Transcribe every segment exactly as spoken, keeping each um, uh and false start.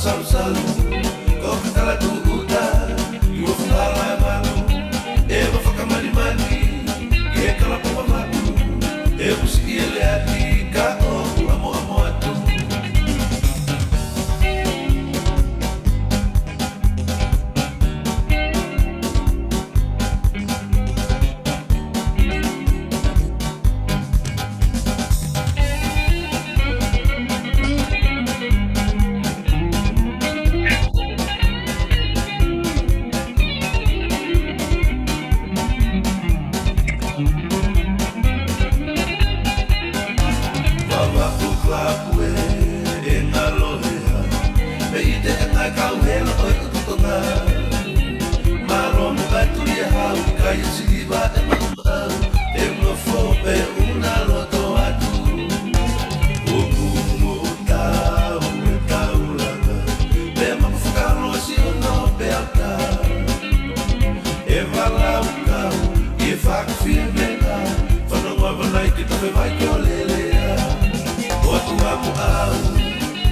Salusalu, ko ka kala tūʻuta, ʻi ua fuhala e malu, ʻe ma fakamanimani, ke kala pua maku, ʻe musi ʻi e leati, ka ʻoku ʻamoʻamo atu. Vavaku klapu ē, ʻe ngalo hea, mei te ʻenga kau hela ʻo e ʻututonga. Mālō mo katu ia hau, kai e siliva ʻe maʻu au, ʻe nofo pē ʻuna loto atu. Uku mo tau e taulanga, pea maku fakalosi ono pea ta. ʻE vala ukau, ʻi he fakafie mena, fanongo ʻa Vanaiki tafe vai ko lelea. ʻOatu ʻamu au,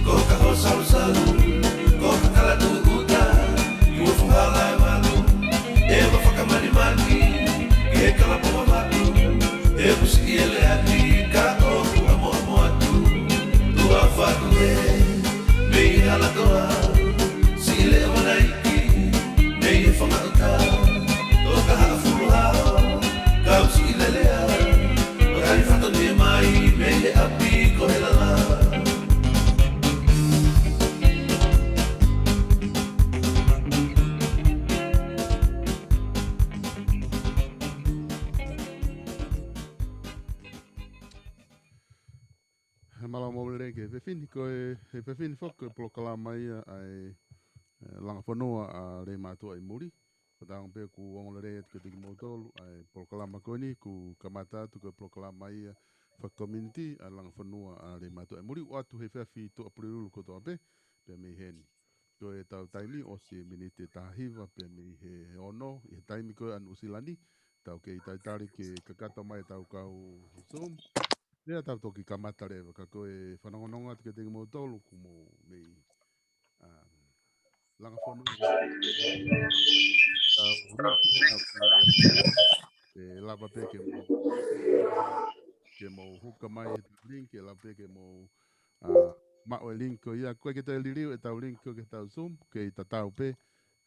ko ka ho salusalu, ko ka kala tūʻuta, ʻi ua fuhala e malu, ʻe ma fakamanimani, ke kala pua maku, ʻe musi ʻi e leati, ka ʻoku ʻamoʻamo atu. Tua fatu ē, mei Halatoa, siʻi leʻo Vanaiki, mei he fanga ʻuta, toka haʻa fulu hao, kau siʻi lelea, ʻo kai fatongia mai, mei he ʻapi ko Helala. Mālō mo lelei ki he efiafi ni, ko e, he efiafi ni foki ko e polokalama ia ʻa e, ʻe, Langa Fonua ʻa Leimātuʻa ʻi Muli. Ko e taimi pē ʻoku ongo lelei atu kiate kimoutolu ʻa e polokalama ko eni, kuo kamata atu ko e polokalama ia fakakominitī ʻa Langa Fonua ʻa Leimātuʻa ʻi Muli, ʻoatu he efiafi Tuʻapulelulu kotoa pē, pea mei heni. Ko ʻetau taimi ʻosi e miniti ʻe taha hiva pea mei he ono, ʻi he taimi ko ē ʻa Nuʻusila ni, tau kei talitali ke kakato mai ʻetau kau Zoom. Pea tau toki kamata leva, ka ko e fanongonongo atu kiate kimoutolu ʻoku mou mei, ʻa, Langa Fonua. Tau link, ʻe lava pē ke mou, ke mou huka mai he link, ʻe lava pē ke mou, ʻa, maʻu e link ko ia. ʻOku ʻikai ke toe liliu ʻetau link ko ē ki heʻetau Zoom, kei tatau pē.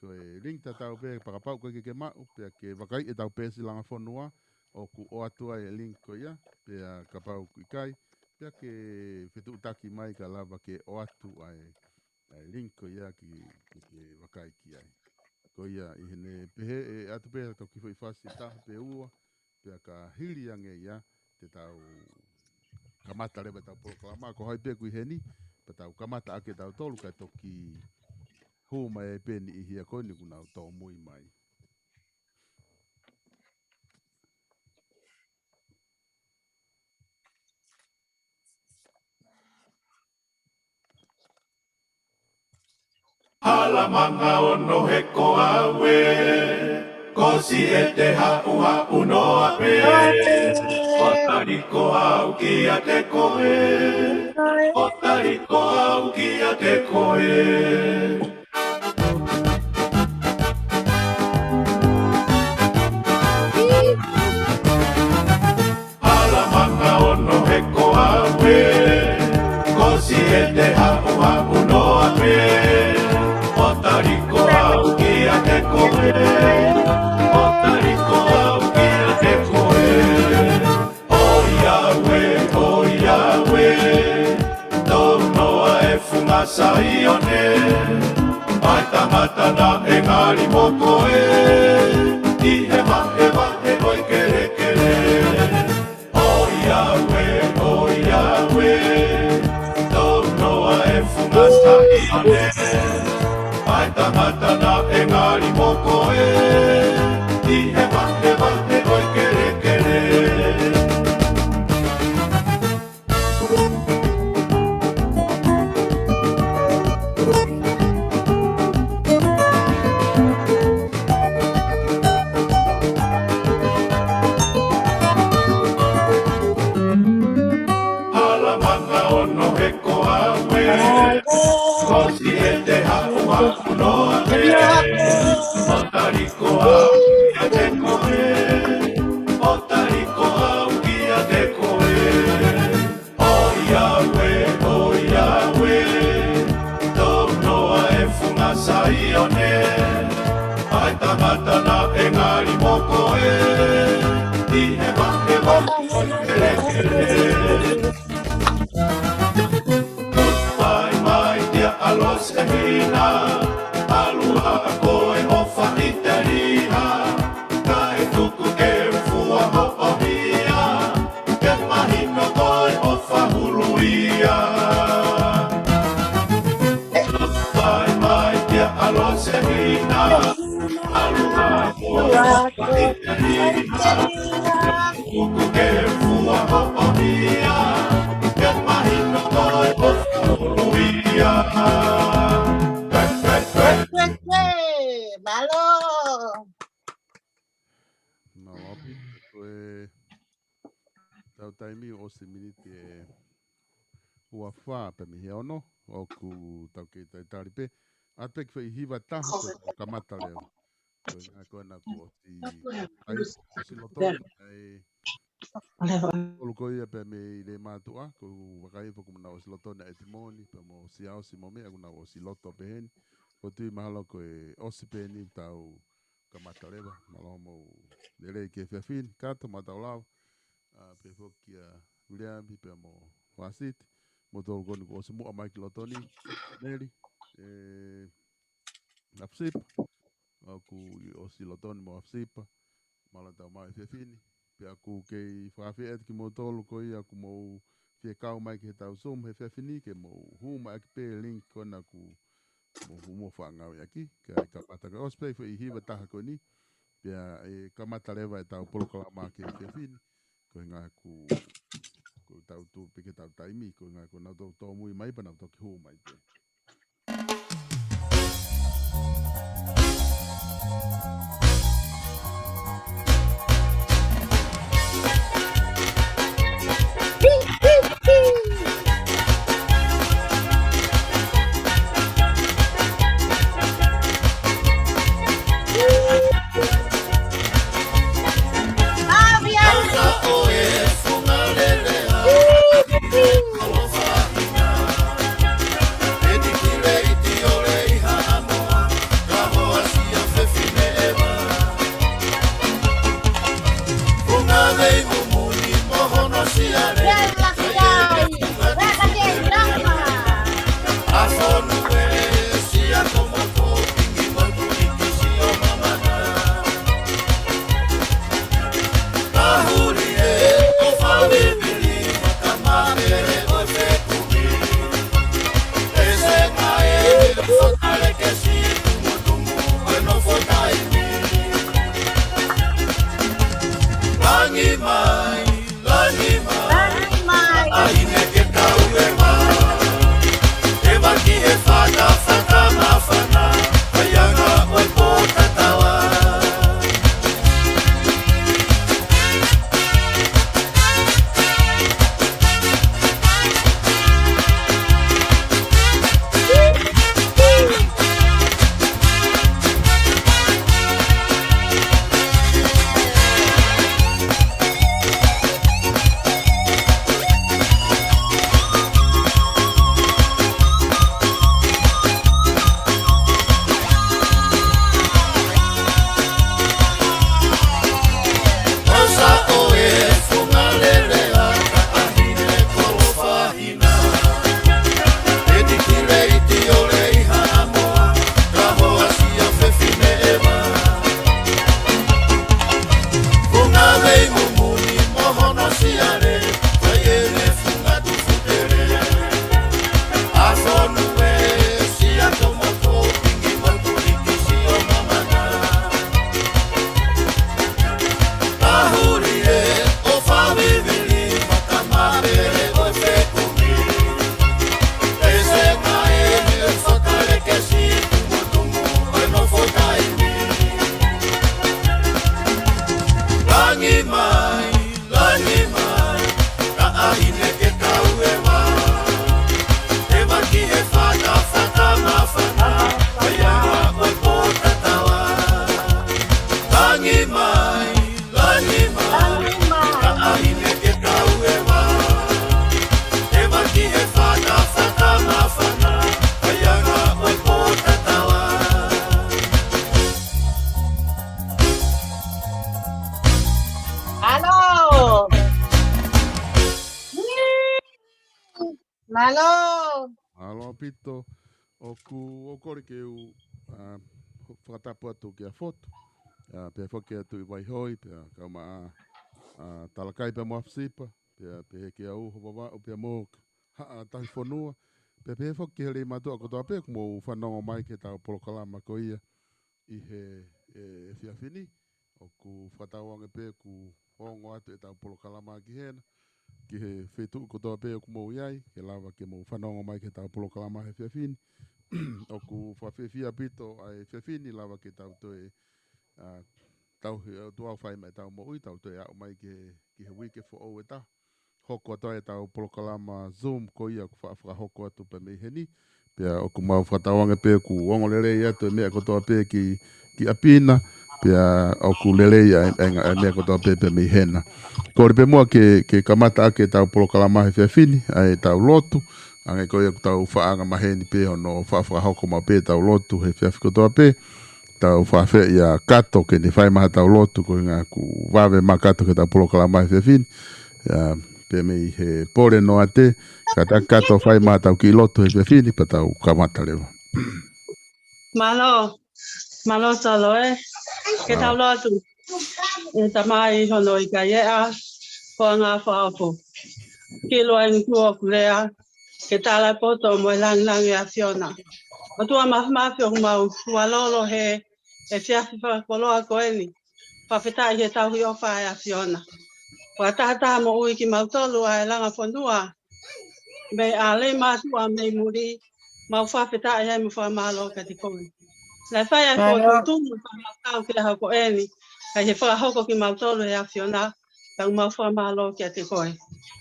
Ko e link tatau pē, pea kapau ʻoku ʻikai ke ke maʻu, pea ke vakaiʻi ʻetau peesi Langa Fonua, ʻoku ʻoatu ai e link ko ia, pea kapau ʻoku ʻikai, pea ke fetuʻutaki mai ka lava ke ʻoatu ai ʻa e link ko ia ke, ke, ke vakai ki ai. Ko ia ʻi heʻene pehē ʻe ʻatu pē ha toki foʻi fasi ʻe taha pe ua, pea ka hili ange ia te tau kamata leva ʻetau polokalama, ko hai pē ʻoku ʻi heni, pea tau kamata ʻaki ʻetautolu kae toki hū mai ai pē niʻihi ia ko eni ʻoku nau tōmui mai. Hala manga ono he ko au ē, ko Siete haʻuhaʻu noa pē. ʻO tali ko au kiate koe, ʻo tali ko au kiate koe. Hala manga ono he ko au ē, ko Siete haʻuhaʻu noa pē. ʻO tali ko au kiate koe, ʻo tali ko au kiate koe. ʻOiauē, ʻoiauē, tō noa e funga Saione, ʻa e tangata naʻe ngali mo koe, ʻi he vahevahe ʻo e kelekele. ʻOiauē, ʻoiauē, tō noa e funga Saione, ʻa e tangata naʻe ngali mo koe, ʻi he vahevahe ʻo e kelekele. Hala manga ono he ko au ē, ko Siete Mālō. Mālō ʻaupito, ko e tau taimi ʻosi miniti ʻe ua fā pē mei he ono, ʻoku tau kei talitali pē. ʻAtu pē ki he foʻi hiva taha ko e kamata leva. Ko e ngaahi ko ena kuo ʻosi, ʻai, ʻosi loto, ʻai, ʻolu ko ia pē mei Leimātuʻa, ko e vakai foki mo nau ʻosi loto na ʻEtimoni, pea mo Siaosi mo meʻa, kuo nau ʻosi loto pē heni. Ko e tui mahalo ko e ʻosi pē eni tau kamata leva, mālō mo lelei ki he efiafi ni, kātoa mo tau lava, ʻa, pehē foki kia Viliami, pea mo Vasiti, mo tolu ko eni kuo ʻosi muʻa mai ki loto ni, Neli, ʻe, ʻAfisipa, ʻoku ʻosi loto ni mo ʻAfisipa, mālō tau mai efiafi ni, pea ʻoku kei fakaafeʻi atu kimoutolu ko ia ʻoku mou fie kau mai ki he tau Zoom he efiafi ni ke mou hū mai ʻaki pē link ko ena ʻoku mou hū mo fānau ʻaki, ka ʻi kamata ka ʻosi pē foʻi hiva taha ko eni, pea ʻe kamata leva ʻetau polokalama ki he efiafi ni, ko e ngaahi ʻoku, ʻoku tau tuʻu pē ki he tau taimi, ko e ngaahi ʻoku nau tau tōmui mai pea nau toki hū mai pē. Langi mai, langi mai, langi mai. ʻAi ne ke kau e ma. E vaki he fata, fata mafana, ʻai anga ʻo e pō tatawa. Langi mai, langi mai, ka ʻai ne ke kau e ma. E vaki he fata, fata mafana, ʻai anga ʻo e pō tatawa. Langi mai, langi mai, langi mai. Ka ʻai ne ke kau e ma. E vaki he fata, fata mafana, ʻai anga ʻo e pō tatawa. Mālō. Mālō. Mālō ʻaupito. ʻOku, ʻoku ou kole ke u, ʻa, fakatapu atu kia Fotu. ʻA, pea foki atu ʻi Vaihoi, pea kau mai ʻa, ʻa, Talakai pea mo ʻAfisipa, pea pehē kia au, Hovavaʻu, pea mo Haʻa Tahifonua. Pea pehē foki ki he Leimātuʻa kotoa pē, ʻoku mou fanongo mai ki he tau polokalama ko ia ʻi he, e, efiafi ni. ʻOku fakatauange pē ʻoku ongo atu ʻetau polokalama ki hena, ki he feituʻu kotoa pē ʻoku mou ʻi ai, ke lava ke mou fanongo mai ki heʻetau polokalama he efiafi ni. ʻOku fakafiefia ʻaupito ʻa e efiafi ni, lava ke tau toe, ʻa, tauhi ʻOtua ʻo fai mai ʻetau moʻui, tau toe aʻu mai ki he, ki he uike foʻou ʻe taha. Hoko atu ai ʻetau polokalama Zoom ko ia ʻoku fa-, fakahoko atu pē mei heni. Pea ʻoku mau fakatauange pē ʻoku ongo lelei atu e meʻa kotoa pē ki, ki ʻapi na. Pea ʻoku lelei ʻa e, ʻa e nga-, ʻa e meʻa kotoa pē pē mei hena. Kole pē muʻa ke, ke kamata ʻaki ʻetau polokalama he efiafi ni, ʻa ʻetau lotu. Hangē ko ia ʻoku tau faʻa anga maheni pē hono fa-, fakahoko maʻu pē ʻetau lotu he efiafi kotoa pē. Tau fakaafeʻi ʻa Kato ke ne fai mai haʻatau lotu, ko e ʻuhinga ʻoku vave mai ʻa Kato ki heʻetau polokalama he efiafi ni. ʻIa, pea mei he pole noa te, kātaki ʻa Kato ʻo fai mai haʻatau kiʻi lotu he efiafi ni, pea tau kamata leva. Mālō, mālō Solo ē. Ke tau lotu. ʻE Tamai hono ʻikai ʻea, ko e anga fakaofo. Kilu ai ni kuo kulea, ke tala poto mo e langilangi ʻa e ʻAfiona. ʻOtua Māfimafi, ʻoku mau hualolo he efiafi fakakoloa ko eni. Fakafetaʻi he tauhi ʻofa ʻa e ʻAfiona. Fakatahataha moʻui kimautolu ʻa e langa fonua. Mei ʻa Leimātuʻa mei muli, mau fakafetaʻi ai mo fakamālō kiate koe. Naʻe fai ʻa e fokotuʻutuʻu mo fakamālō ki he ʻaho ko eni, kae fakahoko kimautolu ʻe he ʻAfiona, pea mau fakamālō kiate koe.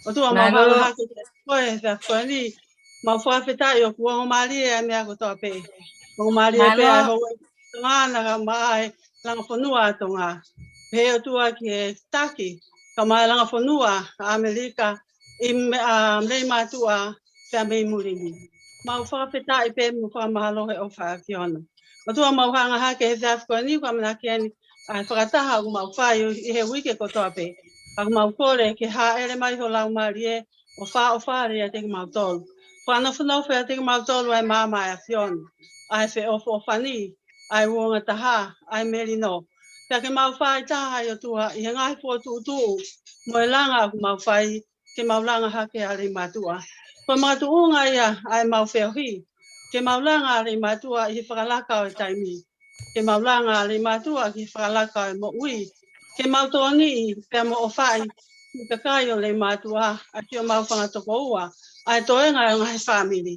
ʻOtua mau hanga hake kiate koe he efiafi ko eni, mau fakafetaʻi ʻoku ongo mālie ʻa e meʻa kotoa pē. Ongo mālie pē ʻa e houʻeiki Tonga na kae ʻumaʻā e langa fonua ʻa Tonga. Pehē ʻOtua ki he taki, kae ʻumaʻā e langa fonua ʻa ʻAmelika, ʻi me-, ʻa Leimātuʻa, pea mei muli ni. Mau fakafetaʻi pea mau fakamālō he ʻofa ʻa e ʻAfiona. ʻOtua mau hanga hake he efiafi ko eni, ko e ʻamanaki eni, ʻa e fakataha ʻoku mau fai ʻi he uike kotoa pē. Pea mau kole ke hāʻele mai ho Laumālie, ʻo fakaʻofa ʻiate kimautolu. Fakanofonofo ʻiate kimautolu ʻa e maama ʻa e ʻAfiona. ʻA e feʻofoʻofani, ʻa e uouangataha, ʻa e melino. Pea ke mau fai taha ʻa e ʻOtua, ʻi he ngaahi fokotuʻutuʻu, mo e langa ʻoku mau fai, ke mau langa hake ʻa Leimātuʻa. Ko e makatuʻunga ia ʻa ʻemau feohi, ke mau langa ʻa Leimātuʻa ʻi he fakalaka ʻo e taimi. Ke mau langa ʻa Leimātuʻa ki he fakalaka ʻo e moʻui. Ke mau tokoniʻi, pea mo ʻofaʻi, ki he kakai ʻo Leimātuʻa, ʻa e ʻemau fanga tokoua, ʻa e toenga ʻo e ngaahi fāmili.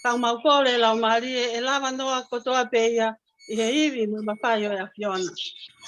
Pea mau kole Laumālie ʻe lava noa kotoa pē ia, ʻi he ivi mo e mafai ʻo e ʻAfiona.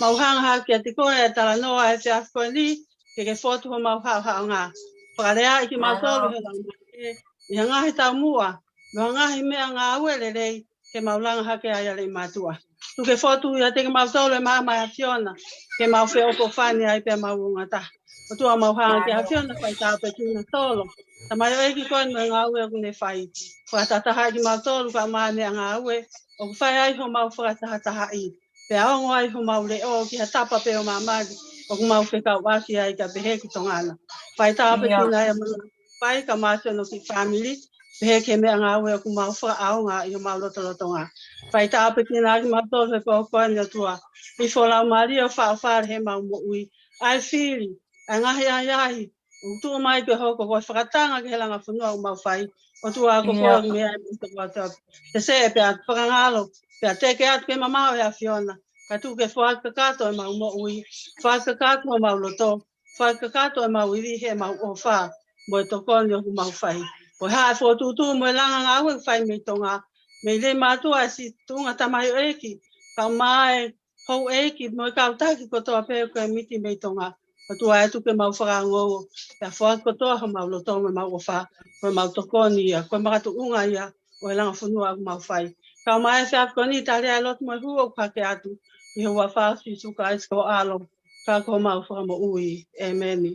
Mau hanga hake kiate koe ʻa e talanoa he efiafi ko eni, ke ke fotu homau haʻohaʻonga. Fakaleaʻi kimautolu he Laumālie, ʻi he ngaahi taumuʻa, mo e ngaahi meʻangāue lelei, ke mau langa hake ai ʻa Leimātuʻa. Tuku ke fotu ʻiate kimautolu ʻa e maama ʻa e ʻAfiona, ke mau feʻofoʻofani ai pea mau uouangataha. ʻOtua mau hanga ki he ʻAfiona fai tāpuekina Solo. Tamaioʻeiki ko eni mo e ngāue ʻoku ne fai. Fakatahatahaʻi kimautolu kae ʻumaʻā e meʻangāue, ʻoku fai ai homau fakatahatahaʻi. Pea ongo ai homau leʻo ki ha tapa pē ʻo māmani, ʻoku mau fekauʻaki ai kae pehē ki Tonga na. Fai tāpuekina ai ʻa Mana, fai kae ʻumaʻā hono kiʻi fāmili, pehē ki he meʻangāue ʻoku mau fakaʻaonga ʻi homau lotolotonga. Fai tāpuekina ʻaki kimautolu he pō ko eni ʻOtua. ʻI ho Laumālie ʻo fakaʻofa ʻi heʻemau moʻui. ʻA e fili, ʻa e ngaahi ʻahiʻahi, ʻoku tuʻu mai ke hoko ko e fakatanga ki he langa fonua ʻoku mau fai. ʻOtua ko koe ʻoku meʻa ai mo e toko atu. Ke seʻe pea fakangalo, pea teke atu ke mamaʻo ʻe he ʻAfiona. Kae tuku ke foaki kakato ʻemau moʻui, foaki kakato ʻemau loto, foaki kakato ʻemau ivi heʻemau ʻofa, mo e tokoni ʻoku mau fai. Ko e hā e fokotuʻutuʻu mo e langa ngāue ʻoku fai mei Tonga, mei Leimātuʻa ʻa e siʻi tuʻunga tamaioʻeiki, kae ʻumaʻā e houʻeiki mo e kau taki kotoa pē ʻoku miti mei Tonga. ʻOtua ē tuku ke mau fakaongoongo, pea foaki kotoa homau loto mo ʻemau ʻofa, mo ʻemau tokoni ia, ko e makatuʻunga ia ʻo e langa fonua ʻoku mau fai. Kae ʻumaʻā e efiafi ko eni tali ʻa e lotu mo e hū ʻoku hake atu, ʻi he huafa ʻo Sīsū Kalaisi ko ho ʻAlo, ka ko homau Fakamoʻui. ʻĒmeni.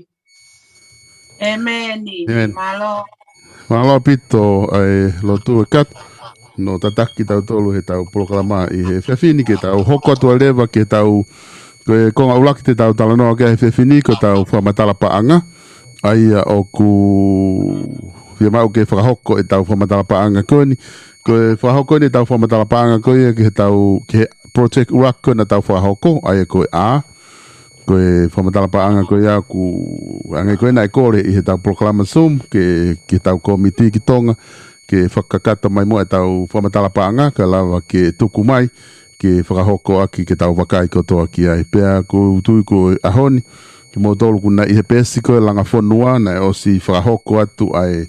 ʻĒmeni. ʻĒmeni. Mālō. Mālō ʻaupito ʻa e lotu ʻe Kato. Hono tataki kitautolu heʻetau polokalama ʻi he efiafi ni ke tau hoko atu ai leva ki heʻetau, ko e konga ʻuluaki te tau talanoa ki ai he efiafi ni, ko ʻetau fakamatala paʻanga. ʻA ia ʻoku fiemaʻu ke fakahoko ʻetau fakamatala paʻanga ko eni. Ko e fakahoko eni ʻetau fakamatala paʻanga ko ia ki heʻetau, ki he project ʻuluaki ko ē naʻa tau fakahoko, ʻa ia ko e A. Ko e fakamatala paʻanga ko ia ʻoku hangē ko ē naʻe kole ʻi heʻetau polokalama Zoom, ke, ke tau kōmiti ki Tonga, ke fakakakato mai muʻa ʻetau fakamatala paʻanga, kae lava ke tuku mai, ke fakahoko ʻaki ke tau vakai kotoa ki ai. Pea ʻoku ou tui ko e ʻaho ni, kimoutolu ʻoku nau ʻi he peesi ko e langa fonua, naʻe ʻosi fakahoko atu ai,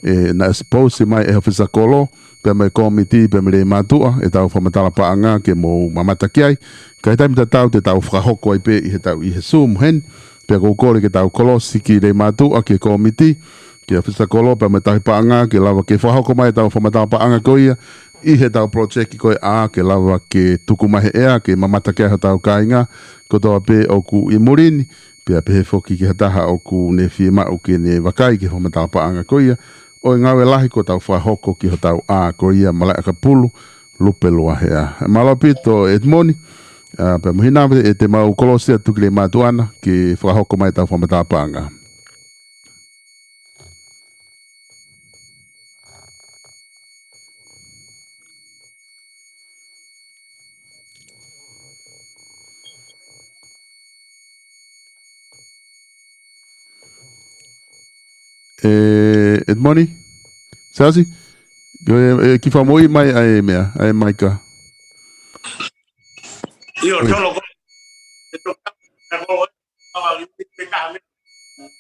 ē, naʻe ʻosi pousi mai ʻe he ʻofisa kolo, pea mo e kōmiti, pea mo e lelei mātuʻa, ʻetau fakamatala paʻanga ke mou mamata ki ai. Ka ʻi he taimi tatau te tau fakahoko ai pē ʻi he tau ʻi he Zoom heni, pea ʻoku ou kole ke tau kolosi ki he lelei mātuʻa, ki he kōmiti, ki he ʻofisa kolo, pea mo e tauhi paʻanga, ke lava ke fakahoko mai ʻetau fakamatala paʻanga ko ia, ʻi he tau project ko e ʻā, ke lava ke tuku mai he ʻea, ke mamata ki ai hotau kāinga, kotoa pē ʻoku ʻi muli ni, pea pehē foki ki ha taha ʻoku ne fiemaʻu ke ne vakai ki he fakamatala paʻanga ko ia, ʻo e ngāue lahi kuo tau fakahoko ki hotau ʻā ko ia Malaʻe ʻAkapulu, Lupe Luaheʻa. Mālō ʻaupito ʻEtimoni, ā, pea mo hina ē te mau kolosi atu ki he lelei mātuʻa na, ke fakahoko mai ʻetau fakamatala paʻanga. ʻE, ʻEtimoni? Siaosi? ʻE, ʻe, kiʻi fakamoʻui mai ʻa e meʻa, ʻa e maika. ʻIo, ʻoi. Tolo ko.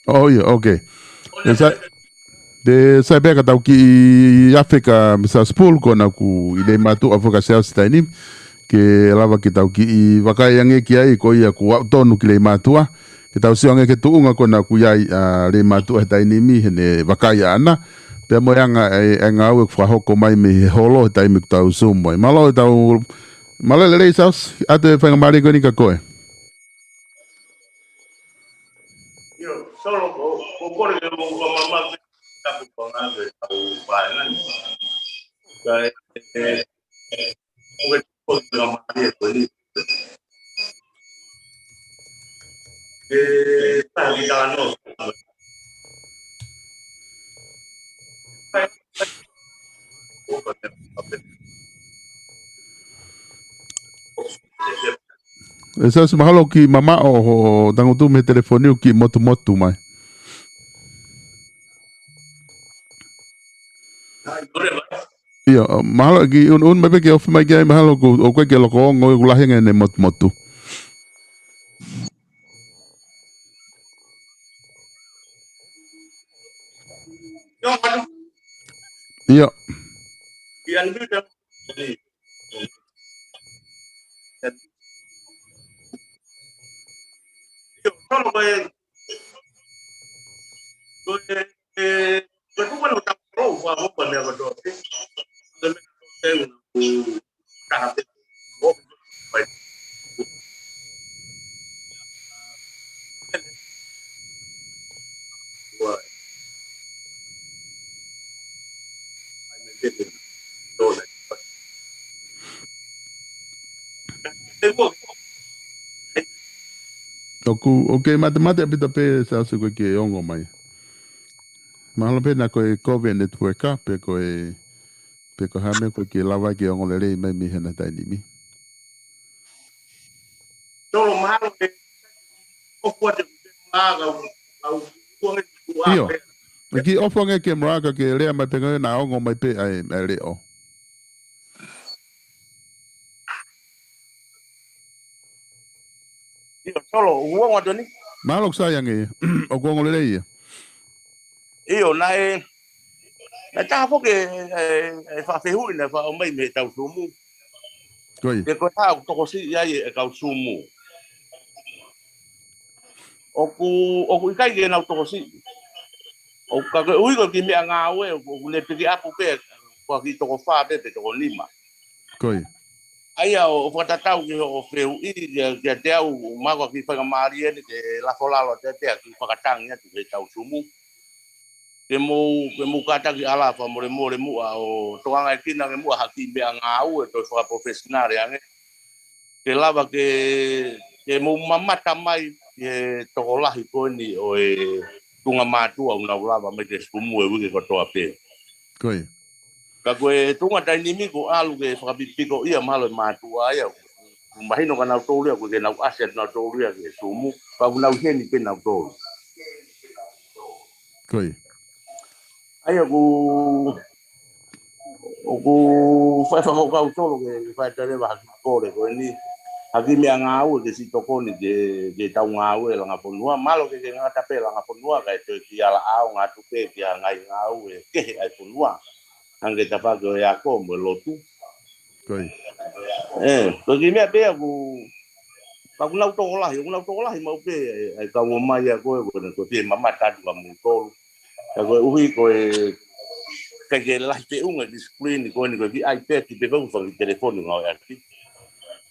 ʻO, ʻio, okay. Te sai, te sai pē ka tau kiʻi afe kia Misa Sipulu, ko ʻena ʻoku ʻi he lelei mātuʻa foki ʻa Siaosi he taimi ni, ke lava ke tau kiʻi vakai ange ki ai, ko ia ʻoku aʻu tonu ki he lelei mātuʻa, ke tau sio ange ki he tuʻunga ko ʻena ʻoku ʻi ai ʻa e lelei mātuʻa he taimi ni, heʻene vakai ʻaʻana, pea mo e anga, ʻa e, ʻa e ngāue ʻoku fakahoko mai mei he holo he taimi ʻoku tau Zoom ai. Mālō ʻetau, mālō e lelei Siaosi, ʻoatu e faingamālie ko ʻeni kia koe. ʻIo, Solo, ko, ko kole ke u fakamāmā ki he tapu ko ena ke tau fai ʻanenai. Ka e, e, e, ko e ko e fakamāmā ko eni. E, tā ki tā no. ʻE Siaosi, mahalo kiʻi mamaʻo hoʻo tangutu mei he telefoni ʻo kiʻi motumotu mai. ʻIo, mahalo kiʻi ʻunuʻunu mai pē ke ofi mai ki ai, mahalo ʻoku, ʻoku ʻikai ke loko ongo, ʻoku lahi ange ʻene motumotu. ʻIo. ʻOku, ʻoku kei matemate ʻaupito pē Siaosi, ʻoku ʻikai ke ongo mai. Mahalo pē naʻa ko e ko e network ka, pe ko e, pe ko e hā e meʻa ʻoku ʻikai ke lava ke ongo lelei mai mei hena he taimi ni. Tolo mahalo ke ofu atu ke mā kau, kau, kau, ʻIo. Kiʻi ofu ange ke mā ka ke lea mai pē ngāue naʻa ongo mai pē ʻa e, ʻa e leʻo. ʻIo, Tolo, ʻoku ongo atu eni? Mahalo ʻoku sai ange, ʻoku ongo lelei ia. ʻIo, naʻe, naʻe taha foki e, e, e fakafehuʻi naʻe faʻo mai mei he tau Sumu. Ko ia. Pe ko e hā ʻoku tokosiʻi ai e kau Sumu. ʻOku, ʻoku ʻikai ke nau tokosiʻi. ʻOku ka koeʻuhi ko e kiʻi meʻangāue, ʻoku, ʻoku ne piki apu pē, ko e kiʻi toko fā pē, pe toko nima. Ko ia. ʻA ia ʻo, ʻo fakatatau ki hoʻo fehuʻi, kia, kiate au, mahalo ko e kiʻi faingamālie eni ke lafo lalo atu pē ʻa e kiʻi fakatangi atu ki he tau Sumu. Ke mou, ke mou kātaki ʻalā fakamolemole muʻa ʻo tokangaekina ange muʻa ha kiʻi meʻangāue toe fakapalofesinale ange. Ke lava ke, ke mou mamata mai ki he tokolahi ko eni ʻo e tuʻunga mātuʻa ʻoku nau lava mai ki he Sumu he uike kotoa pē. Ko ia. Ka ko e tuʻunga taimi ni kuo ʻalu ke fakapipikoʻia mahalo e mātuʻa ia. Mahino kia nautolu ia, ʻoku ʻikai ke nau ʻasi atu nautolu ia ki he Sumu. Ka ʻoku nau ʻi heni pē nautolu. Ko ia. ʻA ia ʻoku, ʻOku fai fakakaukau Solo ke fai tale ha kiʻi kole ko eni. Ha kiʻi meʻangāue ke siʻi tokoni ke, ke tau ngāue langa fonua. Mālō ke ke ngata pē langa fonua kae toe kiʻi ala ʻaonga atu pē ki ha ngaahi ngāue kehe ʻa e fonua. Hangē ko e tafaʻaki ʻo e ako mo e lotu. Ko ia. ʻE, ko e kiʻi meʻa pē ʻoku, ka ʻoku nau tokolahi, ʻoku nau tokolahi maʻu pē, ʻe, ʻe kau ʻomai ʻa koe, ko e, ko e fie mamata atu kia moutolu. Ka koeʻuhi ko e, ʻikai ke lahi feʻunga ki he screen ko eni ko e kiʻi iPad pē ko e fanga kiʻi telefoni ngāueʻaki.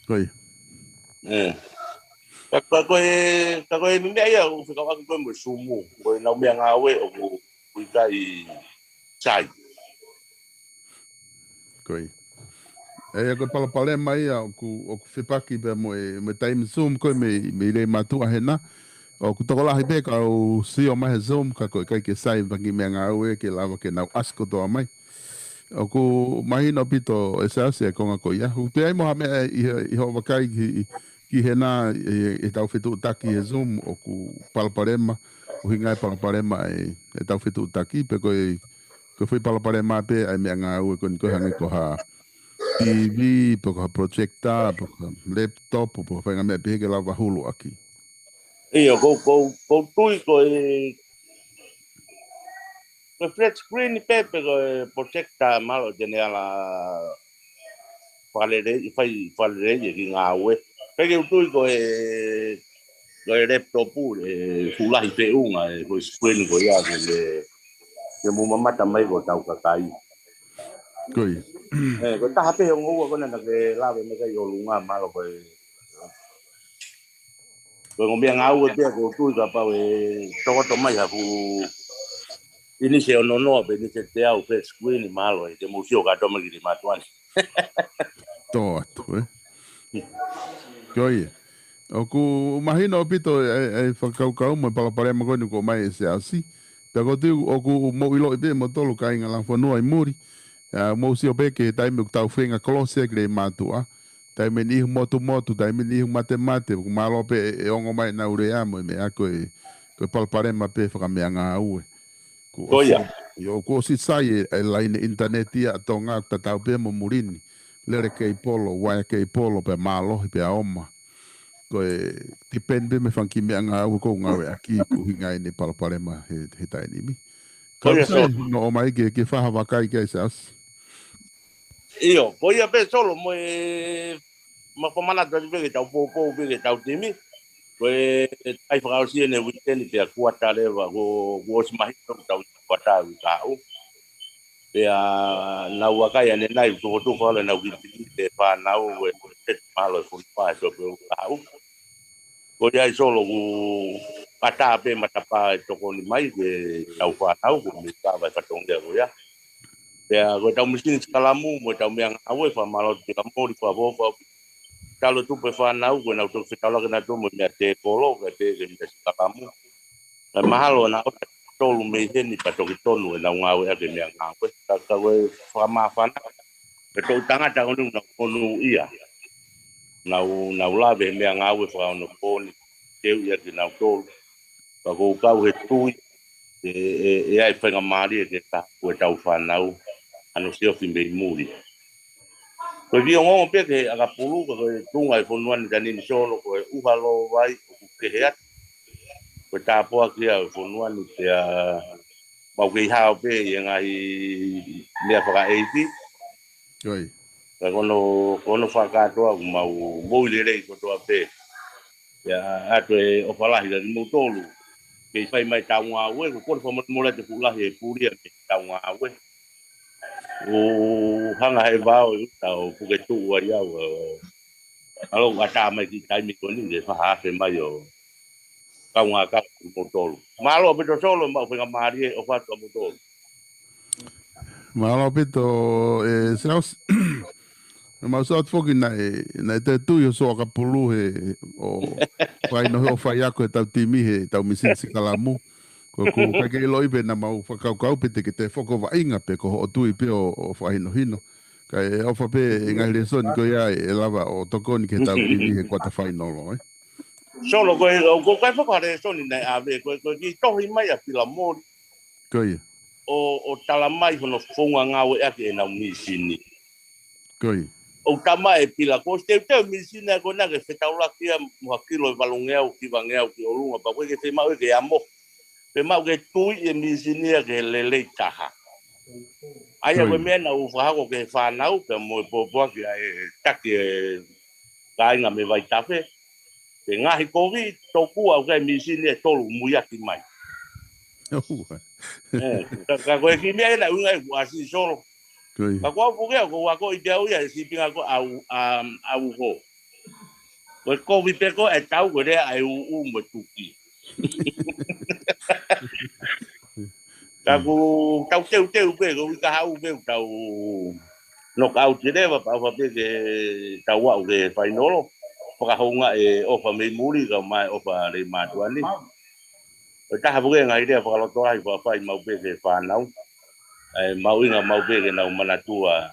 Ko ia. ʻE. Ka, ka ko e, ka ko e meʻa ia ʻoku fekauʻaki ko e mo e Zoom, ko e nau meʻangāue ʻoku, ʻoku ʻikai sai. Ko ia. ʻE, ko e palopalema ia ʻoku, ʻoku fepaki pea mo e, mo e taimi Zoom ko e mei, mei Leimātuʻa hena. ʻOku tokolahi pē kau sio mai he Zoom ka ko e ʻikai ke sai fanga kiʻi meʻangāue ke lava ke nau ʻasi kotoa mai. ʻOku mahino ʻaupito ʻe Siaosi e konga ko ia. ʻOku toe ʻi ai mo ha meʻa ʻi he, ʻi hoʻo vakai ki, ki hena ʻi, ʻi heʻetau fetuʻutaki he Zoom ʻoku palopalema, ʻuhinga e palopalema ʻe, ʻetau fetuʻutaki, pe ko e, ko e foʻi palopalema pē ʻa e meʻangāue ko eni ko e hangē ko ha TV, pe ko ha projector, pe ko ha laptop, pe ko ha faʻahinga meʻa pehē ke lava huluʻaki. ʻIo, ko, ko, ko u tui ko e, ko e flat screen pē, pe ko e projector mālō te ne ala fakalelei, fai fakalelei e kiʻi ngāue. Pea ke u tui ko e, ko e laptop ʻe fuʻu lahi feʻunga e ko e screen ko ia ke le, ke mou mamata mai ko hotau kakai. Ko ia. ʻE, ko e taha pē he ongo ua ko ena naʻa ke lave mai ki ai ʻolunga mālō ko e, ko e ongo meʻangāue pē ʻoku ou tui kapau ʻe tokoto mai ha fuʻu ʻinisi ʻe ono noa pe ʻinisi ʻe teau flat screen mālō ʻe te mou sio kātoa mai ki Leimātuʻa ni. Tō atu, ē? Ko ia. ʻOku mahino ʻaupito e, e, e fakakaukau mo e palopalema ko eni ʻoku ʻomai ʻe Siaosi. Pea ʻoku ou tui ʻoku mou ʻiloʻi pē moutolu kāinga langa fonua ʻi muli. ʻA, mou sio pē ki he taimi ʻoku tau feinga kolosi ai ki Leimātuʻa. Taimi ʻeni ʻi he motumotu, taimi ʻeni ʻi he matemate, ʻoku mālō pē ʻe, ʻe ongo mai ʻenau lea mo e meʻa ko e, ko e palopalema pē fakameʻangāue. Ko ia. ʻIo, kuo ʻosi sai e, e laine ʻinitaneti ia ʻa Tonga ʻoku tatau pē mo muli ni. Lele keipolo, uaea keipolo, pea mālohi, pea ʻoma. Ko e depend pē mei he fanga kiʻi meʻangāue ʻoku ngāueʻaki, ko e ʻuhinga ʻeni palopalema he, he taimi ni. Ko ia, Solo. Nō ʻomai ke, ke fai ha vakai ki ai Siaosi. ʻIo, ko ia pē Solo mo e ma famanatu atu pē ke tau poupou pē ke tau timi. Ko e tai fakaʻosi ʻeni weekend pea kuata leva, ko, kuo ʻosi mahino tau kuata ʻi kahaʻu. Pea nau vakai ʻanenai, tufotufa ʻalu ʻenau kiʻi timi pē fānau, ko e, ko e mālō e fonua ʻi he tō pē ʻo kahaʻu. Ko ia ai Solo ʻoku ʻatā pē matapā ʻe tokoni mai ke tau fānau, ko e mei kava e fatongia ko ia. Pea ko e tau misini sikalamu, mo e tau meʻangāue, fakamālō atu pē ka moli, fakafoʻou, talu tupe fānau, ko ʻenau toki fetaulaki nautolu mo e meʻa tēkolo, kae pehē ki he meʻa sikalamu. Kae mahalo naʻa ʻosi tolu mei heni pea toki tonu ʻenau ngāueʻaki e meʻangāue. Ka, ka ko e fakamāfana, e toʻu tangata ko eni ʻoku nau monūʻia. Nau, nau lave he meʻangāue fakaonopooni, teuʻi ʻaki kinautolu. Pea ʻoku ou kau he tui, ʻe, ʻe, ʻe ʻi ai e faingamālie ke ka, ko e tau fānau, hano siofi mei muli. Ko e kiʻi ongoongo pē ki he ʻakapulu, ka ko e tuʻunga e fonua ni taimi ni Solo, ko e ʻuha lōvai, ʻoku kehe atu. Ko e tāpuaki ia e fonua ni pea mau kei hao pē ʻi he ngaahi meʻa fakaʻeiki. Ko ia. Ka ko hono, ko hono fakakātoa ʻoku mau moʻui lelei kotoa pē. Pea ʻoatu e ʻofa lahi kia kimoutolu. Kei fai mai tau ngāue, ko e kole fakamolemole atu e fuʻu lahi e pulia mei he tau ngāue. ʻO hanga he vao ʻi ʻuta ʻo puke tuʻu ai au, ʻo, ʻalu ʻatā mai ki he taimi ko eni ke fakaafe mai ʻo kaungā kau kimoutolu. Mālō ʻaupito Solo, maʻu faingamālie ʻofa atu kia moutolu. Mālō ʻaupito, ʻe, Siaosi. Mau sio atu foki naʻe, naʻe toe tui ho sio ʻakapulu he, ʻo, fai nohe ʻo faiako he tau timi he tau misini sikalamu. Ko, ko ʻikai ke ʻiloʻi pe naʻa mau fakakaukau pe te ke toe foki ʻo vaʻinga pe ko hoʻo tui pē ʻo, ʻo fakahinohino. Kae ʻofa pē e ngaahi lēsoni ko ia ʻe lava ʻo tokoni ki he tau timi he kuata fainolo, ē. Solo, ko e, ko e kai faka lēsoni naʻe ʻave, ko e, ko e kiʻi tohi mai ʻa Pila Moli. Ko ia. ʻo, ʻo tala mai hono founga ngāueʻaki ʻenau misini. Ko ia. ʻOku tama e pila ko e teuteu misini ko ena ke fetaulaki ia mo ha kilo ʻe valungeau, hivangeau ki ʻolunga, pea ko e ke fiemaʻu ke amo. Fiemaʻu ke tui e misini ia ke lelei taha. ʻA ia ko e meʻa naʻa ku fakahoko ki he fānau, pea mo e pōpoaki ʻa e taki e kāinga mei Vaitafe. Ke ngaohi kovi, tokua ʻoku ʻi ai e misini ʻe tolu muiaki mai. Ka, ka ko e kiʻi meʻa ena ʻuhinga ʻeku ʻasi Solo. Ka ko au puke au, ko au ako ʻi te au ia, e sīpinga ko au, um, au ko. Ko e kovi pē ko e tau ko e lea ʻa e ʻū mo e tuki. Ka ʻoku tau teuteu pē, ko e uike kahaʻu pē, ʻoku tau knock out leva, pea ʻofa pē ke tau aʻu ki he fainolo. Fakahounga e ʻofa mei muli, kae ʻumaʻā e ʻofa lei mātuʻa ni. ʻOku taha puke ngaahi lea fakalotolahi, fakafai maʻu pē ki he fānau. ʻA e mahuʻinga maʻu pē ke nau manatua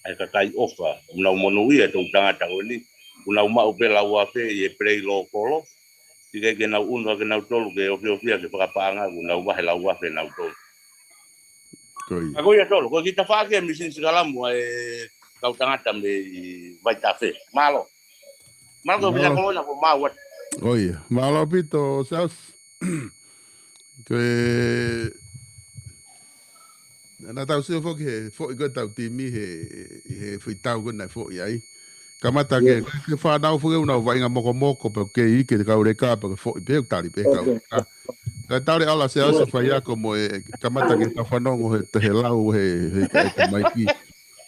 ʻa e kakai ʻofa, ʻoku nau monūʻia e toʻutangata ko eni, ʻoku nau maʻu pē lau afe ʻi he pelei lōkolo, ʻikai ke nau ʻunu ʻa kinautolu ke ofiofia ke fakapaʻanga, ʻoku nau vahe lau afe nautolu. Ko ia. Ka ko ia Solo, ko e kiʻi tafaʻaki e misini sikalamu ʻa e kau tangata mei Vaitafe. Mālō. Mālō ko e pita kolona ko mau atu. Ko ia. Mālō ʻaupito, Siaosi. Ko e, naʻa tau sio foki he foʻi ko e tau timi he, he foʻi tau ko e naʻe foʻi ai. Kamata ke, ke fānau foki ʻoku nau vaʻinga mokomoko, pea ke ʻi ke kau leka, pea ke foʻi pē, tali pē kau leka. Ka tali ala Siaosi faiako mo e, kamata ke tau fanongo he, he lau, he, he, he, he maiki.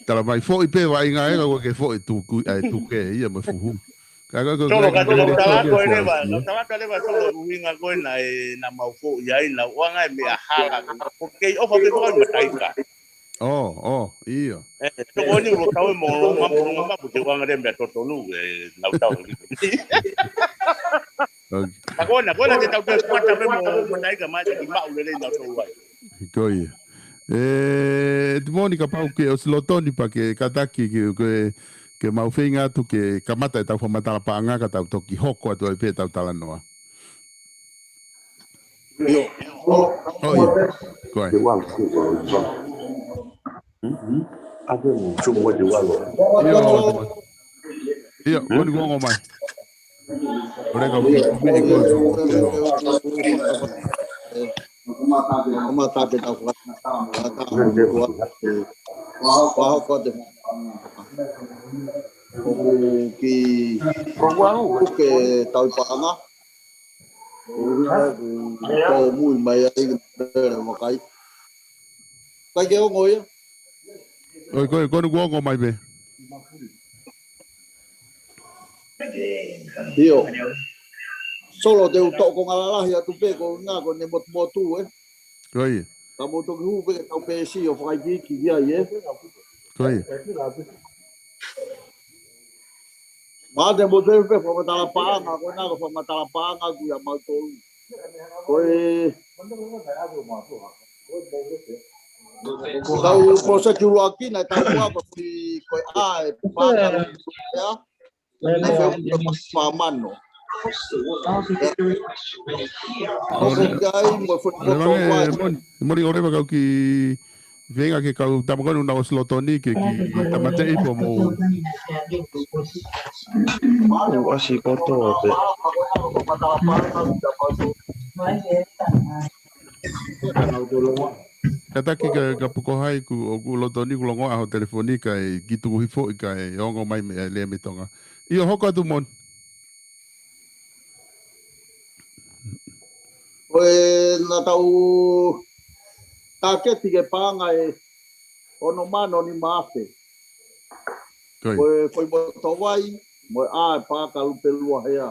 Tala mai foʻi pē vaʻinga e, ka ko e ke foʻi tuku, ʻa e tuke, ia mo e fuhu. Ka ko e, ko e, Solo, ka tau tala ko e leva, tau tala ko e leva Solo ʻuhinga ko e naʻe, naʻa mau foʻi ai, naʻa ʻoange e meʻa hala. Ko e kei ʻofa pē ko e mataika. ʻO, ʻo, ia. ʻE, tokoni ulo tau e mo lo mapu, lo mapu te ʻoange le meʻa totonu, ʻe, nau tau. Ka ko ena, ko ena te tau ke kuata pē mo mataika mai te ki maʻu lelei nau tau ai. Ko ia. ʻE, ʻEtimoni kapau ke ʻosi loto ni pea ke kātaki ke, ke, ke mau feinga atu ke kamata e tau fakamatala paʻanga ka tau toki hoko atu ai pē tau talanoa. ʻIo. ʻOi. Ko e. ʻIo, ʻio, ko eni kuo ongo mai. ʻOle ka uki, uki, uki, uki. Kamata ke tau faka-, faka-, faka-, faka-, ʻoku ki, ʻoku ke tau paʻanga. ʻOku tau mui mai ai ke pele makai. Kai ke ongo ia? ʻOi, ko e, ko eni kuo ongo mai pē. ʻIo. Solo te u toʻo konga lalahi atu pē ko e ʻuhinga ko ʻene motumotu, ē. Ko ia. Ka mou toki hū pē ke tau pēsi ʻo fakaikiiki ki ai, ē. Ko ia. Mate mo te pe fakamatala paʻanga, ko ena ko e fakamatala paʻanga ʻoku ʻia mautolu. Ko e, ko e tau poloseki ʻuluaki naʻe tau ua ko e, ko e ʻa e paʻanga ʻia, ʻa e fā mano. Ko e kai mo e foʻi Lelonge, ko e moni, moni ʻoku leva kau ki Feinga ke kau tama ko eni ʻoku nau ʻosi loto ni ke ki, ki tamateʻi pea mou. ʻOku ʻasi kotoa pē. Kātaki ka, ka poko hai ku, ʻoku loto ni ku longoaʻa ho telefoni kae kiʻi tuku hifo ʻi kae ongo mai meʻa lea mei Tonga. ʻIo hoko atu Moni. Ko e naʻa tau tāketi ke paʻanga ʻe ono mano nima afe. Ko e, ko e foʻi motovai, mo e ʻā e paʻanga lupe lua hea.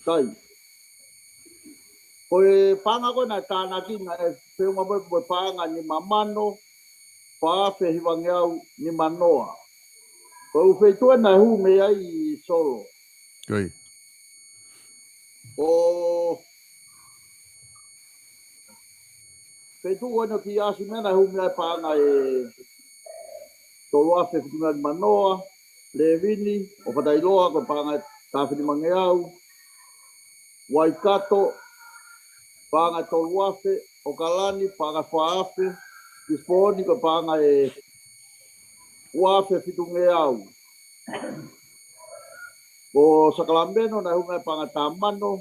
Kai. Ko e paʻanga ko ē naʻe tānaki naʻe feʻunga mo e, mo e paʻanga nima mano, fā afe hivangeau nima noa. Ko e ʻū feituʻu ē naʻe hū mei ai Solo. Ko ia. ʻO feituʻu ʻo ena ki ʻAsimena hū mei ai paʻanga ʻe tolu afe fitungeau nima noa, Levini, ʻo Fatailoa, ko e paʻanga ʻe taha afe nimangeau, Waikato, paʻanga ʻe tolu afe, ʻAokalani paʻanga fā afe, Lisipooni ko e paʻanga ʻe ua afe fitungeau. Ko Sakalameno naʻe hū mai paʻanga taha mano,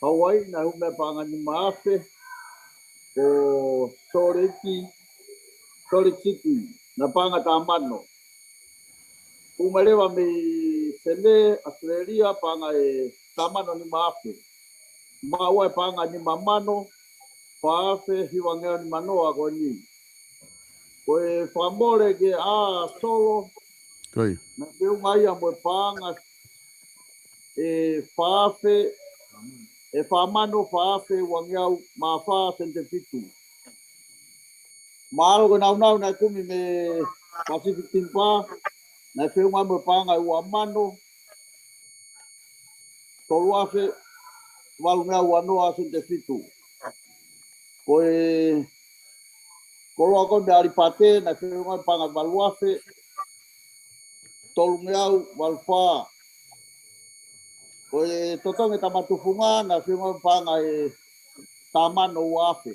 Hauaiʻi naʻe hū mai paʻanga nima afe, ko Sōleki, Sōleki Siti naʻe paʻanga taha mano. Hū mai leva mei Senē, ʻAositelēlia, paʻanga ʻe taha mano nima afe. Maʻu ai paʻanga nima mano, fā afe hivangeau nima noa ko eni. Ko e fakamole kia Solo, Ko ia. naʻe feʻunga ia mo e paʻanga ʻe fā afe, ʻe fā mano fā afe uangeau mā fā sēniti fitu. Mahalo ko e nāunau naʻe kumi mei Pacific Timber, naʻe feʻunga mo e paʻanga ʻe ua mano, tolu afe, valungeau ua noa sēniti fitu. Ko e koloa ko ē mei ʻAlipate, naʻe feʻunga mo e paʻanga valu afe, tolungeau valu fā. Ko e totongi ʻa Tama Tufunga, naʻe feʻunga mo e paʻanga ʻe taha mano ua afe.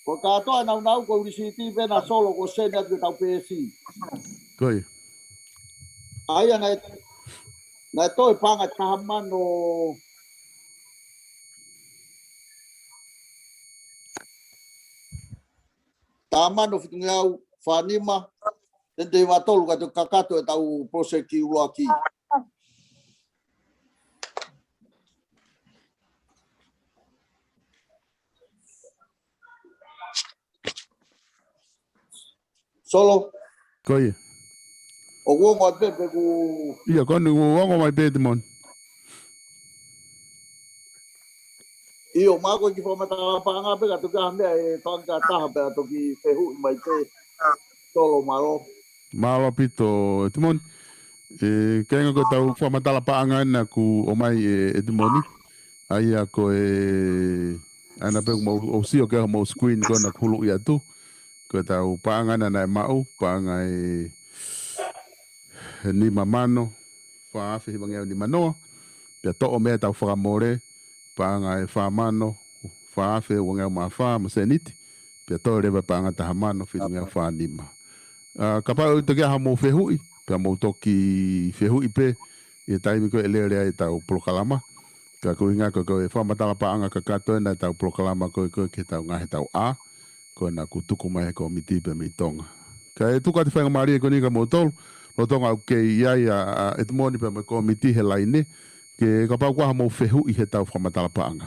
Ko e kātoa ʻa e nāunau ko e lisiti pē ʻa Solo ko e send atu ki heʻetau peesi. Ko ia. ʻA ia naʻe, naʻe toe paʻanga taha mano, taha mano fitungeau fā nima, sēniti hiva tolu ka toki kakato ʻetau poloseki ʻuluaki. Solo. Ko ia. ʻOku ongo atu pē pe ʻoku ʻIo, ko eni ʻoku ongo mai pē Timoni. ʻIo, mahalo ko e kiʻi fakamatala paʻanga pē ka toki ʻi ai ha meʻa ʻe toki ka taha pea toki fehuʻi mai pē. Solo, mālō. Mālō ʻaupito, Timoni. ʻE, kāinga, ko ʻetau fakamatala paʻanga ena ʻoku ʻomai ʻe, ʻe Timoni. ʻA ia ko e, ʻa ena pē ʻoku mou, ʻoku sio ki homou screen ko ena ʻoku huluʻi atu. Ko ʻetau paʻanga ena naʻe maʻu, paʻanga ʻe, ʻe nima mano, fā afe hivangeau nima noa. Pea toʻo mei ai ʻetau fakamole, paʻanga ʻe fā mano, fā afe uangeau mā fā mo e sēniti. Pea toe leva paʻanga taha mano, fitungeau fā nima. ʻA, kapau ʻe toki ʻi ai haʻamou fehuʻi, pea mou toki fehuʻi pē, ʻi he taimi ko ē ʻe lele ai ʻetau polokalama. Ka ko e ʻuhinga ko e, ko e fakamatala paʻanga kakato ena ʻetau polokalama ko ē, ko ē ki heʻetau ngaahi tau ʻā, ko ena ʻoku tuku mai he kōmiti pē mei Tonga. Kae tuku atu e faingamālie ko eni kia moutolu, lolotonga ʻoku kei ʻi ai ʻa, ʻa Edmond pea mo e kōmiti he laine, ke kapau ʻoku ʻi ai haʻamou fehuʻi heʻetau fakamatala paʻanga.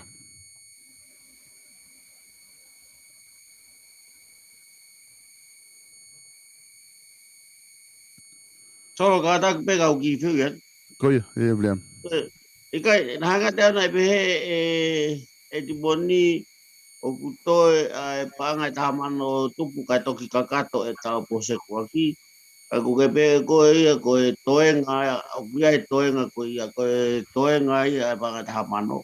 Solo, kātaki pē kau kiʻi fehuʻi atu. Ko ia, ʻe William. ʻE, ʻikai, naʻe hanga ʻe au naʻe pehē ʻe, ʻe Edmond ʻoku toe ʻa e paʻanga ʻe taha mano tupu kae toki kakato ʻetau poloseki ʻuluaki. Ka ʻoku ke pehē ko ia, ko e toenga, ʻoku ʻi ai e toenga ko ia, ko e toenga ia ʻa e paʻanga ʻe taha mano.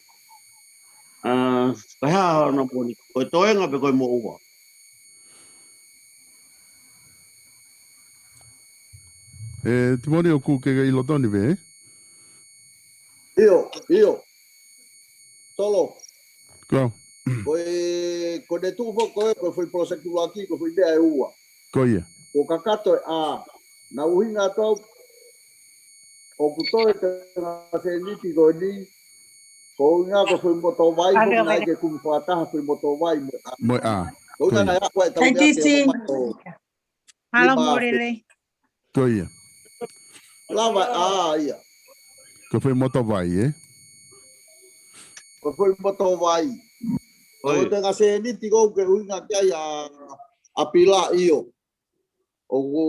ʻA, ko e hā hono poini, ko e toenga pe ko e moʻua? ʻE Timoni, ʻoku ke ʻi loto ni pē, ē? ʻIo, ʻio. Solo. Ko. Ko e, ko e tuʻu foki ko e, ko e foʻi poloseki ʻuluaki, ko e foʻi meʻa ʻe ua. Ko ia. Kuo kakato e ʻā. Naʻe ʻuhinga atu au, ʻoku toe e toenga sēniti ko eni, ko e ʻuhinga ko e foʻi motovai, ko e ʻuhinga ke kumi fakataha foʻi motovai mo e ʻā. Mo e ʻā. Ko e ʻuhinga naʻe ʻā ko e tau meʻa ke ʻoku mato. Halo, Morelei. Ko ia. Lava ʻā ia. Ko e foʻi motovai, ē? Ko e foʻi motovai. Ko e toenga sēniti ko ē ʻoku ke ʻuhinga ki ai ʻa, ʻa Pila, ʻio. ʻOku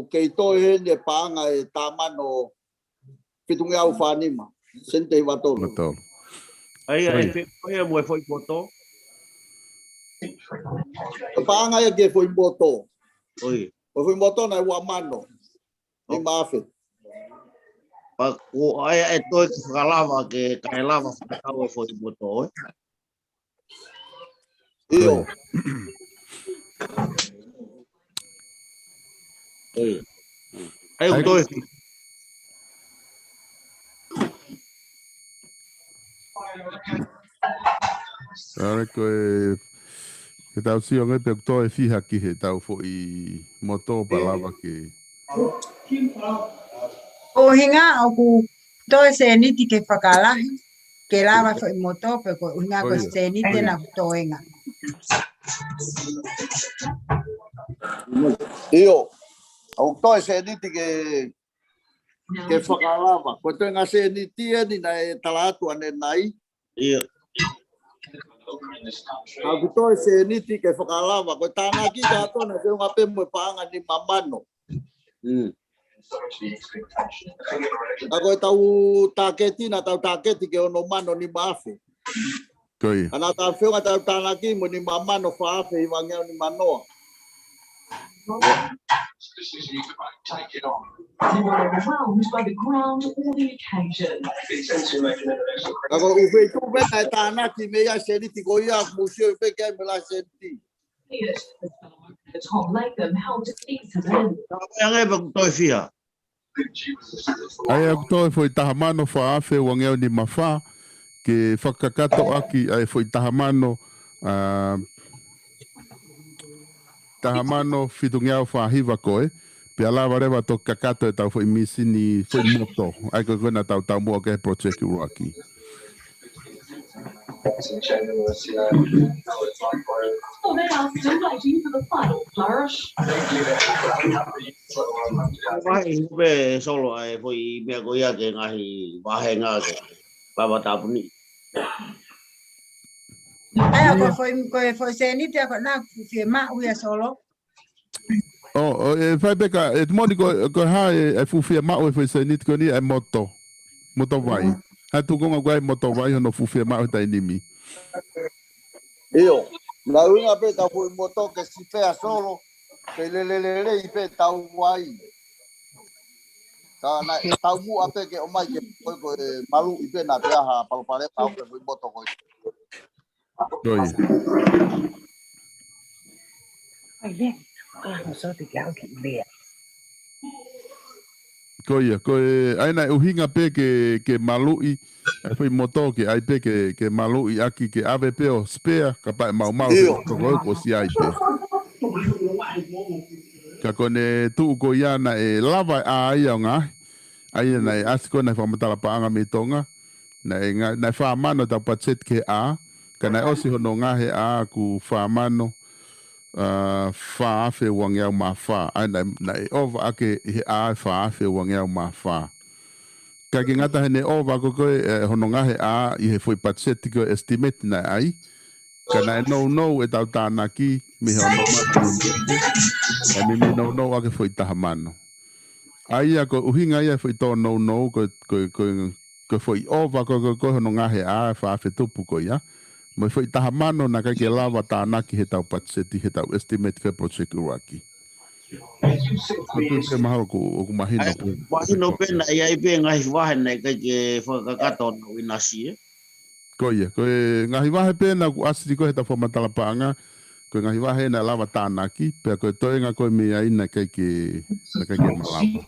kei toe heni e paʻanga ʻe taha mano fitungeau fā nima, sēniti hiva tolu. Hiva tolu. ʻA ia, ʻe feʻunga ia mo e foʻi poto? Ko e paʻanga ia ki he foʻi poto. ʻIo. Ko e foʻi poto naʻe ua mano. ʻIo. Nima afe. Pea ko e ʻai ʻe toe ke fakalava ke, kae lava fakatau e foʻi poto, ē? ʻIo. ʻIo. ʻAi, ʻoku toe. Are ko e, ke tau sio ange pe ʻoku toe fiha ki heʻetau foʻi moto pea lava ke. ʻUhinga ʻoku toe sēniti ke fakalahi, ke lava foʻi moto pe ko e ʻuhinga ko e sēniti ʻena ʻoku toenga. ʻIo, ʻoku toe sēniti ke, ke fakalava. Ko e toenga sēniti ʻeni naʻe tala atu ʻanenai. ʻIo. Ka ʻoku toe sēniti ke fakalava. Ko e tānaki kātoa naʻe feʻunga pē mo e paʻanga nima mano. Mm. Ka ko ʻetau tāketi, naʻa tau tāketi ke ono mano nima afe. Ko ia. Ka naʻa tau feʻunga ʻetau tānaki mo e nima mano fā afe hivangeau nima noa. You are overwhelmed by the ground or the occasion. Ka ko e ʻū feituʻu pē naʻe tānaki mei ai e sēniti ko ia, mou sio pē ki ai mo e lahi e sēniti. Tom Latham helped ease him in. Ka ʻoku ʻi ai ange pe ʻoku toe fiha. ʻA ia ʻoku toe foʻi taha mano fā afe uangeau nima fā, ke fakakakato ʻaki ʻa e foʻi taha mano, ʻa, taha mano fitungeau fā hiva ko ē, pea lava leva toki kakato ʻetau foʻi misini foʻi moto, ʻa ia ko ē ko ē naʻa tau taumuʻa ki ai he project ʻuluaki. Well, they are still waiting for the final flourish. Vahe pē Solo ʻa e foʻi meʻa ko ia ki he ngaahi vāhenga ke lava tāpuni. ʻA ia ko e foʻi, ko e foʻi sēniti ʻa ko ena ʻoku fiemaʻu ia Solo. ʻO, ʻo, ʻe fai pē ka, ʻe Tumoni ko, ko e hā e, e fuʻu fiemaʻu e foʻi sēniti ko eni ʻa e moto. Moto vai. ʻA e tuʻunga ko ē ʻa e moto vai hono fuʻu fiemaʻu he taimi ni. ʻIo. Naʻe ʻuhinga pē ʻetau foʻi moto ke sipea Solo, ke lelelelei pē ʻetau vai. Ka naʻe taumuʻa pē ke ʻomai ke ko e, ko e maluʻi pē naʻa pea ha palopalema ʻo e foʻi moto ko ē. Ko ia. Ko ia, ko e, ʻa ia naʻe ʻuhinga pē ke, ke maluʻi, ʻa e foʻi moto ke ʻai pē ke, ke maluʻi ʻaki ke ʻave pē ʻo spare, kapau ʻe maumau, ʻio, ko e, ko e ʻosi ʻai pē. Ka ko ʻene tuʻu ko ia naʻe lava ʻa ia ʻo ngaahi, ʻa ia naʻe ʻasi ko ē naʻe fakamatala paʻanga mei Tonga, naʻe nga-, naʻe fā mano ʻetau patiseti ki he ʻā, ka naʻe ʻosi hono ngaohi e ʻā ʻoku fā mano, ʻa, fā afe uangeau mā fā. ʻA ia naʻe, naʻe ʻova ʻaki ʻe he ʻā e fā afe uangeau mā fā. ʻIkai ke ngata heʻene ʻova ko ē ko ē, ʻe, hono ngaohi e ʻā ʻi he foʻi patiseti ko e estimate naʻe ʻai, ka naʻe nounou ʻetau tānaki mei he ono mano. Naʻe meimei nounou ʻaki e foʻi taha mano. ʻA ia ko e ʻuhinga ia e foʻi tō nounou ko e, ko e, ko e, ko e foʻi ʻova ko ē ko ē ko ē hono ngaohi e ʻā e fā afe tupu ko ia. Mo e foʻi taha mano naʻe ʻikai ke lava tānaki heʻetau patiseti, heʻetau estimate ki he project ʻuluaki. Ko e tuʻu pē mahalo ʻoku, ʻoku mahino pē. Mahino pē naʻe ʻi ai pē ngaahi vahe naʻe ʻikai ke fakakakato hono ʻinasi, ē? Ko ia, ko e ngaahi vahe pē naʻa ku ʻasi ko ē heʻetau fakamatala paʻanga, ko e ngaahi vahe naʻe lava tānaki, pea ko e toenga ko ē mei ai naʻe ʻikai ke, naʻe ʻikai ke malava.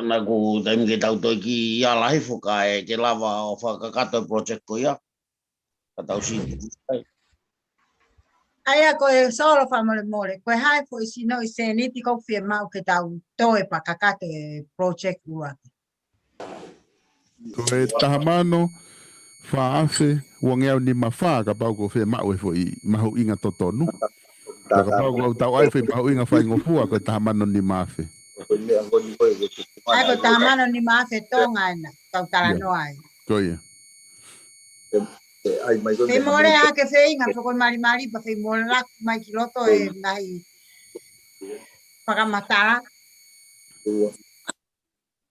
Naʻa ku taimi ke tau toe kiʻi ala hifo kae ke lava ʻo fakakakato e project ko ia. Ka tau sio ki ai. ʻA ia ko e Solo fakamolemole, ko e hā e foʻi sinoʻi sēniti ʻoku fiemaʻu ke tau toe pea kakato e project ʻuluaki. Ko e taha mano fā afe uangeau nima fā kapau ʻoku fiemaʻu e foʻi mahuʻinga totonu. Ka kapau ʻoku tau ʻai foʻi mahuʻinga faingofua ko e taha mano nima afe. ʻA ia ko e taha mano nima afe Tonga ʻena, tau talanoa ai. Ko ia. Fei mole ʻa ke feinga, pe ko e malimali, pea fei mole laku mai ki loto e ngaahi fakamatala.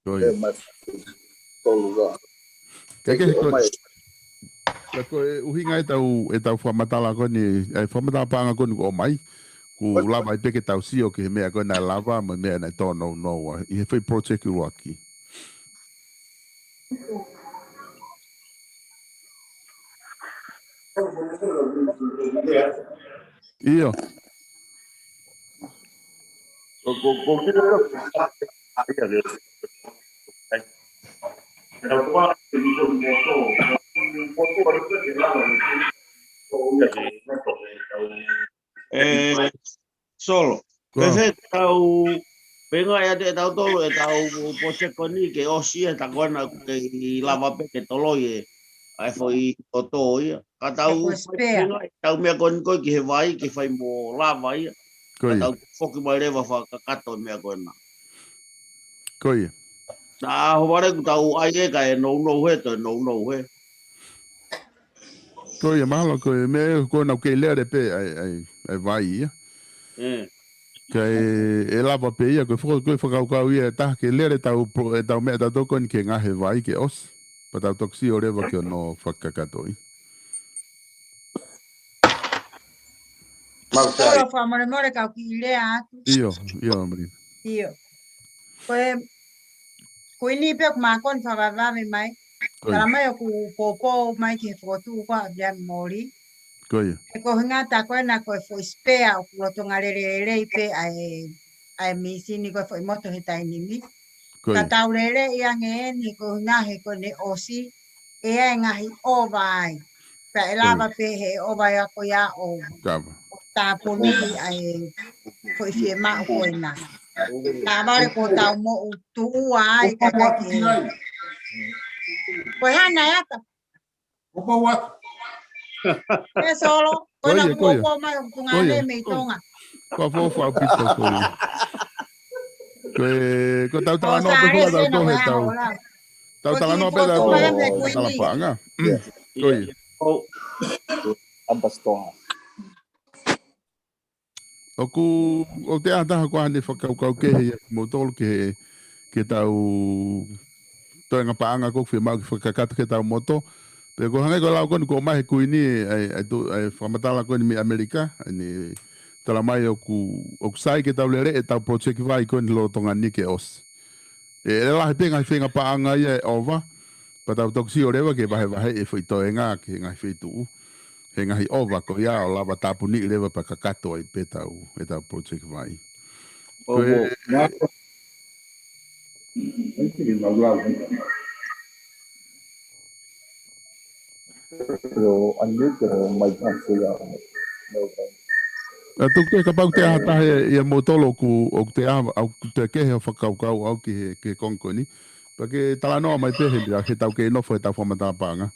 Ko ia. Ke, ke, ko e, ka ko e ʻuhinga ʻetau, ʻetau fakamatala ko eni, e fakamatala paʻanga ko eni kuo ʻomai, kuo lava ai pē ke tau sio ki he meʻa ko ē naʻe lava, mo e meʻa naʻe tō nounou, ʻi he foʻi project ʻuluaki. ʻIo. ʻE, Solo. Ko e fē tau, pē ngā ia te tau tolo, ʻe tau pōsekoni ke ʻosi e ta ko ena ke lava pē ke toloi e, ʻa e foʻi toto ia. Ka tau, pē ngā, tau meʻa ko eni ko ē ki he vai, ke fai mo lava ia. Ka tau foki mai leva fakakakato e meʻa ko ena. Ko ia. Na ho vale ku tau ai e ka e nounou he, to e nounou he. Ko ia, mahalo ko e meʻa ko ena ʻoku kei lele pē ʻa e, ʻa e, ʻa e vai ia. Ka e, ʻe lava pē ia, ko e faka-, ko e fakakaukau ia ʻe taha ke lele tau pro-, ʻe tau meʻa tau tokoni ke ngaohi e vai ke ʻosi. Pea tau toki sio leva ki hono fakakakatoʻi. Mau sai. Solo, fakamolemole kau kiʻi lea atu. ʻIo, ʻio, Melina. ʻIo. Ko e, ko eni pē ʻoku mākoni fakavavevave mai. Tala mai ʻoku poupou mai ki he fokotuʻu ko ē ʻa Viliami Moli. Ko ia. He ko e hinga ta ko ena ko e foʻi spare ʻoku lolotonga lelelei pē ʻa e, ʻa e mīsini ko e foʻi moto he taimi ni. Ko ia. Ka tau lele ia ange eni ko e hinga he ko ʻene ʻosi, ʻe ʻi ai e ngaahi ʻova ai. Pea ʻe lava pē he ʻova ia ko ia ʻo tāpuni ʻa e foʻi fiemaʻu ko ena. Ka vale ko tau moʻu tuʻua ai ka kai ke. Ko e hana e ata. Ko pau atu. ʻE Solo, ko ena ko ia, ko ia. Ko ia. Ko ia. Ko ia, fo, fo, pito, ko ia. Ko e, ko tau talanoa pē ko tau tohe tau. Tau talanoa pē tau tohe tau talapaʻanga. Ko ia. Ambassador. ʻOku, ʻoku te ʻata ha ko ʻene fakakaukau kehe ia mo tolu ke, ke tau toenga paʻanga ko ē fiemaʻu ke fakakakato ke tau moto. Pea ko e hangē ko e lau ko eni ko mai he kuini ʻa e, ʻa e tu-, ʻa e fakamatala ko eni mei ʻAmelika, ʻa eni tala mai ʻoku, ʻoku sai ke tau lele e tau project vai ko eni lolotonga ni ke ʻosi. ʻE, ʻe lahi pē ngaahi feinga paʻanga ia ʻe ʻova, pea tau toki sio leva ke vahevahe e foʻi toenga ki he ngaahi feituʻu. He ngaahi ʻova ko ia ʻo lava tāpuni leva pea kakato ai pē tau, e tau project vai. Ko e, ʻa tuku ke kapau te ʻata he, ia mo tolo ʻoku, ʻoku te ʻa, ʻoku te kehe ʻo fakakaukau au ki he, ki he konga ko eni. Pea ke talanoa mai pē he, he tau kei nofo he tau fakamatala paʻanga.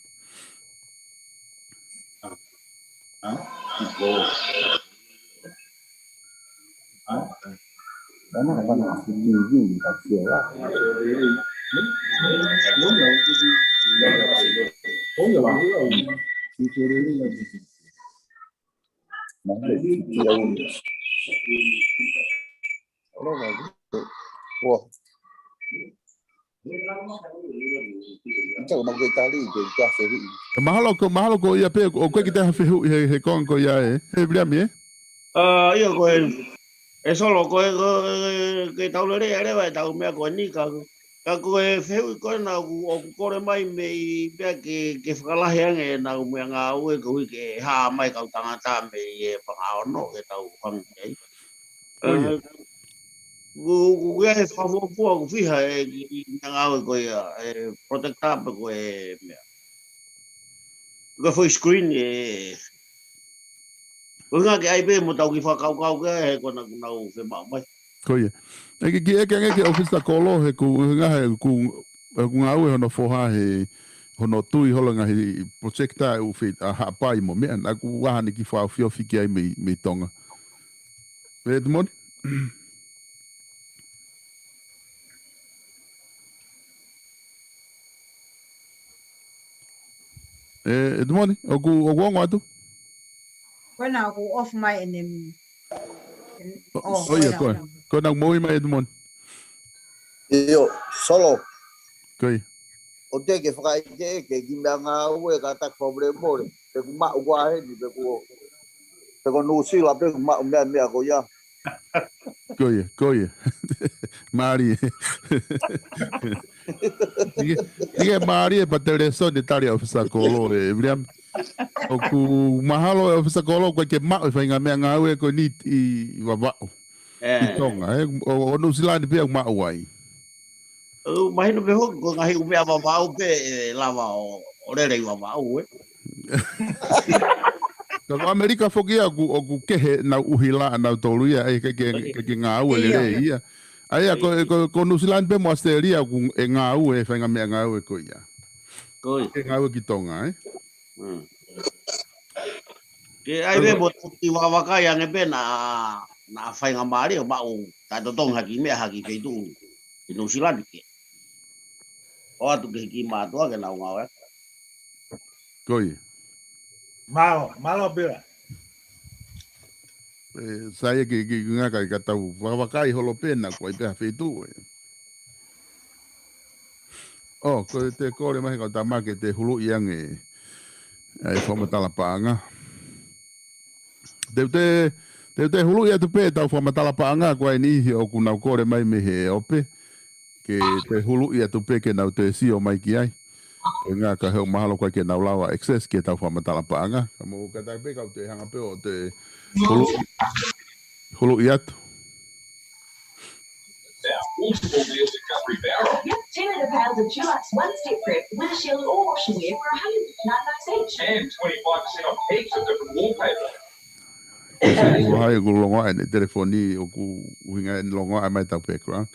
Mahalo ko, mahalo ko ia pē, ʻoku ʻikai ke te ha fehuʻi he, he konga ko ia ē, he Viliami ē? ʻA, ʻio ko e, ʻe Solo ko e, ko e, ke tau lele ʻa leva e tau meʻa ko eni ka, ka ko e fehuʻi ko ena ʻoku, ʻoku kole mai mei pea ke, ke fakalahi ange ʻenau meʻangāue koeʻuhi ke hā mai kau tangata mei he fanga ono ke tau hanga ki ai. Ko ia. ʻA, ʻoku, ʻoku ʻi ai he fakafuofua ʻoku fiha e, ʻi, ʻi meʻangāue ko ia, e protector pe ko e meʻa. Ko e foʻi screen ē. Ko e ngaahi ʻai pē mo tau kiʻi fakakaukau ki ai he ko ena ʻoku nau fiemaʻu mai. Ko ia. ʻEke kiʻi ʻeke ange ki he ʻōfisa kolo he ʻoku, he ngaahi ʻoku, ʻoku ngāue hono foha he, hono tui holo ngaahi project ʻoku fai ʻa Haʻapai mo meʻa, naʻa ku ʻaha ʻene kiʻi fakaofiofi ki ai mei, mei Tonga. ʻEdimoni? ʻE, ʻEdimoni, ʻoku, ʻoku ongo atu? Ko ena ʻoku off mai ʻene, ʻene, ʻo, ʻo, ʻio, ko ena. Ko ena ʻoku moʻui mai ʻEdimoni. ʻIo, Solo. Ko ia. ʻOku te ke fakaʻekeʻeke ki meʻangāue ka taku fakamolemole. Pe ʻoku maʻu ko ā heni, pe ʻoku, pe ko Nuʻusila, pe ʻoku maʻu meʻa, meʻa ko ia. Ko ia, ko ia. Mālie. ʻIkai, ʻikai mālie pea te lēsoni tali ʻa ʻōfisa kolo ē, Viliami. ʻOku mahalo ʻe ʻOfisa Kolo ʻoku ʻikai ke maʻu e faʻahinga meʻangāue ko eni ʻi, ʻi Vavaʻu. ʻI Tonga, ē? ʻO, ʻo Nuʻusila ni pē ʻoku maʻu ai. ʻOku mahino pē hoki, ko e ngaahi ʻū meʻa Vavaʻu pē ʻe lava ʻo, ʻo lele ʻi Vavaʻu, ē? Ka ko ʻAmelika foki ia ʻoku, ʻoku kehe ʻenau ʻuhila ʻanautolu ia, ʻikai ke, ʻikai ke ngāue lelei ia. ʻA ia, ko, ko, ko Nuʻusila ni pē mo ʻAositelēlia ʻoku ngāue, faʻahinga meʻangāue ko ia. Ko ia. ʻIkai ngāue ki Tonga, ē? Mm. Ke ʻai pē mo ʻi vavakai ange pē naʻa, naʻa faingamālie ʻo maʻu taʻetotongi ha kiʻi meʻa ha kiʻi feituʻu ʻi Nuʻusila ni ke ʻoatu ke hiki mātuʻa ke nau ngāue. Ko ia. Mālō, mālō Pila. ʻE, sai ke, ke, ke ngaka ka tau vavakai holo pē naʻa ʻoku ʻi ai pē ha feituʻu, ē. ʻO, ko e te kole mai he kau tama ke te huluʻi ange ʻa e fakamatala paʻanga. Te u te, te u te huluʻi atu pē ʻetau fakamatala paʻanga, ko e niʻihi ʻoku nau kole mai mei he ope, ke te huluʻi atu pē ke nau te sio mai ki ai. Ko e ʻuhinga ka he ʻoku mahalo ko e ke nau lava access ki heʻetau fakamatala paʻanga. Ka mou kātaki pē kau te hanga pē ʻo te huluʻi, huluʻi atu. Now, multiple meals in Cutlery Barrel. Yep, ten litre pails of Dulux One Step Prep with a Shell or Ocean Wear for a hundred fifty-nine dollars each. And twenty-five percent off heaps of different wallpaper. ʻOku hai ʻoku longoaʻa ʻene telefoni ʻoku ʻuhinga ʻene longoaʻa mai ʻetau background.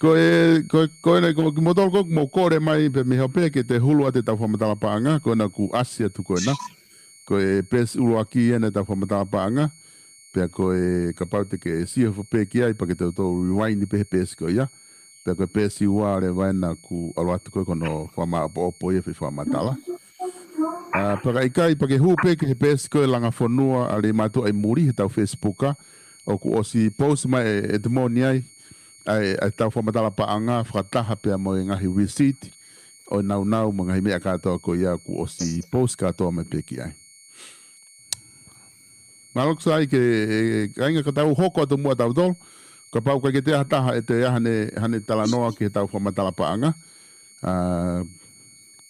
Ko e, ko, ko ena, ko kimoutolu ko, mou kole mai pē mei he ope ke te hulu atu ʻetau fakamatala paʻanga, ko ena ʻoku ʻasi atu ko ena. Ko e peesi ʻuluaki ena ʻetau fakamatala paʻanga. Pea ko e kapau te ke sio hifo pē ki ai, pea ke toutou rewind pē he peesi ko ia. Pea ko e peesi ua leva ena ʻoku ʻalu atu ko ē ko hono fakamāʻopoʻopo ia ʻo e fakamatala. ʻA, pea ka ʻikai, pea ke hū pē ki he peesi ko e langa fonua ʻa Leimātuʻa ʻi muli heʻetau Facebook, ʻoku ʻosi post mai ʻe, ʻe Timoni ai, ʻa e, ʻa ʻetau fakamatala paʻanga fakataha pea mo e ngaahi receipt ʻo e nāunau mo e ngaahi meʻa kātoa ko ia ʻoku ʻosi post kātoa mai pē ki ai. Mālō Sai ke, ʻe, kāinga ka tau hoko atu muʻa tautolu. Kapau ʻoku ʻikai ke toe ʻi ai ha taha ʻe toe ʻi ai haʻane, haʻane talanoa ki heʻetau fakamatala paʻanga. ʻA,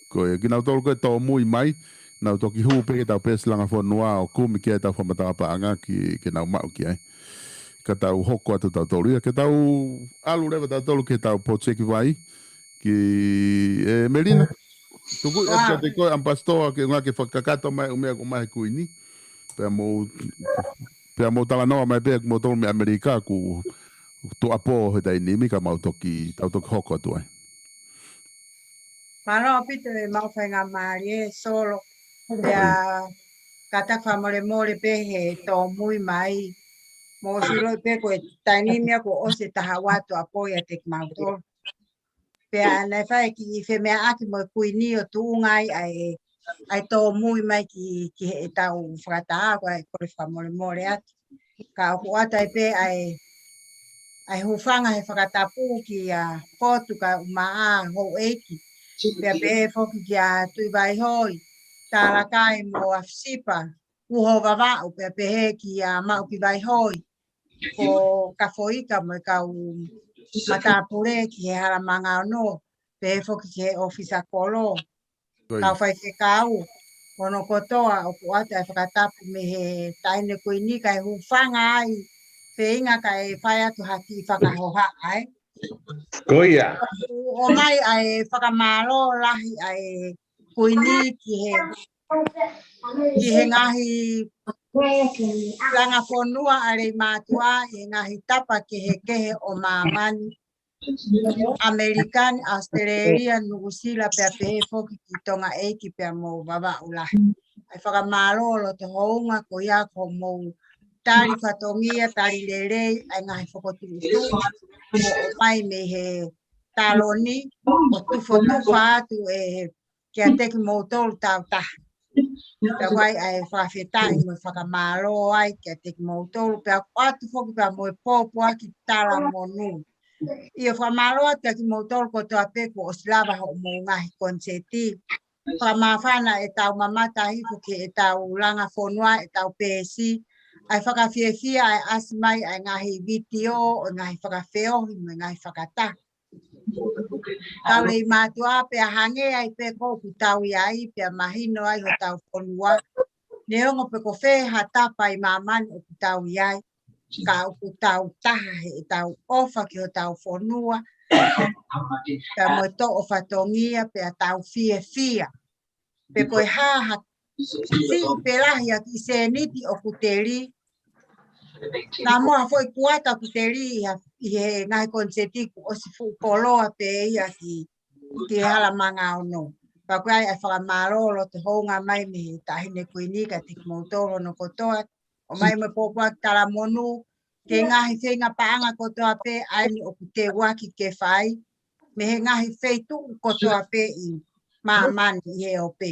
ko e, kinautolu ko ē tōmui mai, nau toki hū pē ki heʻetau peesi langa fonua ʻo kumi ki ai ʻetau fakamatala paʻanga ki, ke nau maʻu ki ai. Ka tau hoko atu tautolu ia, ke tau ʻalu leva tautolu ki heʻetau pō seki vai, ki, ʻe, Melina. Tuku atu kiate koe ʻAmipasitoa ke ʻuhinga ke fakakakato mai ʻū meʻa ʻoku ʻomai he Kuini. Pea mou, pea mou talanoa mai pē kimoutolu mei ʻAmelika ʻoku tuʻapō he taimi ni ka mau toki, tau toki hoko atu ai. Mālō ʻaupito e mau faingamālie Solo. Pea kātaki fakamolemole pē he tōmui mai. Mou ʻosi ʻiloʻi pē ko e taimi ni ia kuo ʻosi e taha ua tuʻapō ʻiate kimautolu. Pea naʻe fai e kiʻi femeʻaʻaki mo e Kuini ʻo tuʻunga ai ʻa e, ʻa e tōmui mai ki, ki heʻetau fakataha, ko e kole fakamolemole atu. Ka ʻoku ʻoatu ai pē ʻa e, ʻa e hūfanga he fakatapu kia Kotu kae ʻumaʻā houʻeiki. Pea pehē foki kia Tuʻivaihoi, Talakai mo ʻAfisipa, Uho Vavaʻu, pea pehē kia Maʻukivaihoi, ko Kafoika mo e kau matāpule ki he Hala Mangaono, pehē foki ki he ʻOfisa Kolo, kau faifekau, hono kotoa ʻoku ʻoatu e fakatapu mei he Taʻahine Kuini kae hūfanga ai, feinga kae fai atu ha kiʻi fakahohaʻa, ē. Ko ia. ʻOku ʻomai ʻa e fakamālō lahi ʻa e Kuini ki he, ki he ngaahi langa fonua ʻa Leimātuʻa, ʻi he ngaahi tapa kehekehe ʻo māmani, ʻAmelika ni, ʻAositelēlia, Nuʻusila, pea pehē foki ki Tonga ʻEiki pea mo Vavaʻu lahi. ʻA e fakamālō loto hounga ko ia ko hoʻomou tali fatongia, tali lelei ʻa e ngaahi fokotuʻutuʻu kuo ʻomai mei he taloni, ʻo tufotufa atu ʻe kiate kimoutolu tāutaha. Pea ʻoku ʻi ai ʻa e fakafetaʻi mo e fakamālō ai kiate kimoutolu, pea ʻoatu foki pea mo e pōpoaki talamonū. ʻIo, fakamālō atu kiate kimoutolu kotoa pē kuo ʻosi lava hoʻomou ngaahi koniseti. Fakamāfana ʻetau mamata hifo ki heʻetau langa fonua, ʻetau peesi, ʻa e fakafiefia ʻa e ʻasi mai ʻa e ngaahi vitiō, ʻo e ngaahi fakafeohi, mo e ngaahi fakataha. Kau Leimātuʻa pea hangē ai pē ko ʻoku tau ʻi ai, pea mahino ai hotau fonua. Neongo pe ko fē ha tapa ʻi māmani ʻoku tau ʻi ai, ka ʻoku tau taha heʻetau ʻofa ki hotau fonua, pea mo e toʻo fatongia, pea tau fiefia. Pe ko e hā ha siʻi pe lahi ʻa e kiʻi sēniti ʻoku teli, naʻa mo ha foʻi kuata ʻoku teli ʻi ha, ʻi he ngaahi koniseti kuo ʻosi fuʻu koloa pē ia ki, ki he hala manga ono. Pea ko ia ai ʻa e fakamālō loto houngaʻia mai mei he Taʻahine Kuini kiate kimoutolu hono kotoa, ʻomai mo e pōpoaki talamonū ki he ngaahi feinga paʻanga kotoa pē ʻa eni ʻoku teu ʻaki ke fai mei he ngaahi feituʻu kotoa pē ʻi māmani ʻi he ope.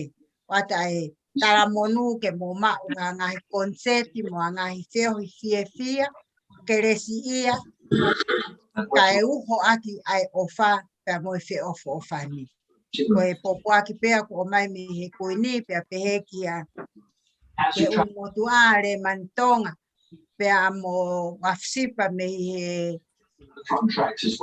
ʻOatu ʻa e talamonū ke mou maʻu ha ngaahi koniseti mo ha ngaahi feohi fiefia, kelesiʻia, kae uho ʻaki ʻa e ʻofa pea mo e feʻofoʻofani. Ko e pōpoaki pē ia kuo ʻomai mei he Kuini, pea pehē kia Tuʻi Motuʻa, Lemani Tonga, pea mo Uafi Sipa mei he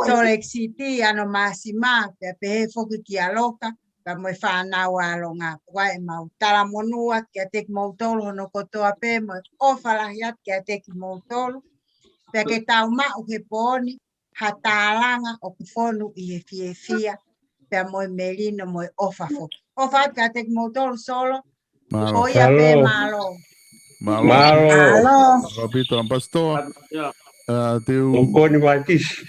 Salt Lake City, ʻAno Māsima, pea pehē foki kia Loka, pea mo e fānau ʻa Longa. Ko ia ʻemau talamonū atu kiate kimoutolu hono kotoa pē, mo e ʻofa lahi atu kiate kimoutolu. Pea ke tau maʻu he pō ni ha tālanga ʻoku fonu ʻi he fiefia, pea mo e melino mo e ʻofa foki. ʻOfa atu kiate kimoutolu Solo. Mālō. Ko ia pē, mālō. Mālō. Mālō. Mālō. Mālō ʻaupito, Ambassador. ʻIo. ʻA, te u, ʻOkoni Vaitisi.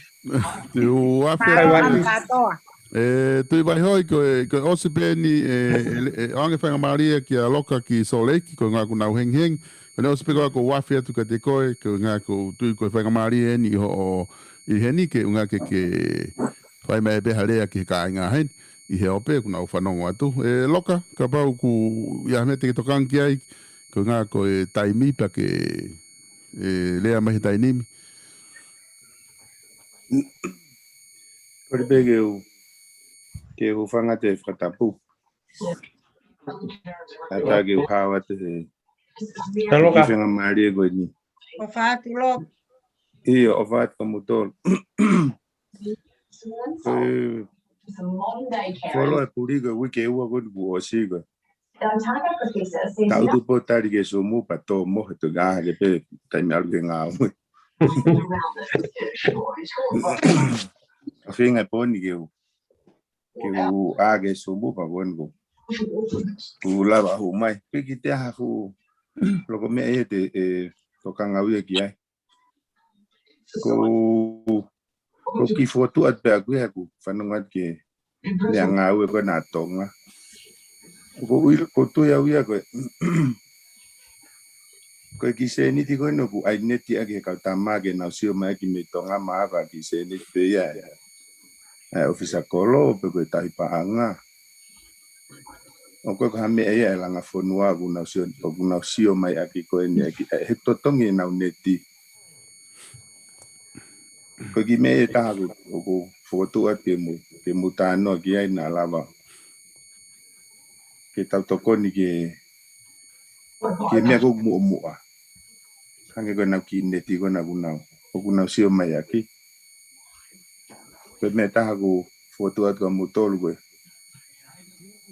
Te u afe atu. Mālō, Ambassador. ʻE, Tuʻi Vaihoi, ko e, ko e ʻosi pē eni, ʻe, ʻe, ʻe, ʻoange faingamālie kia Loka ki Salt Lake, ko e ʻuhinga ʻoku nau hengihengi. Ko ʻene ʻosi pē ko ē ʻoku ou afe atu kiate koe, ko e ʻuhinga ʻoku ou tui ko e faingamālie eni ʻi hoʻo ʻi heni ke ʻuhinga ke, ke fai mai pē ha lea ki he kāinga heni ʻi he ope ʻoku nau fanongo atu. ʻE Loka, kapau ʻoku ʻi ai ha meʻa te ke tokanga ki ai, ko e ʻuhinga ko e taimi pea ke, ʻe, lea mai he taimi ni. Kole pē ke u, ke u hūfanga atu he fakatapu. ʻAtā ke u hao atu he, ʻa Loka, kiʻi faingamālie ko eni. ʻOfa atu Loka. ʻIo, ʻofa atu kimoutolu. Ko e, kolo e puli ko e uike ua ko eni kuo ʻosi ko ē. Ka ʻoku pō tali ke Sumupa tō mo he tō ngā ke pē taimi ʻalu ke ngāue. Ka feinga pē eni ke u, ke u ʻā ke Sumupa ko eni ko ē ʻoku lava hū mai. Piki te aha fu loko meʻa ʻe te, ʻe tokanga au ia ki ai. Ko, ko e kiʻi fokotuʻu atu pē ʻaku ia ʻoku fanongo atu ki he meʻangāue ko ena ʻa Tonga. Ko ui, ko e tui au ia ko e, ko e kiʻi sēniti ko ena ʻoku ʻai neti ʻaki he kau tama ke nau sio mai ʻaki mei Tonga, mahalo ko e kiʻi sēniti pē ia ʻa e ʻofisa kolo pe ko e tauhi paʻanga. ʻOku ʻikai ko ha meʻa ia ʻa e langa fonua ʻoku nau sio, ʻoku nau sio mai ʻaki ko eni ʻaki, ʻe, he totongi ʻenau neti. Ko e kiʻi meʻa ia ʻe taha ʻoku, ʻoku fokotuʻu atu ke mou, ke mou talanoa ki ai naʻa lava ke tau tokoni ke, ke meʻa ko ē ʻoku muʻomuʻa. Hangē ko ʻenau kiʻi neti ko ena ʻoku nau, ʻoku nau sio mai ʻaki. Ko e meʻa ʻe taha ʻoku fokotuʻu atu kia moutolu ko ē,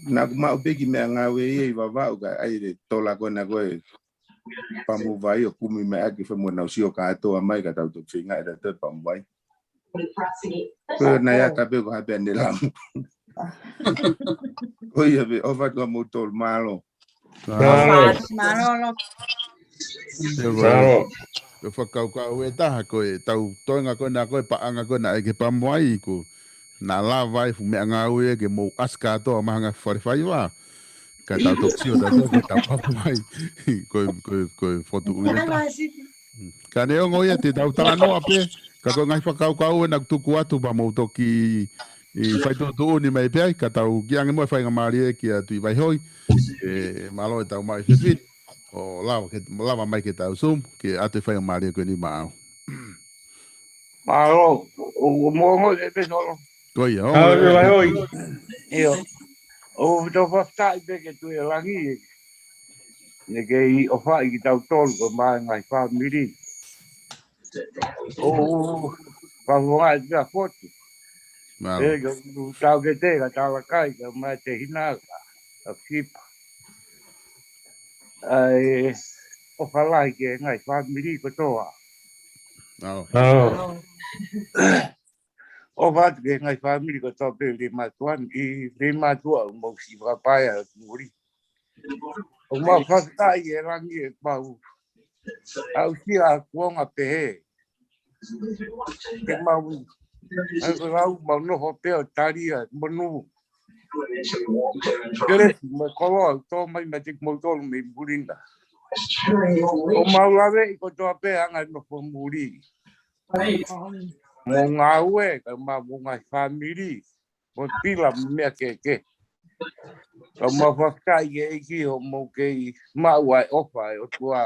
naʻa ku maʻu pē kiʻi meʻangāue ia ʻi Vavaʻu kae ʻai e tola ko ena ko e pamu vai ʻo kumi mai ʻaki, fai mo nau sio kātoa mai ka tau toki feinga ʻe tautolu pamu vai. Ko e naʻe ʻata pē ko ha pē ʻene lamu. Ko ia pē, ʻofa atu kia moutolu, mālō. Mālō. Mālō, Loka. Mālō. Ko e fakakaukau ʻe taha ko e tau toenga ko ena ko e paʻanga ko ena ʻai ke pamu vai ko ē naʻa lava ai fuʻu meʻangāue ke mou ʻasi kātoa mai hangē ha fale faiva. Ka tau toki sio tautolu ko e tau pamu vai. Ko e, ko e, ko e fokotuʻu ia ʻe taha. Ka neongo ia te tau talanoa pē, ka ko e ngaahi fakakaukau ena ʻoku tuku atu pea mou toki ʻi fai tuʻutuʻuni mai pē ai, ka tau kiʻi ange muʻa e faingamālie kia Tuʻi Vaihoi, ʻe, mālō e tau maʻu e fefine, ʻo lava ke, lava mai ke tau Zoom, ke ʻoatu e faingamālie ko eni maʻau. Mālō, ʻo, ʻo mo ongo e pē Solo. Ko ia, ʻo, ʻAlo e, Vaihoi. ʻIo, ʻoku tau fakafetaʻi pē ki he Tuʻi ʻo Langi, ʻene kei ʻofaʻi kitautolu ko e ngaahi fāmili. ʻO, ʻo, ka fonga e tia fotu. Mālō. ʻE, ka u tau ke te, ka talakai, ka mai te hina, ka, ka kipa. ʻa e ʻofa lahi ki he ngaahi fāmili kotoa. ʻAo. ʻAo. ʻOfa atu ki he ngaahi fāmili kotoa pē, Leimātuʻa ni, ʻi Leimātuʻa ʻoku mau siʻi fakapaea ʻi muli. ʻOku mau fakafetaʻi ʻe langi ʻe mau aʻusia ʻa e kuonga pehē. Ke mau, ʻa e lau mau nofo pē ʻo tali ʻa e monū. Kelesi mo e koloa ʻoku tō mai meiate kimoutolu mei muli na. ʻOku mau laveʻi kotoa pē ʻa e anga e nofo muli. Mo e ngāue, kae ʻumaʻā mo e ngaahi fāmili, mo e pila mo e meʻa kehekehe. Ka ʻoku mau fakafetaʻi ki he ʻEiki hoʻomou kei maʻu ʻa e ʻofa ʻa e ʻOtua.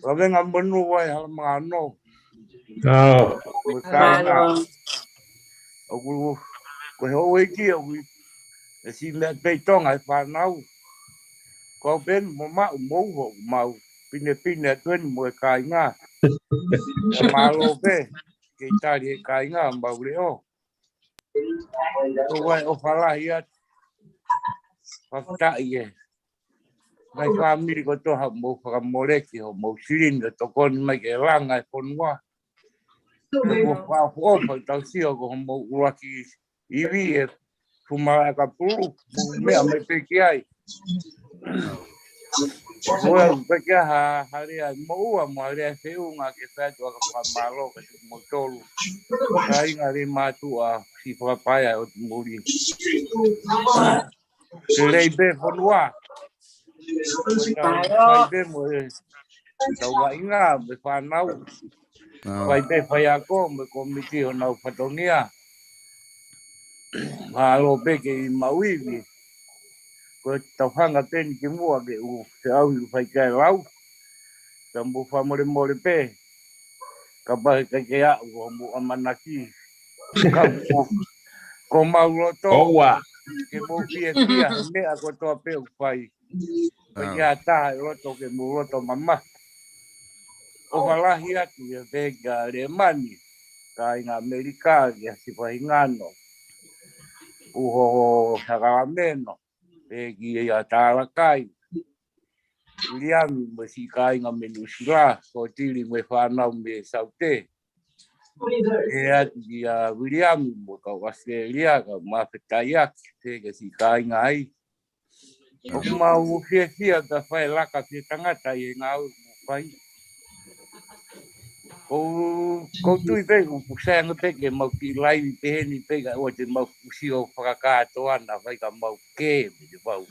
Lavengamonū ʻa e Halamangano. ʻAo. Mo e kāinga. ʻOku, ko e houʻeiki ʻoku ʻi he siʻi meʻa pē ʻi Tonga ʻa e fānau. Ko au pē eni mo maʻu mo uho, mau pinepine atu eni mo e kāinga. Ka mālō pē, kei tali ʻe he kāinga ʻemau leʻo. Ko e ʻofa lahi atu. Fakafetaʻi ē. Ngaahi fāmili kotoa hoʻomou fakamoleki, hoʻomou silini ʻo tokoni mai ke langa e fonua. Ko e ʻofa, ʻofa, ʻofa, tau sio ko hoʻomou ʻuluaki ivi ʻe Fumalakapulu, mou meʻa mai pē ki ai. Ko e ʻofa pē ki ha, ha lea ʻi moʻua mo ha lea feʻunga ke fai atu ʻa e fakamālō kiate kimoutolu. Kāinga Leimātuʻa, siʻi fakapaea ʻo muli. Lelei pē fonua. Mo e tau fai pē mo e tau vaʻinga mo e fānau. ʻAo. Fai pē faiako mo e kōmiti ʻo nau fatongia. Mālō pē kei maʻu ivi. Ko e tau hanga pē eni ki muʻa ke u, ke au ʻi fai kai lau. Ka mou fakamolemole pē. Kapau he ʻikai ke aʻu ko hoʻomou ʻamanaki. Ka ko, ko mau loto. ʻOua. Ke mou fiefia he meʻa kotoa pē ʻoku fai. Ko ia taha ʻi loto ke mou loto mamahi. ʻOfa lahi atu ia pē kia Lemani, kāinga ʻAmelika, kia Sipaingano, uho Sakalameno, pehē kia Talakai, Viliami mo e siʻi kāinga mei Nuʻusila, ko Tili mo e fānau mei Saute. Pehē atu kia Viliami mo e kau ʻAositelēlia, kau mafetaiaki, pehē kia siʻi kāinga ai. ʻOku mau fiefia ka fai laka fie tangata ʻi he ngāue ʻoku mau fai. Ko, ko u tui pē, ʻoku sai ange pē ke mau kiʻi laivi pehē ni pē ka ʻoua te mau fuʻu sio fakakātoa naʻa fai ka mau kē, mei te pau.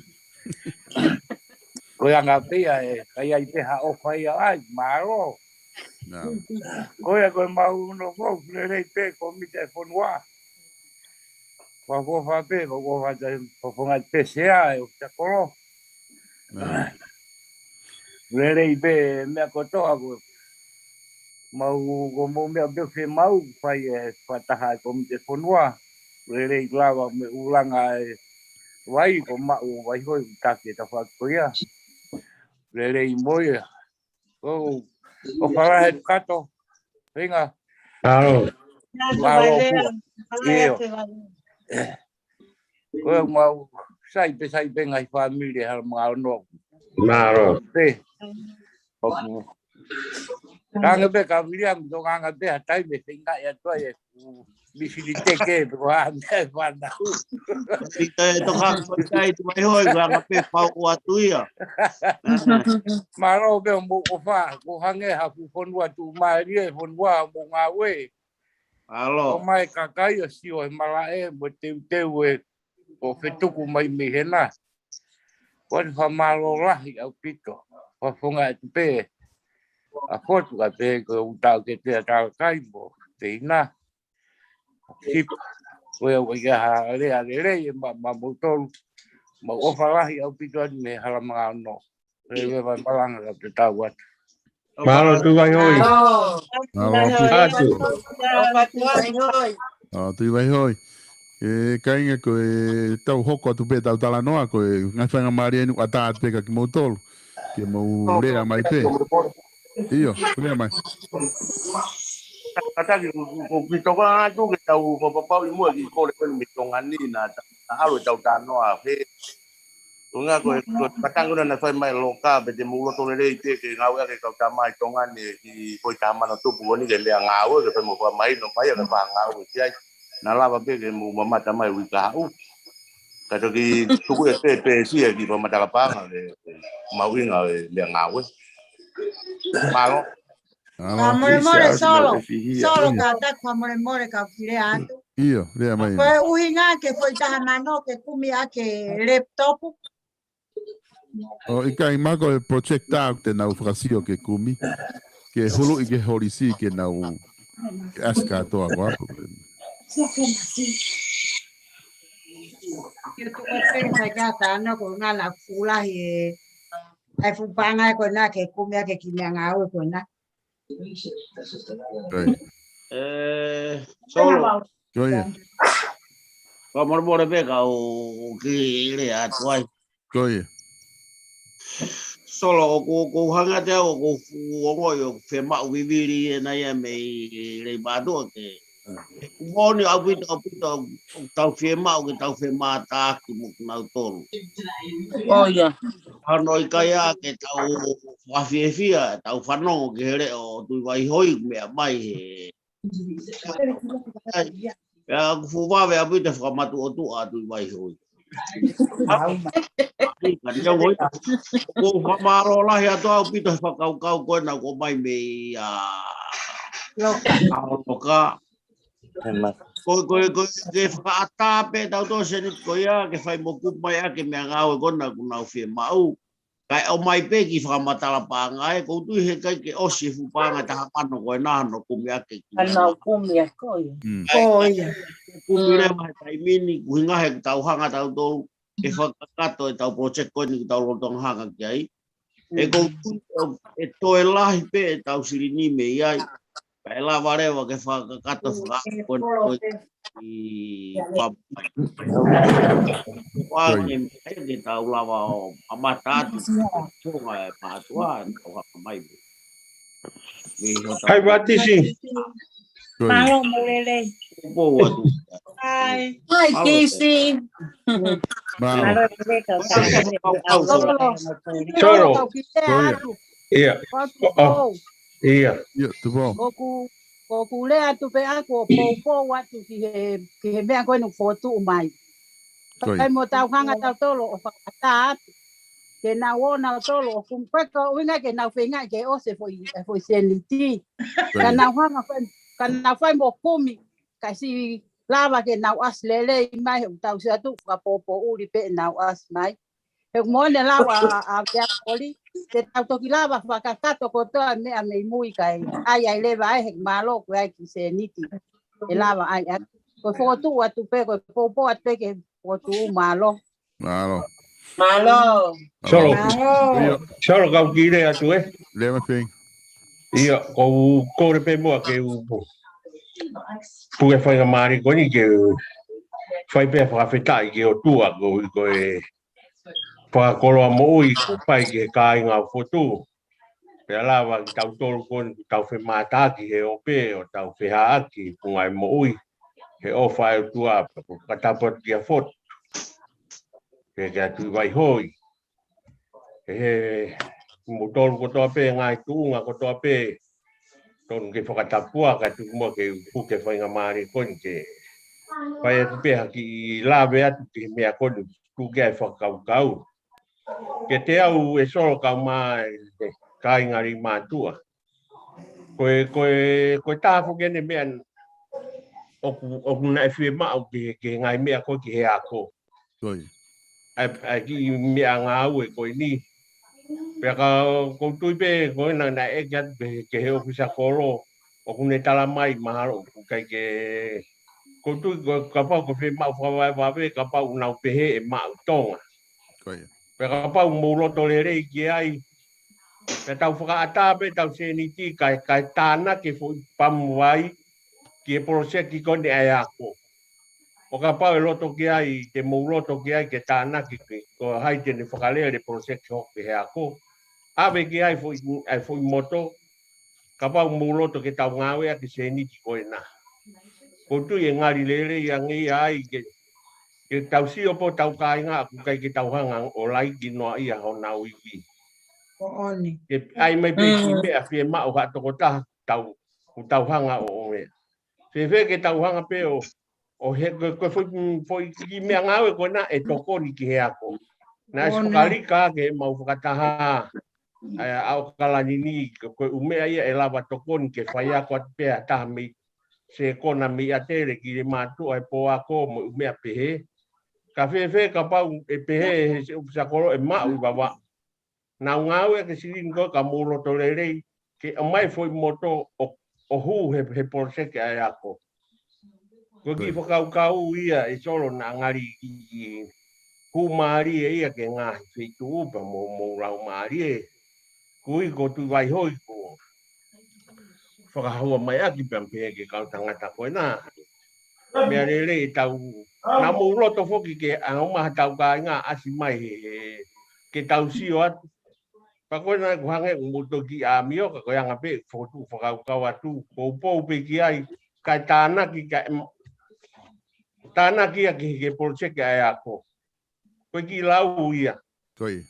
Ko e anga pē ia ē, ka ʻi ai pē ha ʻofa ia ai, mālō. Ko ia ko e mau nofo, lelei pē, kōmiti ʻa e fonua. Fakaʻofa pē, fakaʻofa atu, fakaʻofa atu pē Sea ʻe ʻOfitakolo. Lelei pē meʻa kotoa ko e mau ko mo meʻa pē fiemaʻu fai ʻe fakataha ʻa e kōmiti fonua. Lelei lava mo e ʻulungaanga ʻa e vai ko maʻu vai hoi taki e tafaʻaki ko ia. Lelei mo ia. ʻOfa lahi atu kato. Feinga. ʻAo. Mālō pē. ʻIo. Ko e mau sai pē, sai pē ngaahi fāmili ʻa e Halamangano. Mālō. Pē. ʻOku. Kanga pē ka Viliami, tokanga pē ha taimi feinga ia ʻa e toa e ku misili teke, pe ko ha meʻa ʻe fānau. Pita e toka ko tai tu mai hoi, kanga pē pau ko atu ia. Mālō pē hoʻomou ʻofa, ko e hangē ha fuʻu fonua tuʻumālie, fonua mo ngāue. Mālō. Ko mai kakai ʻo sio he malaʻe, mo teuteu ʻe ko fetuku mai mei hena. Ko e fakamālō lahi ʻaupito. Fakafofonga atu pē ʻa Fotu ka pehē ko e ʻū taʻokete ʻa Talakai mo Teina. Sipa. Ko e ʻoku ʻikai ha lea lelei ʻe maʻu maʻamoutolu. Mau ʻofa lahi ʻaupito atu mei Halamangano. Pea ʻe vai malanga ka te tau atu. Mālō Tuʻi Vaihoi. Mālō. Mālō Tuʻi Vaihoi. ʻAo, Tuʻi Vaihoi. ʻE kāinga ko e tau hoko atu pē tau talanoa ko e ngaahi faingamālie eni ʻoku ʻatā atu pē kia kimoutolu. Ke mou lea mai pē. ʻIo, lea mai. Kātaki, ko, ko, ko ki toka atu ke tau ko papau i mua ki kole ko ni mei Tonga ni naʻa ta, ta ʻalu e tau talanoa he. Ko e ʻuhinga ko e, ko e patangu na naʻe fai mai loka, pe te mou loto lelei pē ke ngāueʻaki e kau tama ʻi Tonga ni ki he foʻi taha mano tupu ko eni ke meʻangāue, ke fai mo fakamahino mai, ke fakangāue ki ai. Naʻa lava pē ke mou mamata mai uike kahaʻu. Ka toki tuku e pē, pē sia ki he fakamatala paʻanga ke mahuʻinga e meʻangāue. Mālō. Fakamolemole, Solo. Solo, kātaki fakamolemole kau kiʻi lea atu. ʻIo, lea mai. Ko e ʻuhinga ke foʻi taha mano ke kumi ʻaki e laptop. ʻO ʻikai, mahalo ko e projector ʻoku te nau fakasio ke kumi. Ke huluʻi ki he holisi ke nau ke ʻasi kātoa ko ē. Ke tuku pē ke fai kātaki ʻa e ʻuhinga naʻa ku lahi e, ʻa e fuʻu paʻanga ko ena ke kumi ʻaki e kiʻi meʻangāue ko ena. ʻE, Solo. Ko ia. Fakamolemole pē kau kiʻi lea atu ai. Ko ia. Solo, ʻoku, ʻoku ou hanga atu au ʻoku ou fuʻu ongoʻi ʻoku fiemaʻu vivili ʻena ia mei Leimātuʻa ke. ʻOku moʻoni ʻaupito, ʻaupito, ʻoku tau fiemaʻu ke tau femātaaki mo kinautolu. ʻIo. Hano ʻikai ā ke tau fakafiefia, tau fanongo ki he leʻo ʻo Tuʻivaihoi meʻa mai he. Pea ʻoku fuʻu vave ʻaupito e fakamatuʻotuʻa ʻa Tuʻivaihoi. ʻOku ou fakamālō lahi atu ʻaupito he fakakaukau ko ena ʻoku ʻomai mei a Loka. Ko, ko, ko, ke fakaʻatā pē tautolu seniti ko ia, ke fai mo kupu mai ʻaki e meʻangāue ko ena ʻoku nau fiemaʻu. Kae ʻomai pē ki he fakamatala paʻanga ē, ʻoku ou tui he ʻikai ke ʻosi e fuʻu paʻanga ʻe taha mano ko ena hono kumi ʻaki e kiʻi meʻangāue. Kumi leva he taimi ni, ko e ʻuhinga he ʻoku tau hanga tautolu ke fakakakato ʻetau project ko eni ʻoku tau lolotonga hanga ki ai. ʻOku ou tui ʻe toe lahi pē ʻetau silini mei ai. Kae lava leva ke fakakakato fakaako ko eni ʻi Papai. Ko ʻene meʻa ke tau lava ʻo mamata atu ki he Tonga e mātuʻa, tau hanga mai. Mei hotau Hai, Vātisi. Mālō mo lelei. Pou atu. Hai. Hai, Kisi. Mālō. Solo. Ia. Ia. ʻOku ou lea atu pē ʻaku ʻo poupou atu ki he, ki he meʻa ko eni ʻoku fokotuʻu mai. Kae mo tau hanga tautolu ʻo fakaʻatā atu. Ke nau ō nautolu ʻo kumi, ko e ʻuhinga ke nau feinga ke ʻosi e foʻi, e foʻi seniti. Ka nau hanga fai, ka nau fai mo kumi, ka siʻi lava ke nau ʻasi lelei mai, he ʻoku tau sio atu, fakapoupou ʻuli pē nau ʻasi mai. He ʻoku moʻoni e lau ʻa, ʻa, ʻa Veakoli, te tau toki lava fakakakato kotoa e meʻa mei mui kae ʻai ai leva ai, he mālō ko e ʻai e kiʻi seniti. ʻE lava ai, ʻai. Ko e fokotuʻu atu pē, ko e poupou atu pē ke fokotuʻu, mālō. Mālō. Mālō. Solo. Mālō. Solo, kau kiʻi lea atu ē. Lea mai pē. ʻIo, ʻoku ou kole pē muʻa ke u puke faingamālie ko eni ke u fai pē fakafetaʻi ki he ʻOtua ko, ko e fakakoloa moʻui kuo fai ki he kāinga ʻo Fotu. Pea lava kitautolu ko eni ʻoku tau femātaaki he ope ʻo tau feʻaʻaki e funga e moʻui he ʻofa ʻa e ʻOtua pea ko e fakatapu atu kia Fotu. Pea kia Tuʻivaihoi. He, he, kimoutolu kotoa pē, ngaahi tuʻunga kotoa pē, tonu ke fakatapua, kae tuku muʻa ke u puke faingamālie ko eni ke fai atu pē ha kiʻi lave atu ki he meʻa ko eni, tuku ke ʻai fakakaukau. Kiate au ʻe Solo kau mai e kāinga Leimātuʻa. Ko e, ko e, ko e taha foki eni e meʻa ʻoku, ʻoku naʻe fiemaʻu ki he, ki he ngaahi meʻa ko ē ki he ako. ʻA e, ʻa e kiʻi meʻangāue ko eni. Pea ka, ʻoku ou tui pē, ko ena naʻe ʻeke atu pē ki he ʻōfisa kolo, ʻoku ne tala mai mahalo, ʻoku ʻikai ke, ʻoku ou tui ko, kapau ko e fiemaʻu fakavavevave, kapau ʻoku nau pehē ʻe maʻu Tonga. Pea kapau mou loto lelei ki ai, pea tau fakaʻatā pē ʻetau sēniti kae, kae tānaki e foʻi pamu vai ki he poloseki ko eni ʻa e ako. ʻO kapau ʻe loto ki ai, te mou loto ki ai ke tānaki ki, ko hai te ne fakalele e poloseki hoko ki he ako. ʻAve ki ai foʻi, ʻa e foʻi moto, kapau mou loto ke tau ngāueʻaki e sēniti ko ena. ʻOku ou tui ʻe ngali lelei ange ia ai ke ke tau sio pē ʻo tau kāinga ʻoku ʻikai ke tau hanga ʻo laiki noa ia honau ivi. Moʻoni. Ke ʻai mai pē ki he meʻa fiemaʻu ha tokotaha tau, ʻoku tau hanga ʻo, ʻo meʻa. Fēfē ke tau hanga pē ʻo, ʻo he, ko, ko e foʻi, foʻi kiʻi meʻangāue ko ena ʻe tokoni ki he ako. Naʻe ʻosi fakalika ke mau fakataha, ʻa e ʻAokalani ni, ko, ko e ʻū meʻa ia ʻe lava tokoni ke faiako atu pē ʻa e taha mei Sekona mei ʻAtele ki he mātuʻa ʻi he pō ako mo e ʻū meʻa pehē. Ka fēfē kapau ʻe pehē he siʻi ʻū sakolo ʻe maʻu ʻi Vavaʻu. Nau ngāueʻaki e silini ko ē ka mou loto lelei, ke ʻomai foʻi moto ʻo, ʻo hū he, he poloseki ʻa e ako. Ko e kiʻi fakakaukau ia ʻe Solo naʻa ngali ʻi, ʻi hū mālie ia ki he ngaahi feituʻu pea mo, mo lau mālie. Ko ia ko Tuʻi Vaihoi ko fakahua mai ʻaki pea pehē ki he kau tangata ko ena. Meʻa lelei ʻe tau, naʻa mou loto foki ke ʻomai ha tau kāinga ʻasi mai he, he, ke tau sio atu. Pea ko ena ʻoku hangē ʻoku mou toki ʻāmio, ka ko e anga pē fokotuʻu fakakaukau atu, poupou pē ki ai, kae tānaki, kae, tānaki ia ki he, ki he poloseki ʻa e ako. Ko e kiʻi lau ia. Ko ia.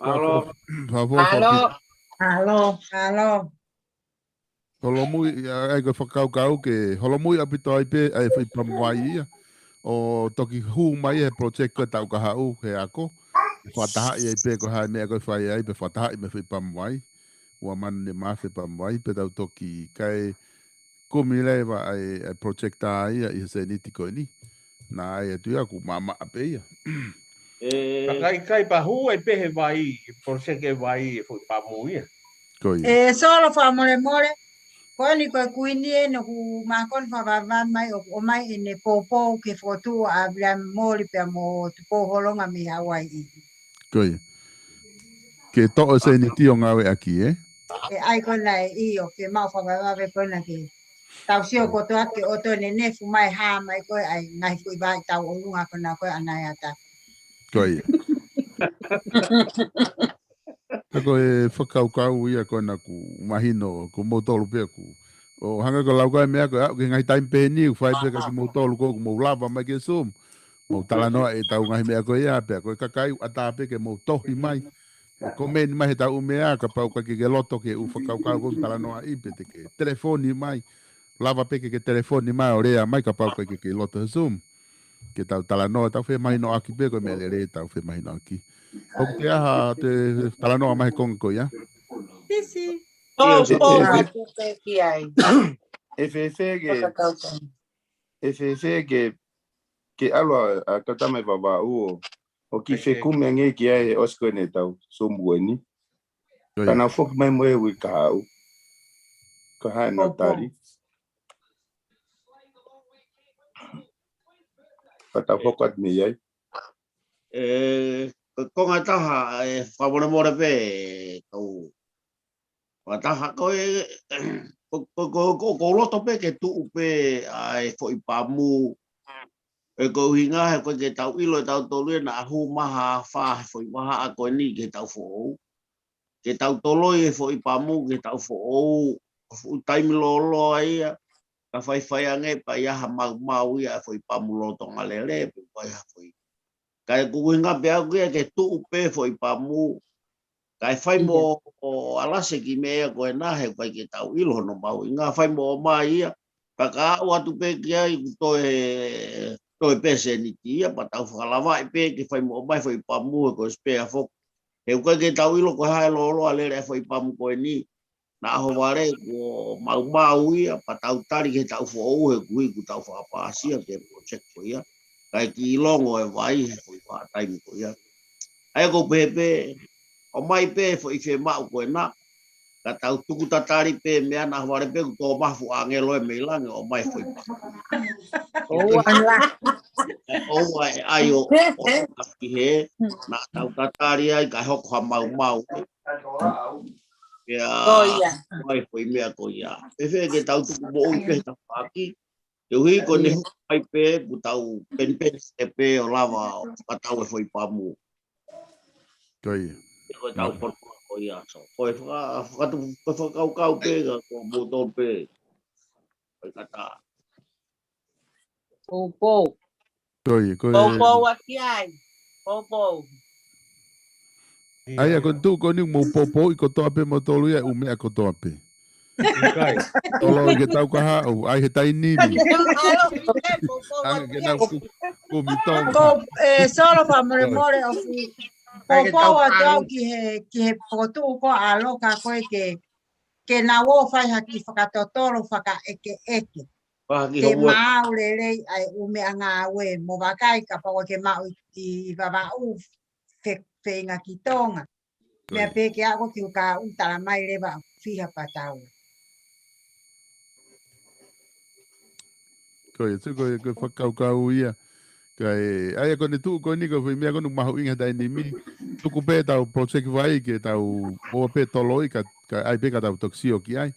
Halo. Halo. Halo. Halo. Holomui, ʻa, ʻa ia ko e fakakaukau ke holomui ʻaupito ai pē ʻa e foʻi pamu vai ia. ʻO toki hū mai he project ko e taʻu kahaʻu he ako. Fakatahaʻi ai pē ko e hā e meʻa ko ē ʻe fai ai pē fakatahaʻi mo e foʻi pamu vai. Ua mano ne mafe pamu vai pē tau toki kae kumi leva ʻa e, ʻa e project ʻa ia ʻi he sēniti ko eni. Naʻe ʻai atu ia ʻoku maʻamaʻa pē ia. ʻE, ka ʻikai, ʻikai pē hū ai pē he vai, poloseki ʻa e vai ʻa e foʻi pamu ia. Ko ia. ʻE Solo fakamolemole, ko eni ko e kuini eni ʻoku mākona fakavavevave mai ʻo, ʻomai ʻene poupou ke fokotuʻu ʻa Viliami Moli pea mo Tupou Holonga mei Hauaiʻi. Ko ia. Ke toʻo e sēniti ʻo ngāueʻaki, ē? ʻE ʻai ko ena ʻe ʻio, ke maʻu fakavavevave ko ena ke tau sio kotoa ke ʻoua toe nenefu mai hā mai ko ē ʻa e ngaahi foʻi vai tauʻolunga ko ena ko ē ʻa Naiata. Ko ia. Ka ko e fakakaukau ia ko ena ʻoku mahino, ko moutolu pē ʻoku. ʻO hangē ko e lau ko ē meʻa ko ē, ʻa, ki he ngaahi taimi pehē ni, ʻoku fai pē ka kimoutolu ko ē ʻoku mou lava mai ki he Zoom. Mou talanoa ʻetau ngaahi meʻa ko ia, pea ko e kakai ʻoku ʻatā pē ke mou tohi mai. ʻO komeni mai he tau meʻa, kapau ʻoku ʻikai ke ke loto ki he ʻū fakakaukau ko ē ʻoku talanoaʻi pē te ke telefoni mai. Lava pē ke ke telefoni mai ʻo lea mai kapau ʻoku ʻikai ke ke loto he Zoom. Ke tau talanoa, tau femahinoʻaki pē ko e meʻa lelei tau femahinoʻaki. ʻOku te aha te talanoa mai he konga ko ia? Sisi. ʻIo, ʻoku se, ou ʻoatu pē ki ai. ʻE fēfē ke, fakakaukau. ʻE fēfē ke, ke ʻalu ʻa, ʻa e kau tama ʻi Vavaʻu ʻo, ʻo kiʻi fekumi ange ki ai he ʻosi ko eni ʻetau Zoom ko eni. Ko ia. Ka nau foki mai mo e uike kahaʻu. Ko e hā ʻenau tali. Ka tau hoko atu mei ai. ʻE, ko e konga ʻe taha, ʻe fakamolemole pē, kau fakataha ko e, ko, ko, ko, ko, ko loto pē ke tuʻu pē ʻa e foʻi pamu. ʻE ko e ʻuhinga he ko e ke tau ʻilo ʻe tautolu ia naʻa hū mai ha afā he foʻi vahaʻa ko eni ke tau foʻou. Ke tau toloi e foʻi pamu ke tau foʻou, fuʻu taimi lōloa ia, ka faifai ange pea ʻi ai ha maumau ia e foʻi pamu lolotonga lele, pe ʻoku ʻi ai ha foʻi. Ka ʻoku ʻuhinga pē ʻaʻaku ia ke tuʻu pē foʻi pamu, kae fai mo ʻo alasi e kiʻi meʻa ko ena he ʻoku ʻikai ke tau ʻilo hono mahuʻinga, fai mo ʻomai ia, ka ka aʻu atu pē ki ai ʻoku toe, toe pē sēniti ia, pea tau fakalavaʻi pē ke fai mo ʻomai foʻi pamu he ko e spare foki. He ʻoku ʻikai ke tau ʻilo ko e hā e lōloa lele e foʻi pamu ko eni. Naʻa ʻohovale kuo maumau ia, pea tau tali ke tau foʻou he ʻoku ʻikai ke tau fakapāsia ki he project ko ia. Kae kiʻi longo e vai he foʻi vahaʻa taimi ko ia. ʻA ia ʻoku ou pehē pē, ʻomai pē foʻi fiemaʻu ko ena. Ka tau tuku tatali pē meʻa naʻa ʻohovale pē kuo tō mai ha fuʻu ʻāngelo ia mei langi ʻo ʻomai foʻi pamu. ʻOua ʻe la. ʻOua ʻe ʻai ʻo, ʻo, ʻo ki he, naʻa tau tatali ai kae hoko ha maumau. Pea, ko ia. ʻOmai foʻi meʻa ko ia. Fēfē ke tau tuku moʻui pē he tafaʻaki. Koeʻuhi ko ʻene hū mai pē, kuo tau penipeni pē ʻo lava ʻo fakatau e foʻi pamu. Ko ia. Ko e tau pono ko ia, so. Ko e faka-, fakatu-, ko e fakakaukau pē, ka ko moutolu pē. Ko e kata. Poupou. Ko ia, ko e Poupou ʻaki ai. Poupou. ʻA ia, ko e tuʻu ko eni mou poupouʻi kotoa pē moutolu ia ʻū meʻa kotoa pē. ʻIkai. Tolo ke tau kahaʻu, ʻai he taimi ni. Ange ke nau ku-, kumi Tonga. Ko, ē, Solo, fakamolemole ʻoku poupou atu au ki he, ki he fokotuʻu ko ē ʻa Loka ko ē ke, ke nau ō fai ha kiʻi fakatotolo fakaʻekeʻeke. Ke maau lelei ʻa e ʻū meʻangāue mo vakai kapau ʻoku ke maʻu ʻi, ʻi Vavaʻu fe-, feinga ki Tonga. Meʻa pē ke aʻu ki he kahaʻu, tala mai leva ʻoku fiha pea tau. Ko ia, tuku ko e, ko e fakakaukau ia. Ka e, ʻa ia ko eni tuʻu ko eni ko e foʻi meʻa ko eni mahuʻinga he taimi ni. Tuku pē tau project vai ke tau ō pē toloʻi ka, ka ʻai pē ka tau toki sio ki ai.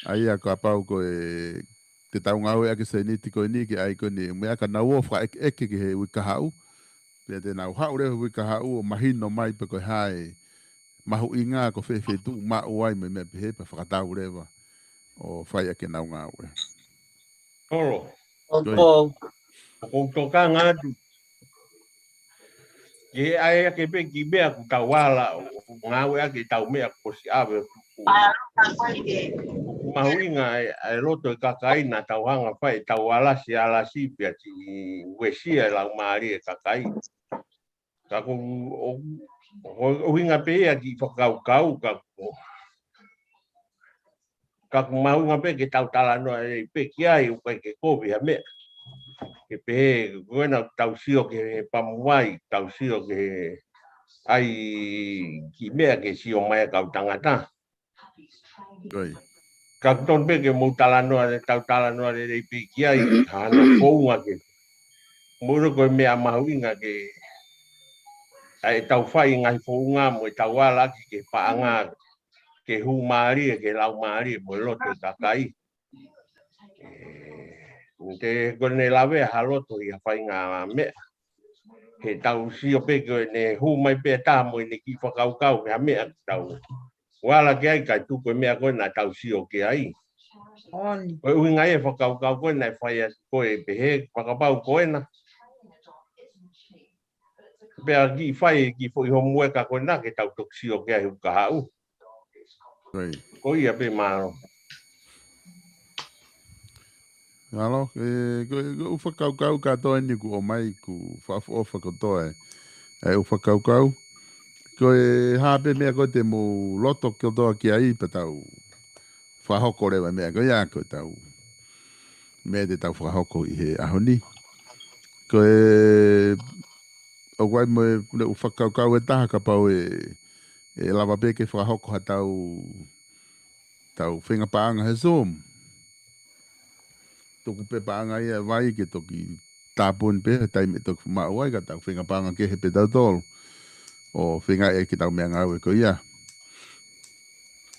ʻA ia kapau ko e te tau ngāueʻaki e sēniti ko eni ke ʻai ko eni meʻa ka nau ō fakaʻekeʻeke ki he uike kahaʻu. Pea te nau haʻu leva he uike kahaʻu ʻo mahino mai pe ko e hā e mahuʻinga ko fē feituʻu maʻu ai mo e meʻa pehē pea fakatau leva ʻo fai ʻaki ʻenau ngāue. Solo. Ko ia. ʻOku ou tokanga atu. Ke ʻai ake pē ki he meʻa ʻoku tau ala ʻo ngāueʻaki ʻetau meʻa kuo ʻosi ʻave ʻo tuku. ʻOku mahuʻinga ʻa e, ʻa e loto e kakai naʻa tau hanga fai ʻetau alasi, alasi pea ti uesia e laumālie e kakai. Ka ko, ʻo, ʻo, ʻuhinga pē ia ki he fakakaukau, ka ko, ka ʻoku mahuʻinga pē ke tau talanoa lelei pē ki ai, ʻoku ʻikai ke kovi ha meʻa. Ke pehē, ko ena tau sio ki he pamu vai, tau sio ki he ʻai kiʻi meʻa ke sio mai ʻa e kau tangata. Ko ia. Ka ʻoku totonu pē ke mou talanoa, tau talanoa lelei pē ki ai, hano founga ke. Mou ʻilo ko e meʻa mahuʻinga ke, ʻa ʻetau fai ngaahi founga mo ʻetau ala ʻaki ke paʻanga, ke hū mālie, ke lau mālie, mo e loto e kakai. ʻE, te ko ʻene lavea ha loto ʻi ha faʻahinga meʻa. He tau sio pē ko ʻene hū mai pē taha mo ʻene kiʻi fakakaukau ki ha meʻa tau. Vala ki ai kae tuku e meʻa ko ē naʻa tau sio ki ai. Ko e ʻuhinga ia e fakakaukau ko ē naʻe fai atu ko ē pehē fakapapau ko ena. Pea kiʻi fai, kiʻi foʻi homueka ko ena ke tau toki sio ki ai he uike kahaʻu. Ko ia pē mālō. Mālō, ē, ko e, ko e ʻū fakakaukau kātoa eni kuo ʻomai kuo fakaʻofoʻofa kotoa ē. ʻA e ʻū fakakaukau. Ko e hā pē meʻa ko ē te mou loto kotoa ki ai pea tau fakahoko leva e meʻa ko ia ko ʻetau meʻa te tau fakahoko ʻi he ʻaho ni. Ko e, ʻoku ʻi ai mo e, ʻū fakakaukau ʻe taha kapau ʻe, ʻe lava pē ke fakahoko ha tau, tau feinga paʻanga he Zoom. Tuku pē paʻanga ia vai ke toki tāpuni pē, he taimi ʻe toki maʻu ai ka tau feinga paʻanga kehe pē tautolu. ʻO feinga ʻe ke tau meʻangāue ko ia.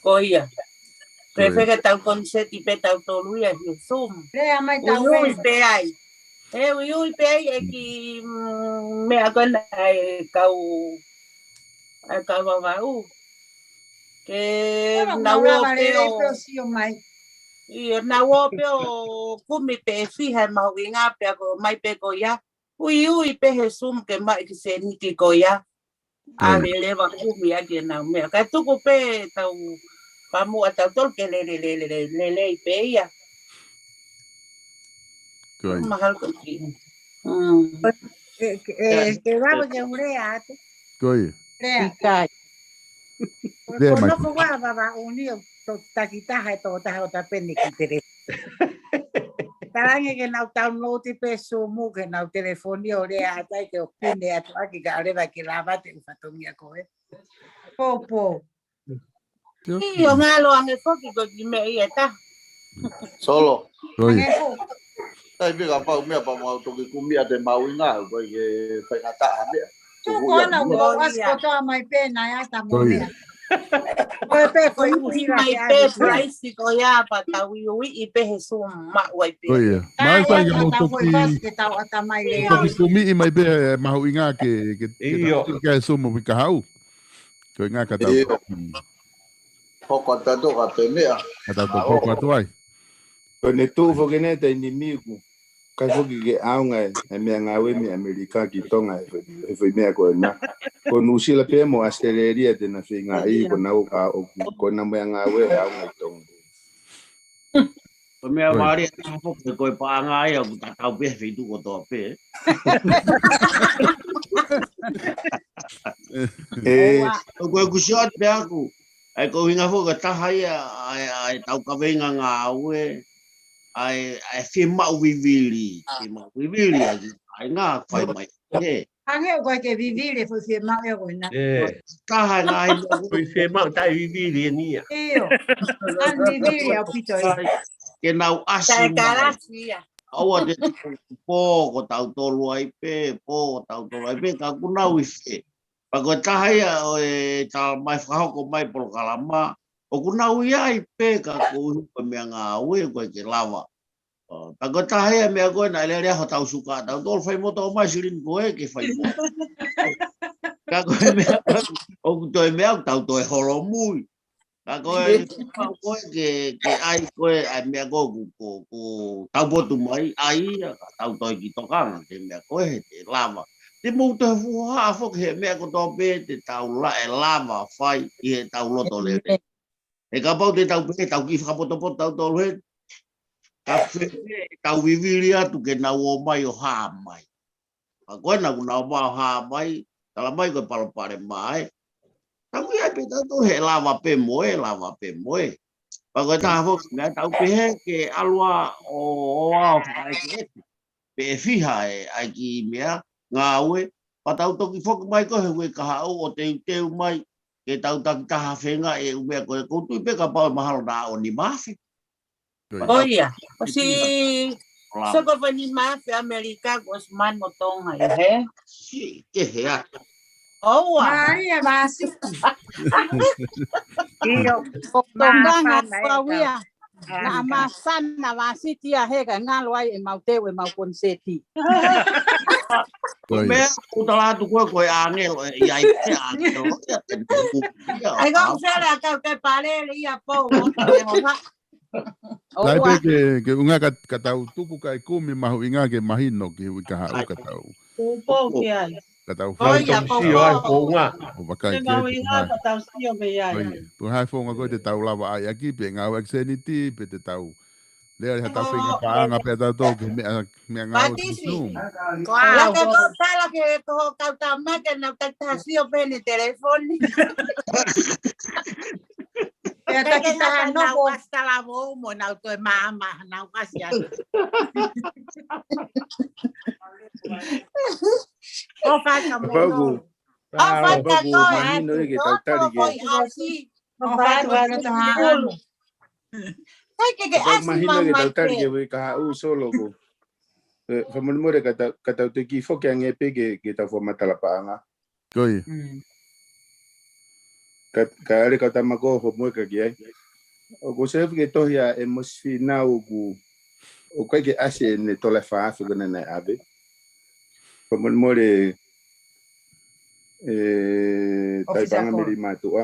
Ko ia. Ko ia. Pea feinga tau koniseti pē tautolu ia he Zoom. Lea mai tau uiui pē ai. He uiui pē ai e kiʻi, mm, meʻa ko ena ʻa e kau, ʻa e kau Vavaʻu. Ke nau ō pē ʻo sio mai. ʻIo, nau ō pē ʻo kumi pē ʻe fiha e mahuʻinga pea ko mai pē ko ia. Uiui pē he Zoom ke maʻu e kiʻi sēniti ko ia. ʻAve leva kumi ʻaki ʻenau meʻa. Kae tuku pē tau pamu ʻa tautolu ke lele, lele, lele, lelei pē ia. Mahalo ko e kiʻi. Mm. Ē, ē, ke lava ke u lea atu. Ko ia. Lea. ʻIkai. Ko e, ko e nofo ua Vavaʻu ni ʻo to-, takitaha e tokotaha ʻo tapene ki tele. Talaange ke nau download pē Zoom ke nau telefoni ʻo lea atu ai ke ʻo pine atu ʻaki kae ʻoua leva ke lava te u fatongia ko ē. Poupou. ʻIo, ngalo ange foki ko e kiʻi meʻa ia ʻe taha. Solo. Ko ia. Ange foki. ʻIkai pē kapau meʻa pea mau toki kumi ʻa e mahuʻinga, ʻoku ʻikai ke faingataʻa ha meʻa. Tuku ko ena ʻoku ʻosi kotoa mai pē naʻe ʻata mo meʻa. Ko e pē ko e uhi mai pē price ko ia pea tau uiuiʻi pē he Zoom maʻu ai pē. Ko ia. Mai fai ke mau toki, ke tau ʻata mai lelei. Toki kumiʻi mai pē he mahuʻinga ke, ke, ke tau ke Zoom uike kahaʻu. Ko e ʻuhinga ka tau toki hoko atu atu ka pē meʻa. Ka tau toki hoko atu ai. Ko ʻene tuʻu foki ʻene taimi ni ʻoku ʻIkai foki ke ʻaonga e, e meʻangāue mei ʻAmelika ki Tonga he foʻi, he foʻi meʻa ko ena. Ko Nuʻusila pē mo ʻAositelēlia te na feinga ai, ko nau ka ʻoku, ko na meʻangāue ʻaonga ʻi Tonga. Ko e meʻa mālie ʻa e taha foki ko e paʻanga ia ʻoku tatau pē he feituʻu kotoa pē. ʻE, ʻoku, ʻoku sio atu pē ʻaku. ʻA ia ko e ʻuhinga foki ko e taha ia ʻa e, ʻa e tau kaveinga ngāue, ʻa e, ʻa e fiemaʻu vivili, fiemaʻu vivili ʻa e, ʻa e ngā fai mai. He, Hangē ʻoku ʻikai ke vivili e foʻi fiemaʻu ia ko ena. ʻE, taha e ngaahi meʻa ko e foʻi fiemaʻu taʻe vivili eni ia. ʻIo. Taʻe vivili ʻaupito ia. Ke nau ʻasi mai. Taʻe kalasi ia. ʻOua te tau pō ko tautolu ai pē, pō ko tautolu ai pē, ka ʻoku nau ʻi fē. Pea ko e taha ia ʻo e tala mai fakahoko mai polokalama, ʻoku nau ʻi ai pē ka ko e meʻangāue ʻoku ʻikai ke lava. ʻO, pea ko e taha ia meʻa ko ē naʻe lele ai hotau suka, tautolu fai moto mai silini ko ē ke fai moto. Ka ko e meʻa ko ē, ʻoku toe meʻa, ʻoku tau toe holomui. Ka ko e, ko e ke, ke ʻai ko e, ʻai meʻa ko ē ʻoku, ko, ko tau potu mai, ʻai ia, ka tau toe ki tokanga, ke meʻa ko ē he te lava. Te mou toe fuhaʻa foki he meʻa kotoa pē, te tau la, ʻe lava fai, ʻi he tau loto lele. He kapau te tau pē, tau kiʻi fakapotopoto tautolu he, ka fē, tau vivili atu ke nau ō mai ʻo hā mai. Pea ko ena kuo nau ō mai ʻo hā mai, tala mai ko e palopalema ē. Tau ʻi ai pē tautolu he lava pē mo ē, lava pē mo ē. Pea ko e taha foki meʻa tau pehē ke ʻalu ʻo, ʻo, ʻo fakaʻekeʻeke. Pe ʻe fiha e, ʻa e kiʻi meʻa, ngāue, pea tau toki foki mai ko e he uike kahaʻu ʻo teuteu mai, ke tau takitaha feinga e ʻū meʻa ko ē ʻoku ou tui pē kapau ʻe mahalo naʻa ʻo nima afe. ʻIo. ʻO ia, ʻosi soko fai nima afe ʻAmelika, kuo ʻosi mano Tonga ia, he? Siʻi kehe atu. ʻOua. Ai, e māsiti. ʻIo, ko Tonga māsana e fau ia. Naʻa māsana māsiti ia he ka ngalo ai e mau teu e mau koniseti. Ko e meʻa ʻoku tala atu ko e, ko e ʻāngelo, e, ʻi ai e ʻāngelo, ia te ne hū, ia, ʻAi, ko ʻoku fele a kau ke palele ia pō, ʻo te homa. Lai pē ke, ke ʻuhinga ka, ka tau tuku kae kumi mahuʻinga ke mahino ki he uike kahaʻu ka tau. Pō ki ai. Ka tau fai. Ia, pō, sio ai, pō. Pō ʻunga. ʻO vakai ke mahuʻinga ka tau sio mei ai. Ko ia. Pō hai founga ko e te tau lava ai ʻaki, pe ngāue ʻaki seniti, pe te tau. Lea le ha tau feinga paʻanga, pe tau tō ke meʻa, meʻa ngāue ki Zoom. Laka ko tala ke ko ho kau tamake nau takitaha sio pē ne telefoni. Pea takitaha nau nofo. Kasi tala mo mo nau toe maama, nau kasi atu. ʻO faka mo Pau ku. ʻO faka Pau ku ko e mahino atu, ke tau tali ke. Ko i ʻasi. ʻO faka atu, atu, atu, atu. Sai ke ke Pau ʻasi mahino ke tau tali ke uike kahaʻu Solo ko. ʻE, fakamolemole ka tau, ka tau te kiʻi foki ange pē ke, ke tau fakamatala paʻanga. Ko ia. Ka, ka ʻale ka tama ko ho moeka ki ai. ʻOku ou sio ki he tohi ʻa ʻEmosi Fīnau ʻoku, ʻoku ʻikai ke ʻasi ʻene tola fā afe ko ena naʻe ʻave. Fakamolemole, ʻe, ʻOfisa taipaʻanga ko. Meli Mātuʻa.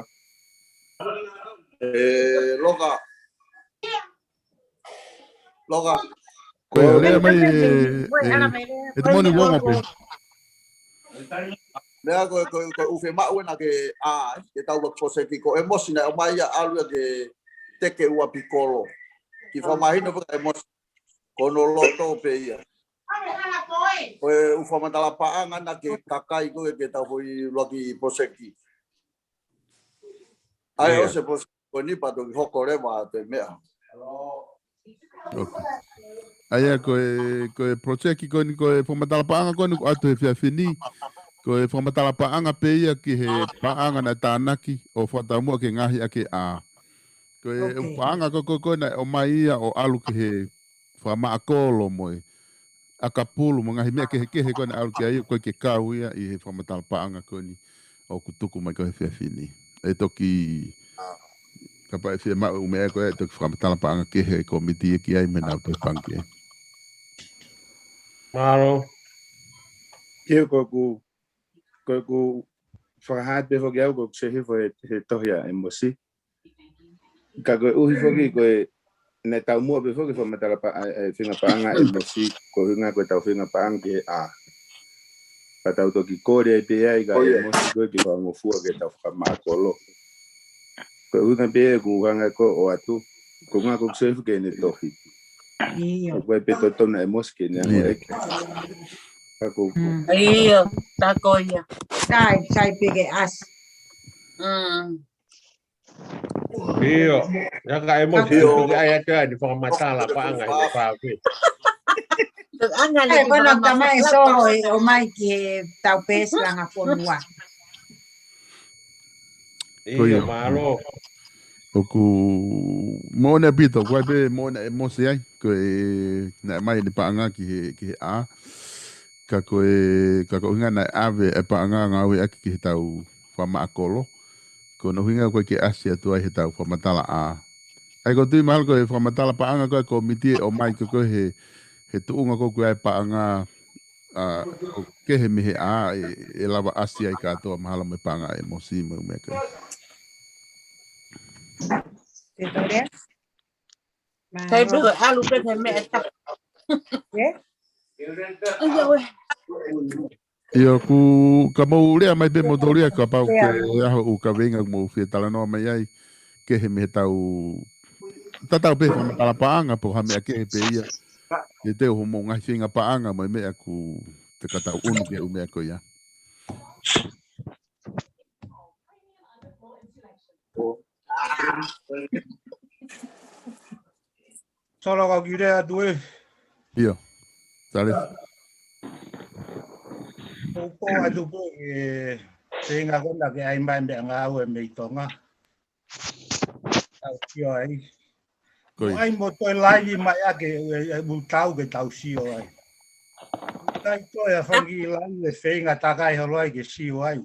ʻE, Loka. Loka. Ko ia, lea mai, ʻe, ʻe, ʻe te moni uongo pē. Lea ko, ko, ko ʻū fiemaʻu ena ke, ʻa, ke tau ua koseki ko ʻEmosi naʻe ʻomai ia ʻalu ia ke teke ua pikolo. Kiʻi fakamahino pē ka ʻEmosi. Ko hono loto pē ia. Ko e ʻū fakamatala paʻanga ena ke kakai ko e ke tau foʻi ʻuluaki poseki. ʻAi, ʻIo. ʻOsi e poseki ko eni pea toki hoko leva atu e meʻa. ʻOku. ʻA ia ko e, ko e project ko eni, ko e fakamatala paʻanga ko eni ʻoku ʻoatu he efiafi ni. Ko e fakamatala paʻanga pē ia ki he paʻanga naʻe tānaki ʻo fakataumuʻa ke ngaohi ʻaki e ʻā. Ko e ʻū paʻanga ko, ko, ko ena ʻomai ia ʻo ʻalu ki he fakamaʻa kolo mo e ʻakapulu mo e ngaahi meʻa kehekehe ko ena ʻalu ki ai ʻoku ʻikai ke kau ia ʻi he fakamatala paʻanga ko eni ʻoku tuku mai ko e he efiafi ni. ʻE toki kapau ʻe fiemaʻu ʻū meʻa ko ē ʻe toki fakamatala paʻanga kehe ko e miti ia ki ai mo e nau toe pangikē. Mālō. Ke ko ʻeku, ko ʻeku fakahā pē foki au ko ʻeku sehifo he, he tohi ʻa ʻEmosi. Ka koeʻuhi foki ko e, ne tau muʻa pē foki fakamatala pa, e, e, feinga paʻanga ʻa ʻĒmosi, ko e ʻuhinga ko ʻetau feinga paʻanga ki he A. Ka tau toki kole ai pē ai ka ʻĒmosi ko ē ke fakangofua ke tau fakamaʻa kolo. Ko e ʻuhinga pē ʻeku hanga ko ē ʻo ʻoatu, ko e ʻuhinga ko ʻeku save ke ne tohi. ʻIo. Ko e pē totonu ʻa ʻĒmosi ke ne ʻango ʻeke. Ka ko ʻeku. ʻIo, tā ko ia. Sai, sai pē ke ʻasi. ʻIo, ia ka ʻĒmosi, ʻio, ke ai atu ai ni fakamatala paʻanga he pāpe. Anga le ʻAi, ko ena tamai so e ʻomai ki he tau peesi langa fonua. Ko ia. ʻIo, mālō. ʻOku moʻoni ʻaupito, ko e pē moʻoni ʻa ʻĒmosi ai, ko e naʻe ʻomai ʻene paʻanga ki he, ki he A. Ka ko e, ka ko e ʻuhinga naʻe ʻave e paʻanga ngāueʻaki ki he tau fakamaʻa kolo. Ko hono ʻuhinga ko e ke ʻasi atu ai he tau fakamatala A. ʻAi ko tui mahalo ko e fakamatala paʻanga ko e kōmiti ʻe ʻomai ko ē he, he tuʻunga ko ē ko e paʻanga, a, ʻoku kehe mei he A ʻe, ʻe lava ʻasi ai kātoa mahalo mo e paʻanga ʻa ʻĒmosi mo e meʻa ko ē. Te tole? Sai pē ko e ʻalu pē he meʻa ʻe taha. ʻE? ʻIo, ʻoku ka mou lea mai pē moutolu ia kapau ko e ʻaho ʻoku kaveinga ʻoku mou fie talanoa mai ai, kehe mei he tau, tatau pē fakamatala paʻanga, pe ko ha meʻa kehe pē ia. Te teu hoʻomou ngaahi feinga paʻanga, mo e meʻa ʻoku te ka tau ʻunu ki he ʻū meʻa ko ia. Solo kau ki lea atu ē. ʻIo. Tale. ʻOku ou ʻai atu pē e feinga ko ena ke ʻai mai meʻa ngāue mei Tonga. Tau sio ai. Ko ia. ʻAi mo toe laivi mai ʻa e, e, e, ʻū tau ke tau sio ai. Kai toe a fangi laivi e feinga takai holo ai ke sio ai.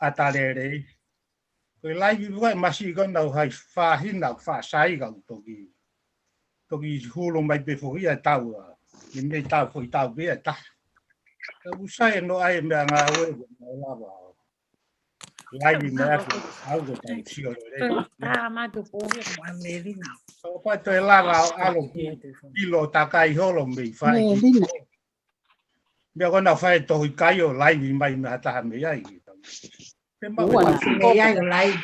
ʻAta lelei. Ko e laivi ua e masi ko ena ʻoku hai fāhina ʻoku faʻa sai ka ʻoku toki. Toki hulu mai pē foki ia tau a. Ni mei tau foʻi tau pē ia taha. Ka ʻoku sai ʻe noa ai meʻa ngāue ko ena lava. Laivi mai ʻaki au ko tau sio lelei. Ka matu pohi mo a Melina. Ka ʻoku ʻikai toe lava ʻo ʻalu ki ʻilo takai holo mei fai. Melina. Meʻa ko ena fai tohi kai ʻo laivi mai mei ha taha mei ai. Pe ma Ua na mei ai ʻo laivi.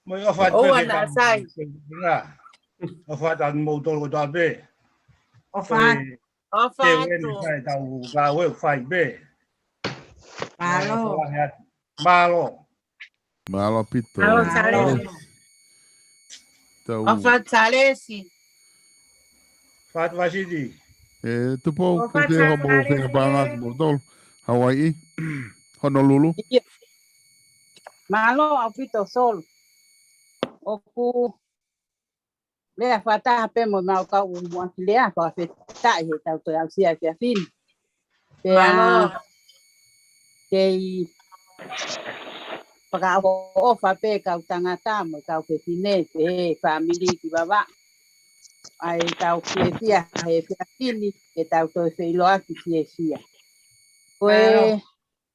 Mo e ʻofa atu ʻOua pē na ka sai. Ua. ʻOfa atu moutolu kotoa pē. ʻOfa atu. ʻOfa atu. Fai tau ngāue fai pē. Mālō. Mālō. Mālō ʻaupito. Mālō, Salesi. Tau. ʻOfa atu, Salesi. Fatu Vasiti. E, Tupou, ʻofa atu, Salesi. Ke ke homo feinga paʻanga ki moutolu. Hawaii. Honolulu. ʻIo. Mālō ʻaupito, Solo. ʻOku lea fakataha pē mo mau kau muʻaki lea, fakafetaʻi he tau toe aʻusia e efiafi ni. Pea kei fakaʻofoʻofa pē kau tangata mo e kau fefine, pehē fāmili ki Vavaʻu. ʻAi tau fiefia he efiafi ni, ke tau toe feʻiloaki fiefia. Ko e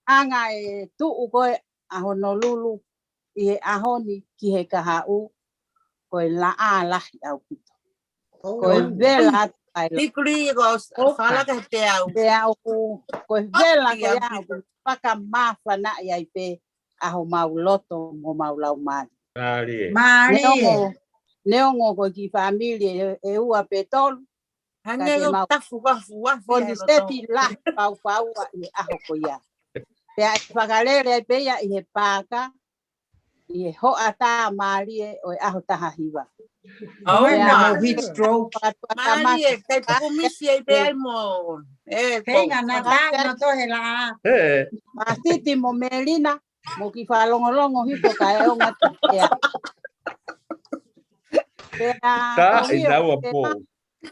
anga e tuʻu ko ē ʻa Honolulu ʻi he ʻaho ni ki he kahaʻu, ko e laʻā lahi ʻaupito. Ko e vela atu ai la. Tikuli ko fala ka te au. Te au, ko e vela ko ia ʻoku fakamāfanaʻi ai pē ʻa homau loto mo homau laumālie. Mālie. Mālie. Neongo, neongo ko e kiʻi fāmili ʻe, ʻe ua pe tolu. Hangē ka ke mau tafu ka fuafi ko ni seti lahi pau pau ʻi he ʻaho ko ia. Pea ʻe fakalele ai pē ia ʻi he paaka, ʻi he hoʻatā mālie ʻo e ʻaho taha hiva. ʻAu mai na mo heat stroke. Mālie, kai tuku misi ai pē ai mo. E, feinga na tā na tohe la. E. Vasiti mo Melina, mo ki falongolongo hiko ka e onga tea. Pea tā i naua pō.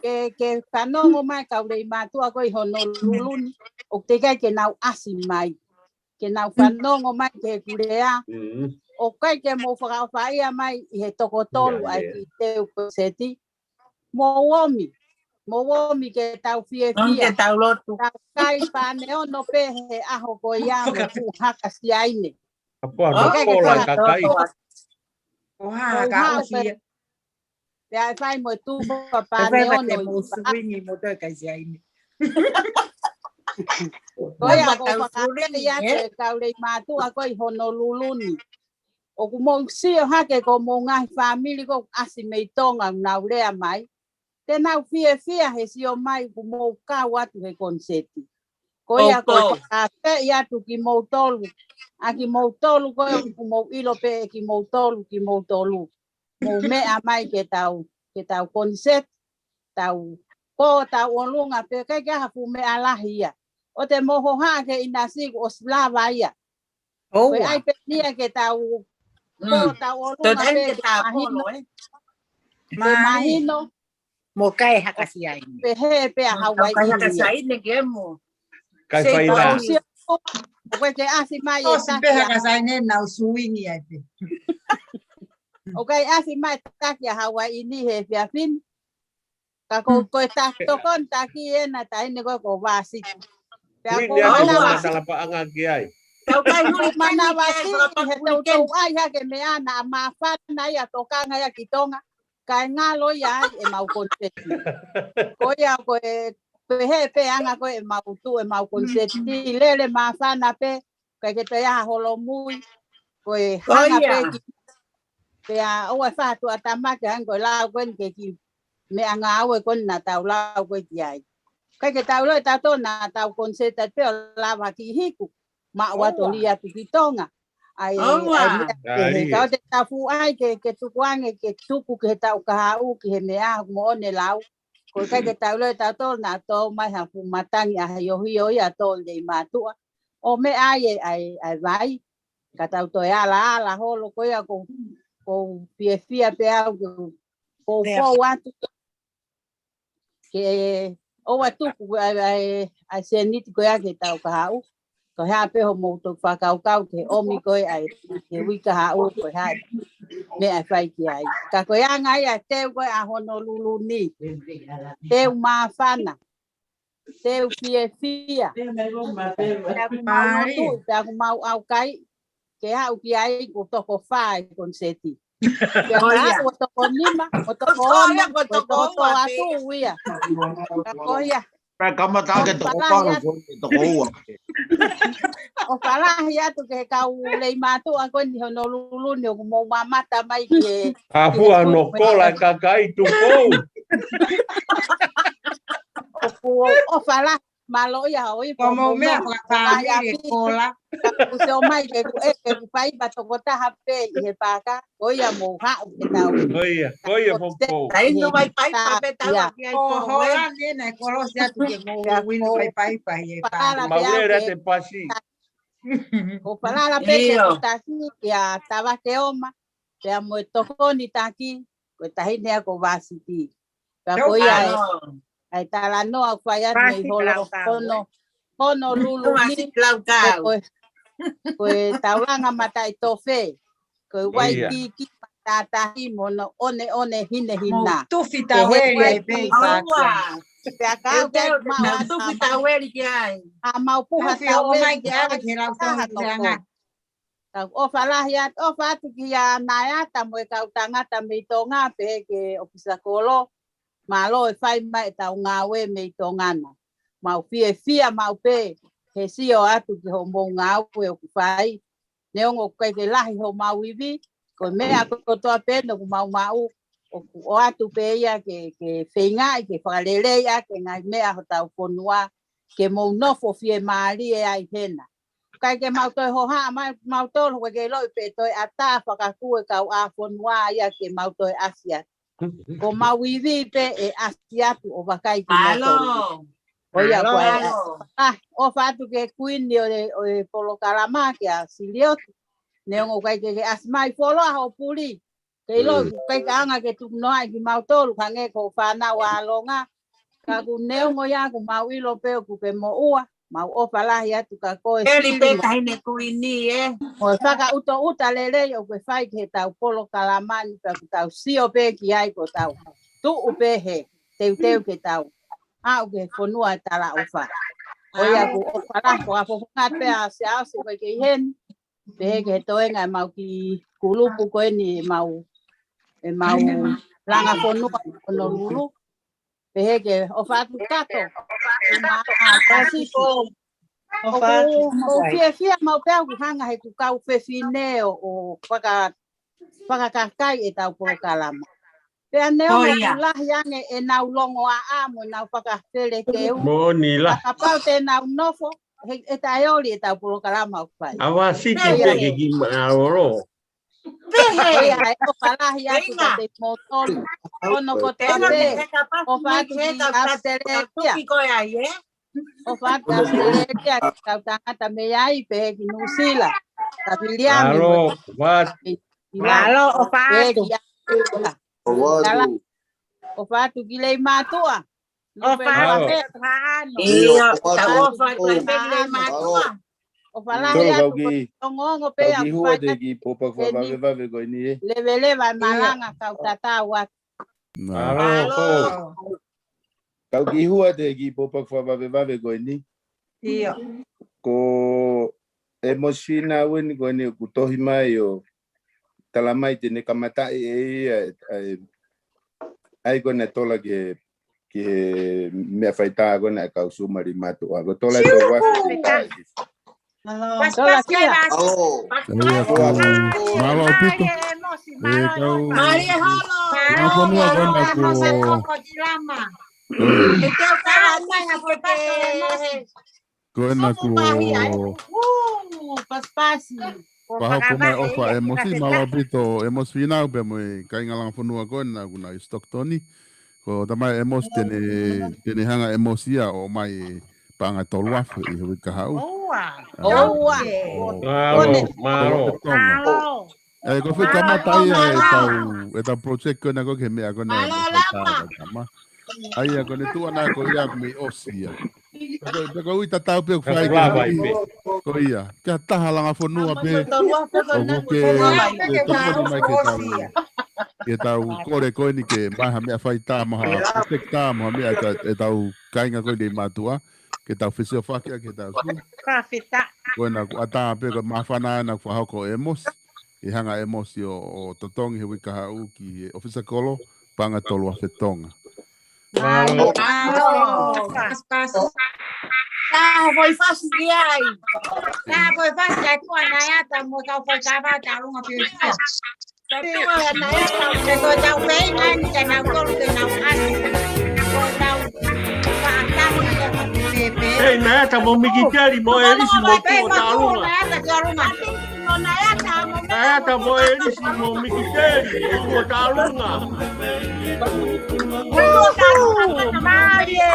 Ke, ke fanongo mai kau lei mātuʻa ko ē ʻi Honolulu ni, ʻoku teʻeki ai ke nau ʻasi mai. Ke nau fanongo mai ki heʻeku lea. ʻOku ʻikai ke mou fakaʻofaʻia mai ʻi he toko tolu ʻa e kiʻi teu peseti. Mou ōmi. Mou ōmi ke tau fiefia. Ke tau lotu. Tau kai pane ono pē he ʻaho ko ia mo fuʻu haka siaine. Kapua no kola kakai. Ko haka osi. Pea ʻe fai mo e tufa pāne ono i pa. Ko ia ko fakahā ia ke kau lei mātuʻa ko ē ʻi Honolulu ni. ʻOku mou sio hake ko mou ngaahi fāmili ko ē ʻoku ʻasi mei Tonga ʻoku nau lea mai. Te nau fiefia he sio mai ʻoku mou kau atu he koniseti. Ko ia ko e fakaafe atu kimoutolu. ʻA kimoutolu ko ē ʻoku mou ʻilo pē ʻe kimoutolu, kimoutolu. Mou meʻa mai ke tau, ke tau koniseti, tau pō, tau ʻolunga pē, ʻikai ke ʻi ai ha fuʻu meʻa lahi ia. ʻOua te mou hohaʻa ke ʻinasi kuo ʻosi lava ia. Ko e ʻai pē ia ke tau pō, tau ʻolunga pē, ke mahino. Ke mahino. Mo kai haka siaine. Pehē pē ʻa Hawaiʻi ia. Kai fai la. ʻOku ke ʻasi mai e taki pē haka siaine nau suingi ai pē. ʻOku ke ʻasi mai taki ʻa Hawaiʻi ni he efiafi ni. Ka ko, ko e taki tokoni taki ena taʻahine ko ē ko Vasi. Pea ko e manavasi. Talapaʻanga ki ai. Ko e manavasi he toutou ʻai hake meʻa naʻa māfana ia tokanga ia ki Tonga. Kae ngalo ia ai ʻemau koniseti. Ko ia ko e pehē pē anga ko ē ʻemau tuʻu ʻemau koniseti. Lele māfana pē, ʻikai ke toe ʻi ai ha holomui. Ko e hanga pē ki, pea ʻoua ʻe fai ha tuʻatamaki hangē ko e lau ko eni ki he kiʻi meʻangāue ko eni naʻa tau lau ko ē ki ai. ʻIkai ke tau ʻilo ʻe tautolu naʻa tau koniseti pē ʻo lava ki hiku. Maʻu atu ʻo lī atu ki Tonga. ʻAi, ʻai meʻa pehē. Ka ʻoua te tau fuʻu ʻai ke, ke tukuange, ke tuku ki he taʻu kahaʻu, ki he meʻa, moʻoni e lau. Ko e ʻikai ke tau ʻilo ʻe tautolu naʻa tō mai ha fuʻu matangi ʻahiohio ia ʻa Tolei Mātuʻa. ʻO meʻa ai e, ʻai, ʻai vai. Ka tau toe alaala holo ko ia ko, ko fiefia pē au ke, ko fou atu. Ke ʻoua tuku ʻa e, ʻa e, ʻa e sēniti ko ia ki he taʻu kahaʻu. Ko e hā pē hoʻomou toki fakakaukau ke ʻomi ko ē ʻa e, he uike kahaʻu ko e hā e meʻa ʻe fai ki ai. Ka ko e anga ia e teu ko ē ʻa Honolulu ni. Teu māfana. Teu fiefia. Pea ʻoku mau lotu, pea ʻoku mau ʻaukai. Ke aʻu ki ai kuo toko fā e koniseti. Pea ka ʻoku toko nima, ʻo toko ono, ʻo toko ua atu ia. Ka ko ia. Pea kamata ke toko fā, toko ua. ʻOfa lahi atu ki he kau lei mātuʻa ko eni ʻi Honolulu ni ʻoku mou mamata mai ki he. Hafua no kola e kakai Tupou. ʻOku ʻofa lahi. Mālō ia ʻo i ko mou meʻa fakafāmili e kola. Ka ʻoku sio mai ke ʻoku ʻeke ʻoku fai ma tokotaha pē ʻi he pāka. Ko ia mou haʻu ke tau. Ko ia, ko ia Fofo. Tainu mai paipa pē tau ia. Ko hola ni naʻe kolosi atu ke mou uino paipa ʻi he pāka. Mau lele atu e pasi. Ko falala pē ke taki kia Tavake Oma. Pea mo e tokoni taki. Ko e taʻahine ia ko Vasiti. Pea ko ia e, ʻa e talanoa ʻoku fai atu mei Holo, Hono, Honolulu ni, ko e, ko e taulanga mataʻitofe, ko e Waikiki matātahi mo hono ʻoneʻone hinehina. Tufi taueli ai pē i pāka. Pea kau ke mau tufi taueli ki ai. ʻA mau puha taueli ki ai. Taha toko. Ka ʻofa lahi atu, ʻofa atu kia Naeata mo e kau tangata mei Tonga pehē ki he ʻōfisa kolo. Mālō e fai mai ʻetau ngāue mei Tonga na. Mau fiefia maʻu pē he sio atu ki hoʻomou ngāue ʻoku fai. Neongo ʻoku ʻikai ke lahi homau ivi, ko e meʻa kotoa pē ʻoku mau maʻu, ʻoku ʻoatu pē ia ke, ke feingaʻi, ke fakalelei ʻaki e ngaahi meʻa hotau fonua, ke mou nofo fiemālie ai hena. ʻIkai ke mau toe hohaʻa mai, mau tolu, ʻoku ʻikai ke ʻiloʻi pe toe ʻatā fakakū e kau ʻā fonua ia ke mau toe ʻasi atu. Ko mau ivi pē ʻe ʻasi atu ʻo vakai ki mau tolu. Ko ia ko e. ʻOfa atu ki he kuini ʻo e, ʻo e polokalama kia Siliotu. Neongo ʻikai ke ke ʻasi mai foloa ho puli. Ke ʻilo ʻoku ʻikai ke anga ke tukunoaʻi kimautolu, ka hangē ko e fānau ʻa Longa. Ka ʻoku neongo ia ʻoku mau ʻilo pē ʻoku ke moʻua, mau ʻofa lahi atu ka ko e Eli pē Sili mo taʻahine kuini, ē. Mo e fakaʻutaʻuta lelei ʻoku ke fai ki heʻetau polokalama ni pea ʻoku tau sio pē ki ai ko ʻetau tuʻu pē he teuteu ke tau aʻu ki he fonua e talaʻofa. Ko ia ʻoku ʻofa lahi, ko e fofonga pē ʻa Siaosi ko e kei heni. Pehē ki he toenga ʻemau kiʻi kulupu ko eni ʻemau, ʻemau Langa Fonua ʻi Honolulu. Pehē ke ʻofa atu Kato. ʻOfa atu. ʻOku ou fiefia maʻu pē au ʻoku hanga he ʻeku kau fefine ʻo, ʻo faka-, fakakakai ʻetau polokalama. Pea neongo ʻoku lahi ange ʻenau longoaʻa mo ʻenau fakafelekeu. Moʻoni la. Ka kapau te nau nofo, he, ʻe taʻeoli ʻetau polokalama ʻoku fai. ʻAvasiki pē ke ki maʻa olo. Pehē. ʻOku ou fakalahi atu kiate kimoutolu. ʻOku ou kotoa pē. ʻOfa atu ki ʻAositelēlia. ʻOfa atu ki ʻAositelēlia, ki he kau tangata mei ai, pehē ki Nuʻusila. Ka Viliami. Mālō, ʻofa atu. Mālō, ʻofa atu. ʻOfa atu ki Leimātuʻa. ʻOfa atu. ʻIo, ʻofa atu ki Leimātuʻa. ʻOfa lahi atu ki he ongoongo pē ʻa e kiʻi hua ʻa e kiʻi pōpoaki fakavavevave ko eni ē. Leveleva e malanga kau tatau atu. Mālō. Kau kiʻi hua ʻa e kiʻi pōpoaki fakavavevave ko eni. ʻIo. Ko e mosina ʻeni ko eni ʻoku tohi mai ʻo talamai te ne kamataʻi ʻe ia ʻa e, ʻa e, ʻa e ko ena tola ki he, ki he meʻa faitā ko ena ʻa e kau suma Leimātuʻa. Ko e tola ʻe tolu afe. Mālō. Mālō ʻaupito. ʻE kau Langa Fonua ko ena kuo, ko ena kuo fakahoko mai ʻofa ʻa ʻEmosi, mālō ʻaupito ʻEmosi Fīnau pea mo e kāinga Langa Fonua ko ena ʻoku nau ʻi Stockton. Ko tamai ʻEmosi te ne, te ne hanga ʻEmosi ia ʻo ʻomai e paʻanga tolu afe ʻi he uike kahaʻu. ʻOua. ʻOua. Mālō, mālō. ʻE, ko e foʻi kamata ia ʻetau, ʻetau project ko ena ko e ki he meʻa ko ena. ʻA ia ko ʻene tuʻu ʻana ko ia mei ʻosi ia. Pea ko e ui tatau pē ʻoku fai ki he, ko ia. Kia taha Langa Fonua pē. ʻOku ke, ke tokoni mai ke tau, ke tau kole ko eni ke maʻu ha meʻa faitā mo ha, protect mo ha meʻa ʻetau kāinga ko eni Leimātuʻa. Ke tau fesiofaki ʻaki ʻetau sū. Ko ena ʻoku ʻatā pē ko e māfana ena ʻoku fakahoko ʻe ʻEmosi. ʻE hanga ʻEmosi ʻo, ʻo totongi he uike kahaʻu ki he ʻōfisa kolo, paʻanga tolu afe Tonga. Mālō. Mālō. Ka ko e fasi ki ai. Ka ko e fasi atu ʻa Naiata mo tau fai kava ta runga pio. Ka ko e tau feinga ni ka nau tolu ke nau ʻasi. Ko e tau faʻatahi ia ka pepe. Hei, Naiata mo Mikiteli mo ʻElisi mo Tuʻo Talunga. Naiata mo Naiata mo Naiata mo ʻElisi mo Mikiteli mo Tuʻo Talunga. Mālie.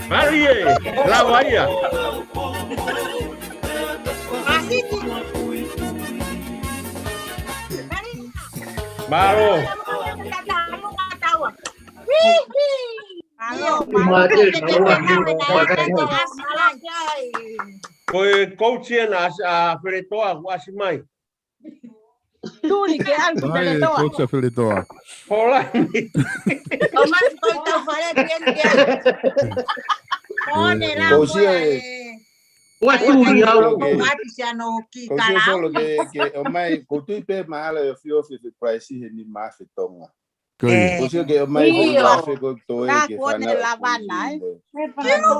Mālie, lava ia. Mālō. Ko e coach ena ʻa Feletoa, kuo ʻasi mai. Tuli ke ʻalu ki Feletoa. Coach ʻa Feletoa. Polani. ʻO mai ko e tau fale ki eni ke ʻalu. Ko ʻene lau ko e. Ua tuli au. Ko ʻene lau ko e. Ko e solo ke, ke ʻomai, ko tui pē mahalo ʻe ofiofi e price he nima afe Tonga. Ko ia. Ko sio ke ʻomai ko e afe ko e toe ke fanau lavana, ē?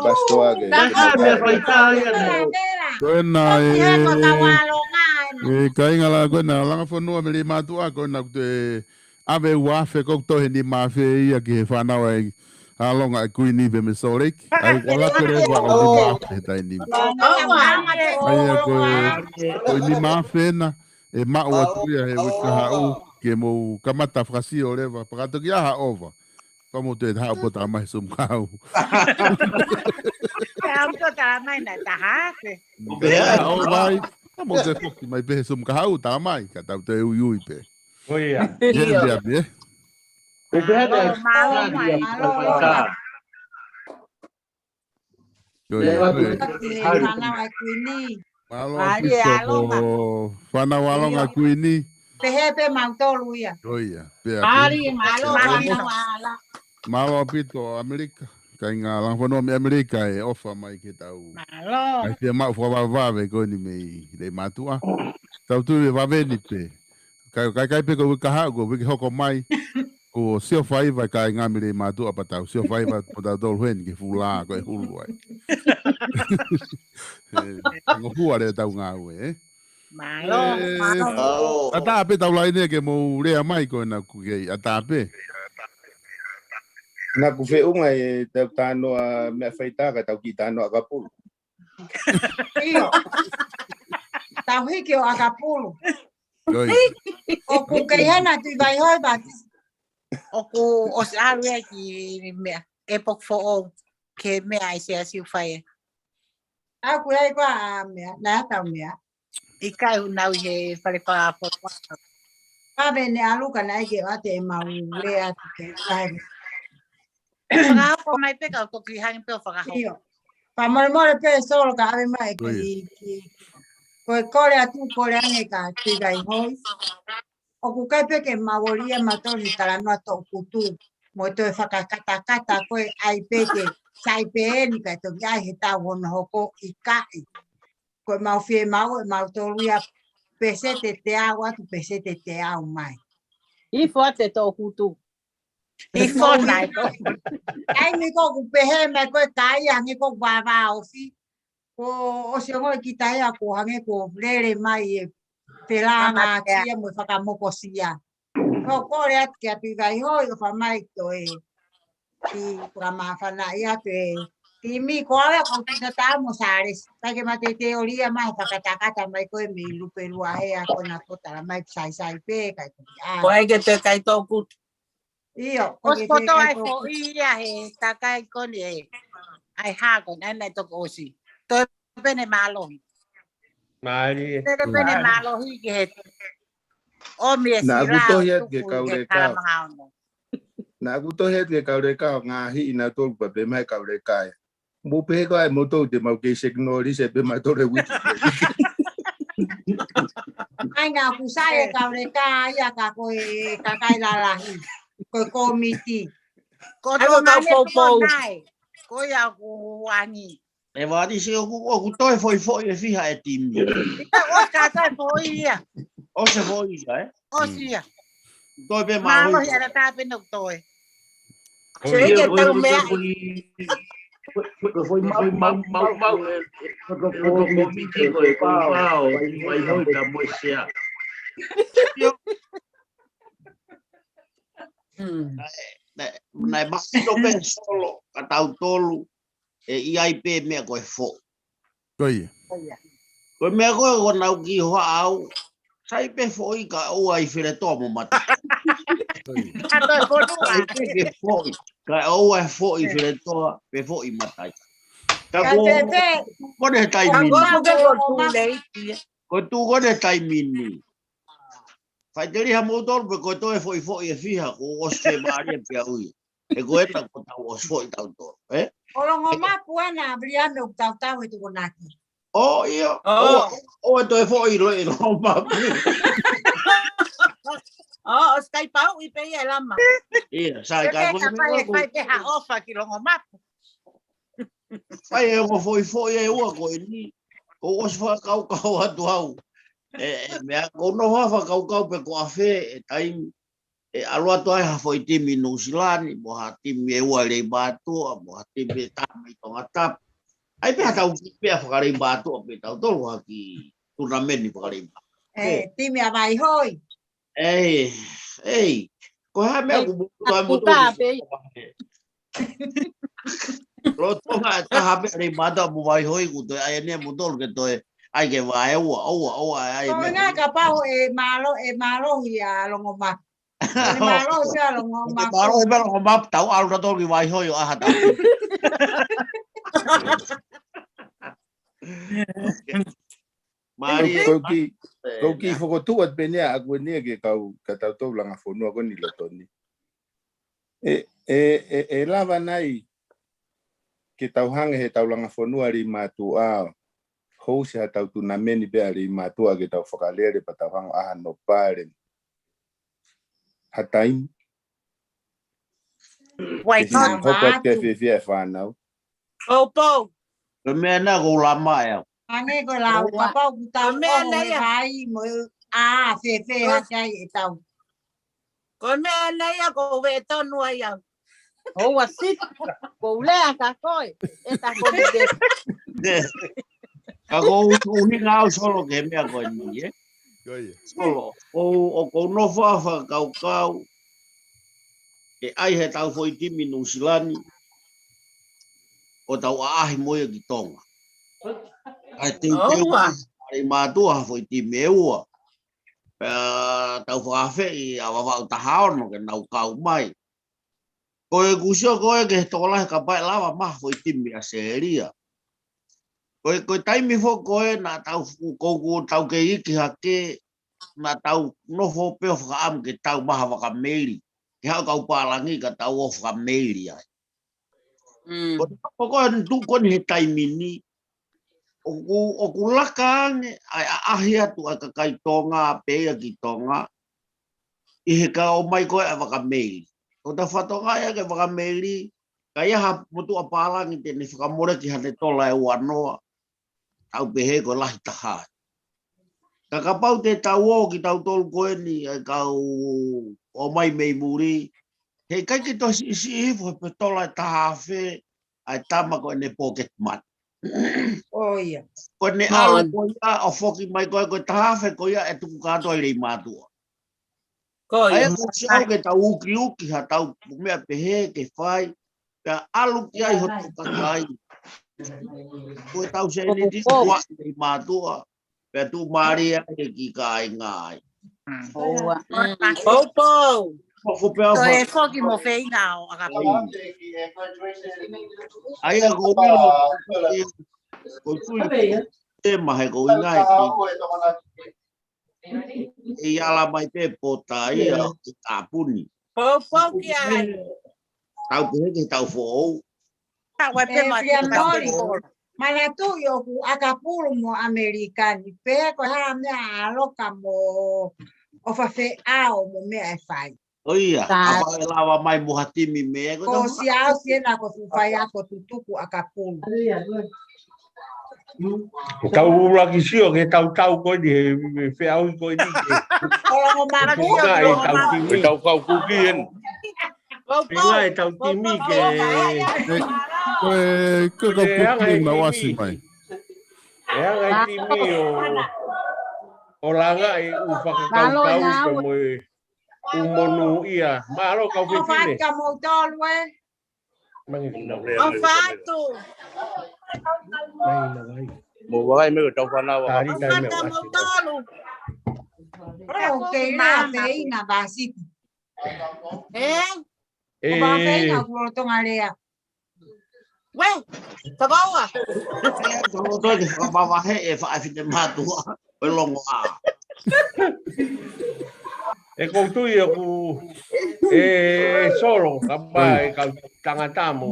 Pasitoa ke. Ka ʻa meʻa faitā ia. Ko ena ē, ē, kāinga la, ko ena Langa Fonua mei Leimātuʻa, ko ena ʻoku te ʻave ua afe ko e toe he nima afe ia ki he fanau ʻa e ʻAlonga ʻa e Kuini pea mei Salt Lake. ʻAi, ʻoku ʻalu atu leva ʻo nima afe he taimi ni. ʻA ia ko e, ko e nima afe ena, ʻe maʻu atu ia he uike kahaʻu, ke mou kamata fakasio leva, pea ka toki ʻi ai ha ʻova. Pea mou toe haʻu ʻo talamai he Zoom kahaʻu. Pea mou toe talamai naʻe taha afe. Pea ʻova ai, pea mou toe foki mai pē he Zoom kahaʻu, talamai, ka tau toe uiui pē. Ko ia. Ia, ia, ia. Mālō, mālō, mālō. Mālō, mālō. Mālō ʻaupito ko Fānau ʻAlonga Kuini. Pehē pē mautolu ia. ʻIo, pea mālō, mālō, mālō. Mālō ʻaupito ʻAmelika. Kāinga Langafonua mei ʻAmelika ʻe ʻofa mai ke tau. Mālō. ʻAi pē maʻu fakavavevave ko eni mei Leimātuʻa. Tau tui ʻe vave ni pē. Kai, kai, kai pē ko e uike kahaʻu, ko e uike hoko mai. Ko e sio faiva e kāinga mei Leimātuʻa pea tau sio faiva pea tau tolu heni ke fulā ko e hulu ai. ʻE, ngofua leva ʻetau ngāue, ē? Mālō, mālō. ʻAtā pē tau laine ke mou lea mai ko ena kuo kei ʻatā pē. Naʻa ku feʻunga ʻetau talanoa meʻa faitaka, tau kiʻi talanoa ʻakapulu. ʻIo. Tau hiki ʻo ʻakapulu. ʻOku kei hena Tuʻivaihoʻi pati. ʻOku ʻosi ʻalu ia ki meʻa, ʻepoki foʻou, ke meʻa ʻa e Siasi ʻoku fai. ʻA ʻoku ʻi ai koā ʻa meʻa, naʻa tau meʻa. ʻIkai, ʻoku nau ʻi he fale fakafoʻou. Pea pehē ne ʻalu ka naʻe ʻikai ke ʻoatu ʻemau lea atu ke ʻai. Fakahoko mai pē ka u toki hangē pē ʻo fakahoko. ʻIo. Pea molemole pē Solo ka ʻave mai ko e ki, ko e kole atu, kole ange kia Tuʻivaihoʻi. ʻOku ʻikai pē ke mau ō lia mautolu he talanoa toʻukutu. Mo e toe fakakatakata ko e ʻai pē ke sai pē eni kae toki ʻai he taʻu hono hoko, ʻikai. Ko ʻemau fiemaʻu ʻe mautolu ia peseti ʻe teau atu, peseti ʻe teau mai. Hifo atu e toʻukutu. Hifo nai ko. ʻAi ni ko ʻoku pehē mai ko e kai hangē ko ʻoku vāvāofi. Ko ʻosi ongoʻi kita ia ko hangē ko e lele mai e pelanga kia mo e fakamokosia. Ko e kole atu kia Tuʻivaihoʻi ʻo fai mai toe kiʻi fakamāfanaʻi atu e timi ko ʻave ko Tuʻitatau mo Sālesi. Kae ke mateitei ō lia mai he fakatakata mai ko e mei Lupeluahea ko ena ko tala mai saisai pē kae ko ia. Ko e ke te kai toʻukutu. ʻIo, ko e ke te kai toʻukutu. ʻOsi poto ai foʻi ia he takai ko eni ē. ʻAi hā ko eni, ʻa ena ʻe toki ʻosi. Toe pē ne mālohi. Mālie. Toe pē ne mālohi ki he ʻomi e sila ʻo tuku ki he kalamahaono. Naʻa ku tohi atu ki he kau leka ʻo ngaohi ʻe nautolu pea pehē mai e kau leka ia. Mou pehē ko ʻai moutolu te mau kei seki nō lise pē mautolu e uike. ʻAi naʻa ku sai e kau leka ia ka ko e kakai lalahi. Ko e kōmiti. Ko e tō mane poupou. Ko ia ʻoku angi. ʻE vālisi ʻoku, ʻoku toe foʻi foʻi ʻe fiha e timi. ʻIkai, ʻosi ka toe foʻi ia. ʻOsi e foʻi ia, ē? ʻOsi ia. Toe pē mālohi. Mālohi ʻa e tā pē no toe. Ko ia, ko e tau meʻa. Foʻi, foʻi, foʻi mau, mau, mau, mau, ē, ē, ko e kōmiti ko e kau ʻo Tuʻivaihoʻi pea mo e sea. Naʻe, naʻe, naʻe mahino pē Solo, ka tautolu, ʻe ʻi ai pē meʻa ko e foʻi. Ko ia. Ko e meʻa ko ē ko ʻenau kiʻi hohaʻa au, sai pē foʻi kae ʻoua ʻe feletoa mo mata. Ko ia. Ka toe foʻi. Sai pē ke foʻi, kae ʻoua ʻe foʻi feletoa, pe foʻi mata. Ka ko, ko ʻene taimi ni. Ko e tuʻu ko ʻene taimi ni. Faʻiteliha moutolu pe ko e toe foʻi foʻi ʻe fiha, ko ʻosi ke mālie pē au ia. He ko ena ko tau ʻosi foʻi tautolu, ē? ʻO Longomapu ena ʻa Viliame ʻoku tautau he Tokonaki. ʻŌ, ʻio. ʻŌ. ʻŌ, ʻo e toe foʻi lo e Longomapu. ʻŌ, ʻosi kai pauʻi pē ia e lama. ʻIa, sai ka ko e fai pē ha ʻofa ki Longomapu. Fai e ongo foʻi foʻi ʻe ua ko eni. Ko ʻosi fakakaukau atu au. ʻE, ʻe, meʻa, ko hono fakakaukau pē ko ʻafē e taimi. ʻE ʻalu atu ai ha foʻi timi Nuʻusila ni, mo ha timi ʻe ua Leimātuʻa, mo ha timi ʻe taha mei Tongatapu. ʻAi pē ha tau ki pea fakaLeimātuʻa pē tautolu ha kiʻi tunameni fakaLeimātuʻa. ʻE, timi ʻa Vaihoʻi. ʻEi, ʻei. Ko e hā meʻa ʻoku moutolu ʻa moutolu pē. Lolotonga e taha pē Leimātuʻa mo Vaihoʻi ʻoku toe ʻai eni moutolu ke toe ʻai ke vaeua, ʻoua, ʻoua, ʻai meʻa. Kapau ʻe mālo, ʻe mālohi ʻa Longomapu. ʻE mālohi ʻa Longomapu. Mālohi pē Longomapu, tau ʻalu tautolu ki Vaihoʻi ʻo ʻai ha tau. Mālie. Ko e kiʻi, ko e kiʻi fokotuʻu atu pē eni ʻaʻaku eni ke kau ka tautolu Langafonua ko eni loto ni. ʻE, ʻe, ʻe, ʻe lava nai ke tau hanga he tau langa fonua Leimātuʻa ʻo housi ha tau tunameni pē ʻa Leimātuʻa ke tau fakalele pea tau hanga ʻo ʻaha no pale. Ha taimi. Wai, ke si hoko atu ke fiefia e fānau. Poupou. Ko e meʻa na ko u lama e au. Ange ko e lau, kapau ku tau meʻa na ia. Vai mo e a fefe hake ai e tau. Ko e meʻa na ia ko u veʻe tonu ai au. ʻOua sit, ko u lea ka koe, e ta ko mi te. Ka ko u, u hinga au Solo ke meʻa ko eni, ē? Ko ia. Solo, ko u, ʻoku ou nofo ʻo fakakaukau, ke ʻai he tau foʻi timi Nuʻusila ni, ʻo tau ʻaʻahi mo ia ki Tonga. ʻAi teuteu ʻa Leimātuʻa ha foʻi timi ʻe ua. Pea tau fakaafeʻi ʻa Vavaʻu taha ono ke nau kau mai. Ko e kuo sio ko ē ke he tokolahi kapau ʻe lava mai ha foʻi timi ʻAositelēlia. Ko e, ko e taimi foki ko ē naʻa tau, ko, ko tau kei iiki hake, naʻa tau nofo pē ʻo fakaʻamu ke tau maha fakameili. Ke haʻu kau pālangi ka tau ō fakameili ai. Mm. Ko, ko, ko e tuʻu ko eni he taimi ni, ʻoku, ʻoku laka ange ʻa e ʻaʻahi atu ʻa e kakai Tonga, pē ia ki Tonga, ʻi he ka ō mai ko ē ʻa e fakameili. ʻO ta fatonga ia ke fakameili, ka ʻi ai ha motuʻa pālangi te ne fakamoleki haʻane tola ʻe ua noa, tau pehē ko e lahi taha. Ka kapau te tau ō kitautolu ko eni, ʻa e kau ō mai mei muli, he ʻikai ke toe siʻisiʻi hifo he pe tola ʻe taha afe, ʻa e tama ko ʻene pocket money. ʻO ia. Ko ʻene ʻalu ko ia ʻo foki mai ko ē ko e taha afe ko ia ʻe tuku kātoa ʻi Leimātuʻa. Ko ia. ʻA ia ko e sio ke tau ukiuki ha tau meʻa pehē ke fai, pea ʻalu ki ai hoto kakai. Ko e tau sēniti kuo ʻi Leimātuʻa. Pea tuʻumālie ai ki kāinga ai. ʻOua. Mm. Poupou. Ko, ko pea ko e foki mo feinga ʻo ʻakapulu. ʻA ia ko u ʻilo, ko e tui, te mahe ko u ʻinga e ki. ʻE ala mai pē pota ia ʻi tāpuni. Poupou ki ai. Tau pehē ke tau foʻou. Ka ʻoua pē ʻe ma fia te ma mori. Manatuʻi ʻoku ʻakapulu mo ʻAmelika ni pē ko e hā meʻa ʻa loka mo ʻofa feʻao mo meʻa ʻe fai. ʻO ia, ka kapau ʻe lava mai mo ha timi mei ai, ko e tau si au si ena ko fuʻu faiako tutuku ʻakapulu. Tau ʻuluaki sio ke tau tau ko eni, he, he feʻauhi ko eni ke. Kolongo mapu. Ko e tau timi. Ke tau kau kuki eni. Pea ʻe tau timi ke. Ko e, ko e kau kuki mau ʻasi mai. ʻE hanga e timi ʻo, ʻo langa e ʻū fakakaukau pea mo e ʻū monū ia. Mālō kau fefine. ʻOfa atu. Mo vakai mei tau fānau. Tari tai mei ʻasi. ʻOku kei lea pē ʻi na vāsiti. ʻE? ʻE. Ko vā pē ʻi na kuo tonga lea. Uē, takaua. Tau toe ke fakamavahe e faʻa fite mātuʻa. ʻO e longo ʻā. ʻE ko u tui ʻoku, ʻe Solo, kapau ʻe kau tangata mo,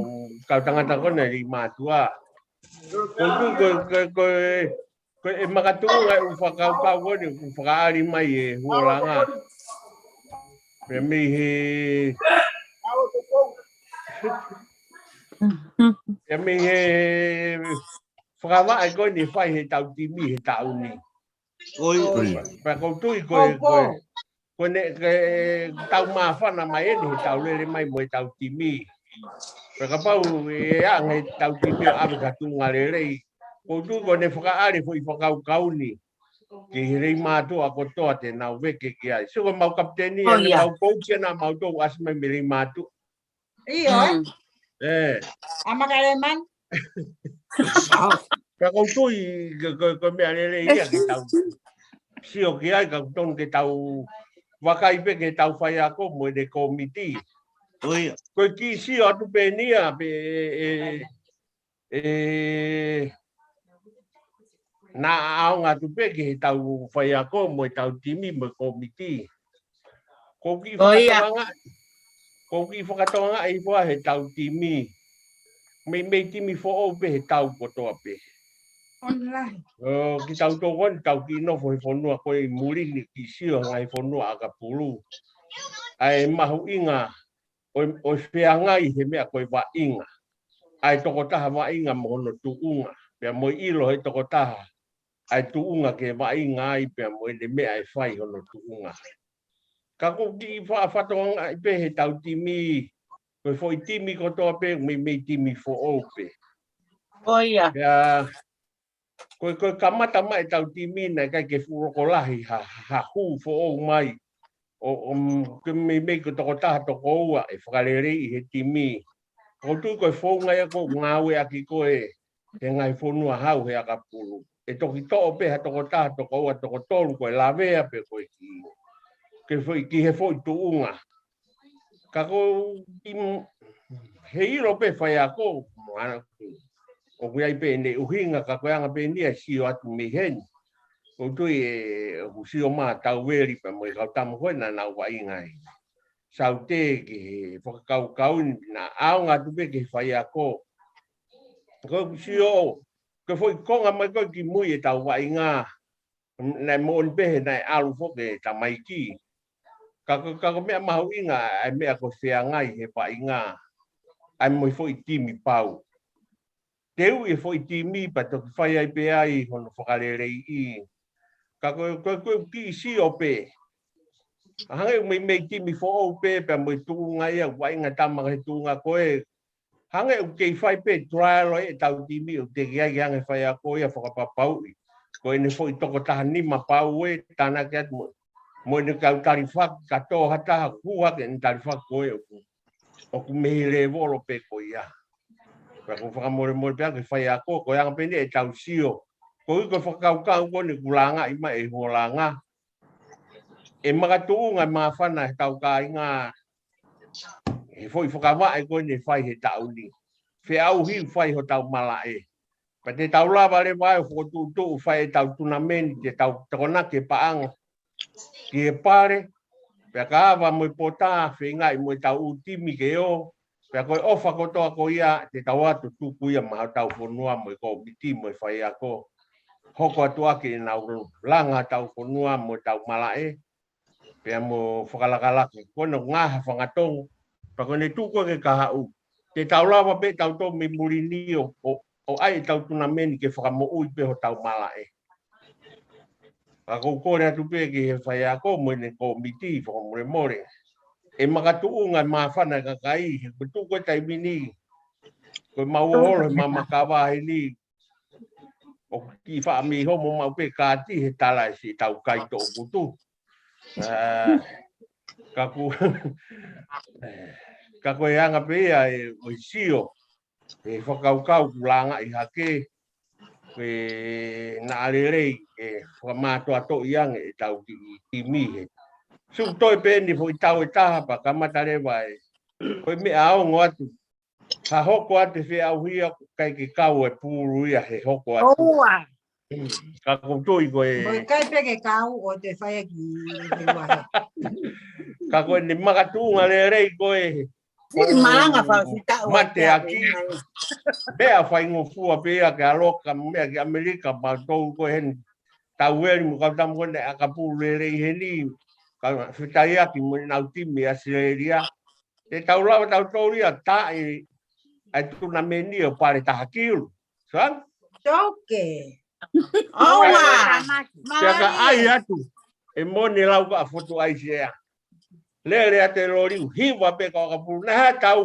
kau tangata ko ena ʻi mātuʻa. Ko u tui ko, ko, ko, ko e makatuʻunga e ʻū fakakaukau ko eni, ʻoku fakaʻali mai e Huolanga. Pea mei he, pea mei he fakavaʻe ko eni fai he tau timi he taʻu ni. Ko ia. Pea ko u tui ko e, ko e, ko ʻene, ke tau māfana mai eni he tau lele mai mo e tau timi. Pea kapau ʻe anga he tau timi ʻo ʻave ka tuʻunga lelei. Ko u tui ko ʻene fakaʻali foʻi fakakaukau ni. Ki he Leimātuʻa kotoa te nau veke ki ai. Sio ko mau kapiteni, ʻa e mau kousi ena mau tō ʻasi mai mei Leimātuʻa. ʻIo, ē? Mm. ʻE. ʻA Makaleman? Ka ko u tui, ko, ko, ko e meʻa lelei ia ke tau sio ki ai, ka tonu ke tau vakai pē ke tau faiako mo ʻene kōmiti. Ko ia. Ko e kiʻi sio atu pē eni ia, pē, ʻe, ʻe, naʻa ʻaonga atu pē ki he tau faiako mo e tau timi mo e kōmiti. Ko e kiʻi fakatamanga. Ko ki fakatokangaʻi fua he tau timi. Meimei timi foʻou pē he tau kotoa pē. Online. ʻO, ki tau tokoni, tau ki nofo he fonua ko e muli ni ki sio ngai fonua ʻakapulu. ʻA e mahuʻinga, ʻo, ʻo feangai he meʻa ko e vaʻinga. ʻA e tokotaha vaʻinga mo hono tuʻunga. Pea mo e ʻilo he tokotaha. ʻA e tuʻunga ke vaʻinga ai pea mo e ne meʻa e fai hono tuʻunga. Ka ko ki fa-, fakatokangaʻi pē he tau timi, ko e foʻi timi kotoa pē, meimei timi foʻou pē. ʻO ia. Pea, ko e, ko e kamata mai e tau timi naʻe ʻikai ke fuʻu loko lahi ha, ha, ha hū foʻou mai. ʻO, ʻo, ke meimei ko e tokotaha toko ua ʻe fakaleleiʻi he timi. ʻOku ou tui ko e founga ia ʻoku ngāueʻaki ko e he ngai fonua hau he ʻakapulu. ʻE toki toʻo pē ha tokotaha toko ua toko tolu ko e lavea pē ko e ki. Ke foʻi ki he foʻi tuʻunga. Ka ko i m-, he ʻilo pē faiako, mo ana ku. ʻOku ʻi ai pē ʻene ʻuhinga ka ko e anga pē ʻeni ʻa e sio atu mei heni. ʻOku ou tui ʻe, ʻoku sio mai tau veli pea mo e kau tama ko ē naʻa nau vaʻinga ai. Saute ki he fakakaukau ni naʻa ʻaonga atu pē ki he faiako. Ko e sio, ko e foʻi konga mai ko ē ki mui e tau vaʻinga. Naʻe moʻoni pē he naʻe ʻalu foki e tamaiki. Ka ko, ka ko e meʻa mahuʻinga, ʻa e meʻa ko e feangai he vaʻinga. ʻA e mo e foʻi timi pau. Teu e foʻi timi pea toki fai ai pē ai hono fakaleleiʻi. Ka ko, ko, ko e kiʻi sio pē. ʻA hangē ʻoku meimei timi foʻou pē, pea mo e tuʻunga ia, vaʻinga tama he tuʻunga ko ē. Hangē ʻoku kei fai pē trial ʻo e tau timi ʻoku teʻeki ai ke hangē faiako ia fakapapauʻi. Ko ʻene foʻi tokotaha nima pau ē, tānaki atu mo, mo ʻene kau talifaki, ka tō ha taha, hū hake ʻene talifaki ko ē ʻoku, ʻoku mei lēvolo pē ko ia. Pea ko e fakamolemole pē ʻa e faiako, ko e anga pē ʻeni e tau sio. Ko e ʻuhi ko e fakakaukau ko eni ʻoku langaʻi mai ʻe Huolanga. ʻE makatuʻunga e māfana he tau kāinga he foʻi fakavaʻe ko eni ʻe fai he taʻu ni. Feʻauhi fai hotau malaʻe. Pea te tau lava leva ʻo fokotuʻutuʻu fai e tau tunameni, te tau tokonaki e paʻanga ki he pale, pea ka ava mo e pota, feingaʻi mo e tau ʻū timi ke ō, pea ko e ʻofa kotoa ko ia, te tau ō atu tuku ia maʻa hotau fonua mo e kōmiti mo e faiako. Hoko atu ʻaki ʻenau langa tau fonua mo e tau malaʻe, pea mo fakalakalaka. Ko ena ngaahi fangatongo, pea ko ʻene tuku ke kahaʻu. Te tau lava pē tau tō mei muli ni ʻo, ʻo, ʻo ʻai e tau tunameni ke fakamoʻui pē hotau malaʻe. Ka ʻoku ou kole atu pē ki he faiako mo ʻene kōmiti fakamolemole. ʻE makatuʻunga e māfana e kakai, he ko e tuʻu ko e taimi ni. Ko e mau olo he mamakava heni. ʻOku kiʻi faʻa mei homo maʻu pē kāti he tala ʻe siʻi tau kai toʻukutu. Ā, ka ko, ka ko e anga pē ia ʻe, ʻo e sio. ʻE fakakaukau ʻoku langaʻi hake, ʻe naʻa lelei, ʻe fakamātoatoʻi ange e tau ki, timi he. Sio toe pē ʻeni foʻi tau ʻe taha pea kamata leva ē. Ko e meʻa ʻoku ongo atu. Ka hoko atu e feʻauhi ʻoku ʻikai ke kau e pulu ia he hoko atu. ʻOua. Ka ʻoku ou tui ko e. Ko e ʻikai pē ke kau ʻo te fai ʻaki e feʻauhi. Ka ko ʻene makatuʻunga lelei ko e. Sili malanga fau si taʻu mateaki. Meʻa faingofua pē ia ke ʻalu ka meʻa ki ʻAmelika, mautolu ko ē heni. Tau veli mo kau tama ko eni ʻakapulu lelei heni. Ka fetaiaki mo ʻenau timi ʻAositelēlia. Te tau lava tautolu ia ʻo taaʻi ʻa e tunameni ʻo pale taha kilu. Sang? Toke. ʻOua. Pea ka ʻai atu. ʻE moni lau ka fotu ʻai si ea. Lele atu e loli ʻo hiva pē ka ʻakapulu. Naʻe hā tau.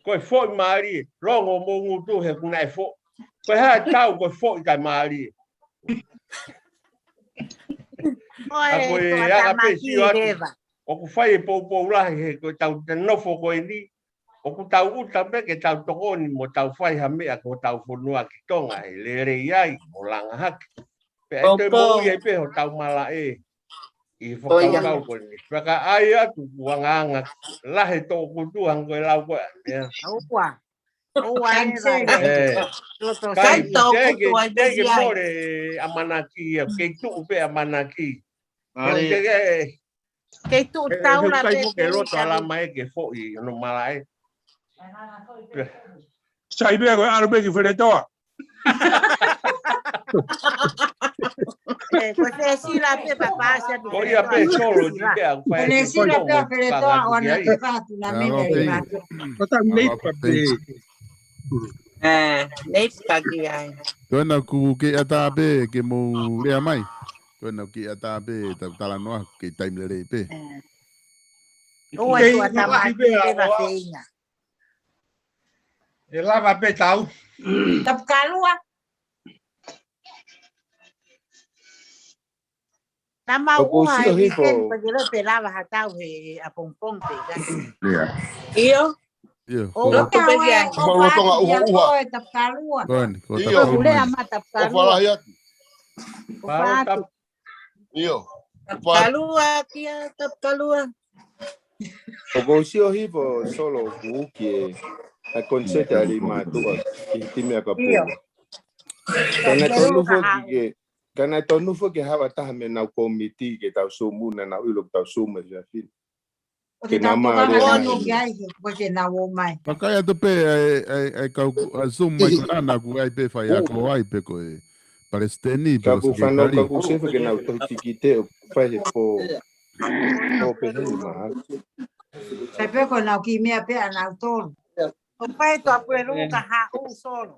Ko e foʻi mālie. Longo mo ngutu he kuna e foʻi. Ko e hā tau ko e foʻi kai mālie. Ka ko e anga pē sio atu. ʻOku fai e poupou lahi he ko e tau te nofo ko eni. ʻOku tau ʻuta pē ke tau tokoni mo tau fai ha meʻa ko hotau fonua ki Tonga ʻe lelei ai mo langa hake. Pea ʻe toe moʻui ai pē hotau malaʻe. ʻI he fakakaukau ko eni. Pea ka ʻai atu kuo angaanga lahi toʻukutu hangē ko e lau ko ē. ʻOua. ʻOua. Kai, teʻeki, teʻeki mole ʻamanaki ia, kei tuʻu pē ʻamanaki. Teʻeki, Kei tuʻu taula pē ke loto ala mai ke foʻi hono malaʻe. Sai pē ko e ʻalu pē ki Feletoa. Ko e sila pē papa sia tu. Ko ia pē solo ki pē au fai. Ko e sila pē Feletoa o ana ke fatu na mene. Ko tau nei pē. Nei pē ki ai. Ko ena ku ke ata pē ke mou lea mai. Ko ena ke ata pē tau talanoa ke taimi lelei pē. Ua tu ata mai pē la feinga. E lava pē tau. Tapu kalua. Tama uha e weekend pa kilo pe lava ha tau he a pongpong pe ka. Io. Io. O lo tu pe kia. Ko lo tonga uha uha. Tapu kalua. Ko eni, ko tapu kalua. Ko le ama tapu kalua. Ko fala hiatu. Io. Tapu kalua kia, tapu kalua. ʻOku ou sio hifo solo kuuki e a konseti a lima tua ki he timi a Kapulu. Kana tonu foki ke, kana tonu foki ke hava taha me nau komiti ke tau sumu na nau ilo ke tau sumu e fiafina. Ke nau mālie mai. Ke nau ō mai. Pakai atu pē ai, ai, ai kau a sumu mai ko nana ku ai pē fai ako ai pē ko e palesiteni pē ko fanau ka ku sefe ke nau tohi tikite ʻo fai he pō. Pō pē he maha. Sai pē ko nau ki mea pē a nau tolu. ʻO fai tua pue lu ka haʻu solo.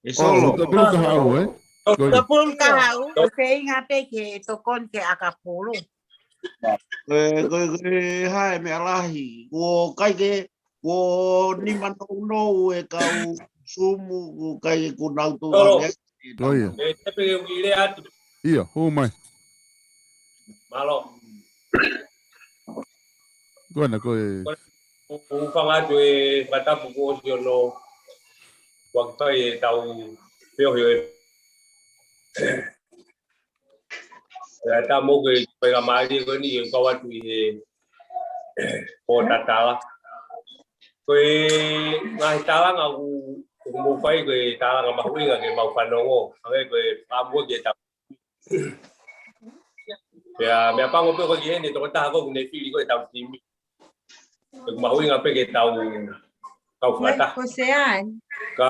E solo. Tua pulu ka haʻu, e? Tua pulu ka haʻu, ʻo feinga pē ke tokoni ke a Kapulu. Ko e, ko e, ko e, hae mea lahi. Ko kai ke, ko nima nounou e kau sumu, ko kai ke ko nau tō ane. Ko ia. E tepe ke uile atu. Ia, hū mai. Mālō. Ko ena ko e. Ko e, ko e fanga atu e fakatapu ko ʻosi ono. Kuaki fai e tau feohi e. E ata mo ke fai ka mālie ko eni e kau atu ʻi he pō tatala. Ko e ngaahi talanga ʻoku, ʻoku mou fai ko e talanga mahuʻinga ke mau fanongo. Hangē ko e pāmua ke tau. Pea, mea pango pē ko ki heni, tokotaha ko ʻoku ne fili ko e tau timi. ʻOku mahuʻinga pē ke tau, tau fakataha. Ko se ai. Ka,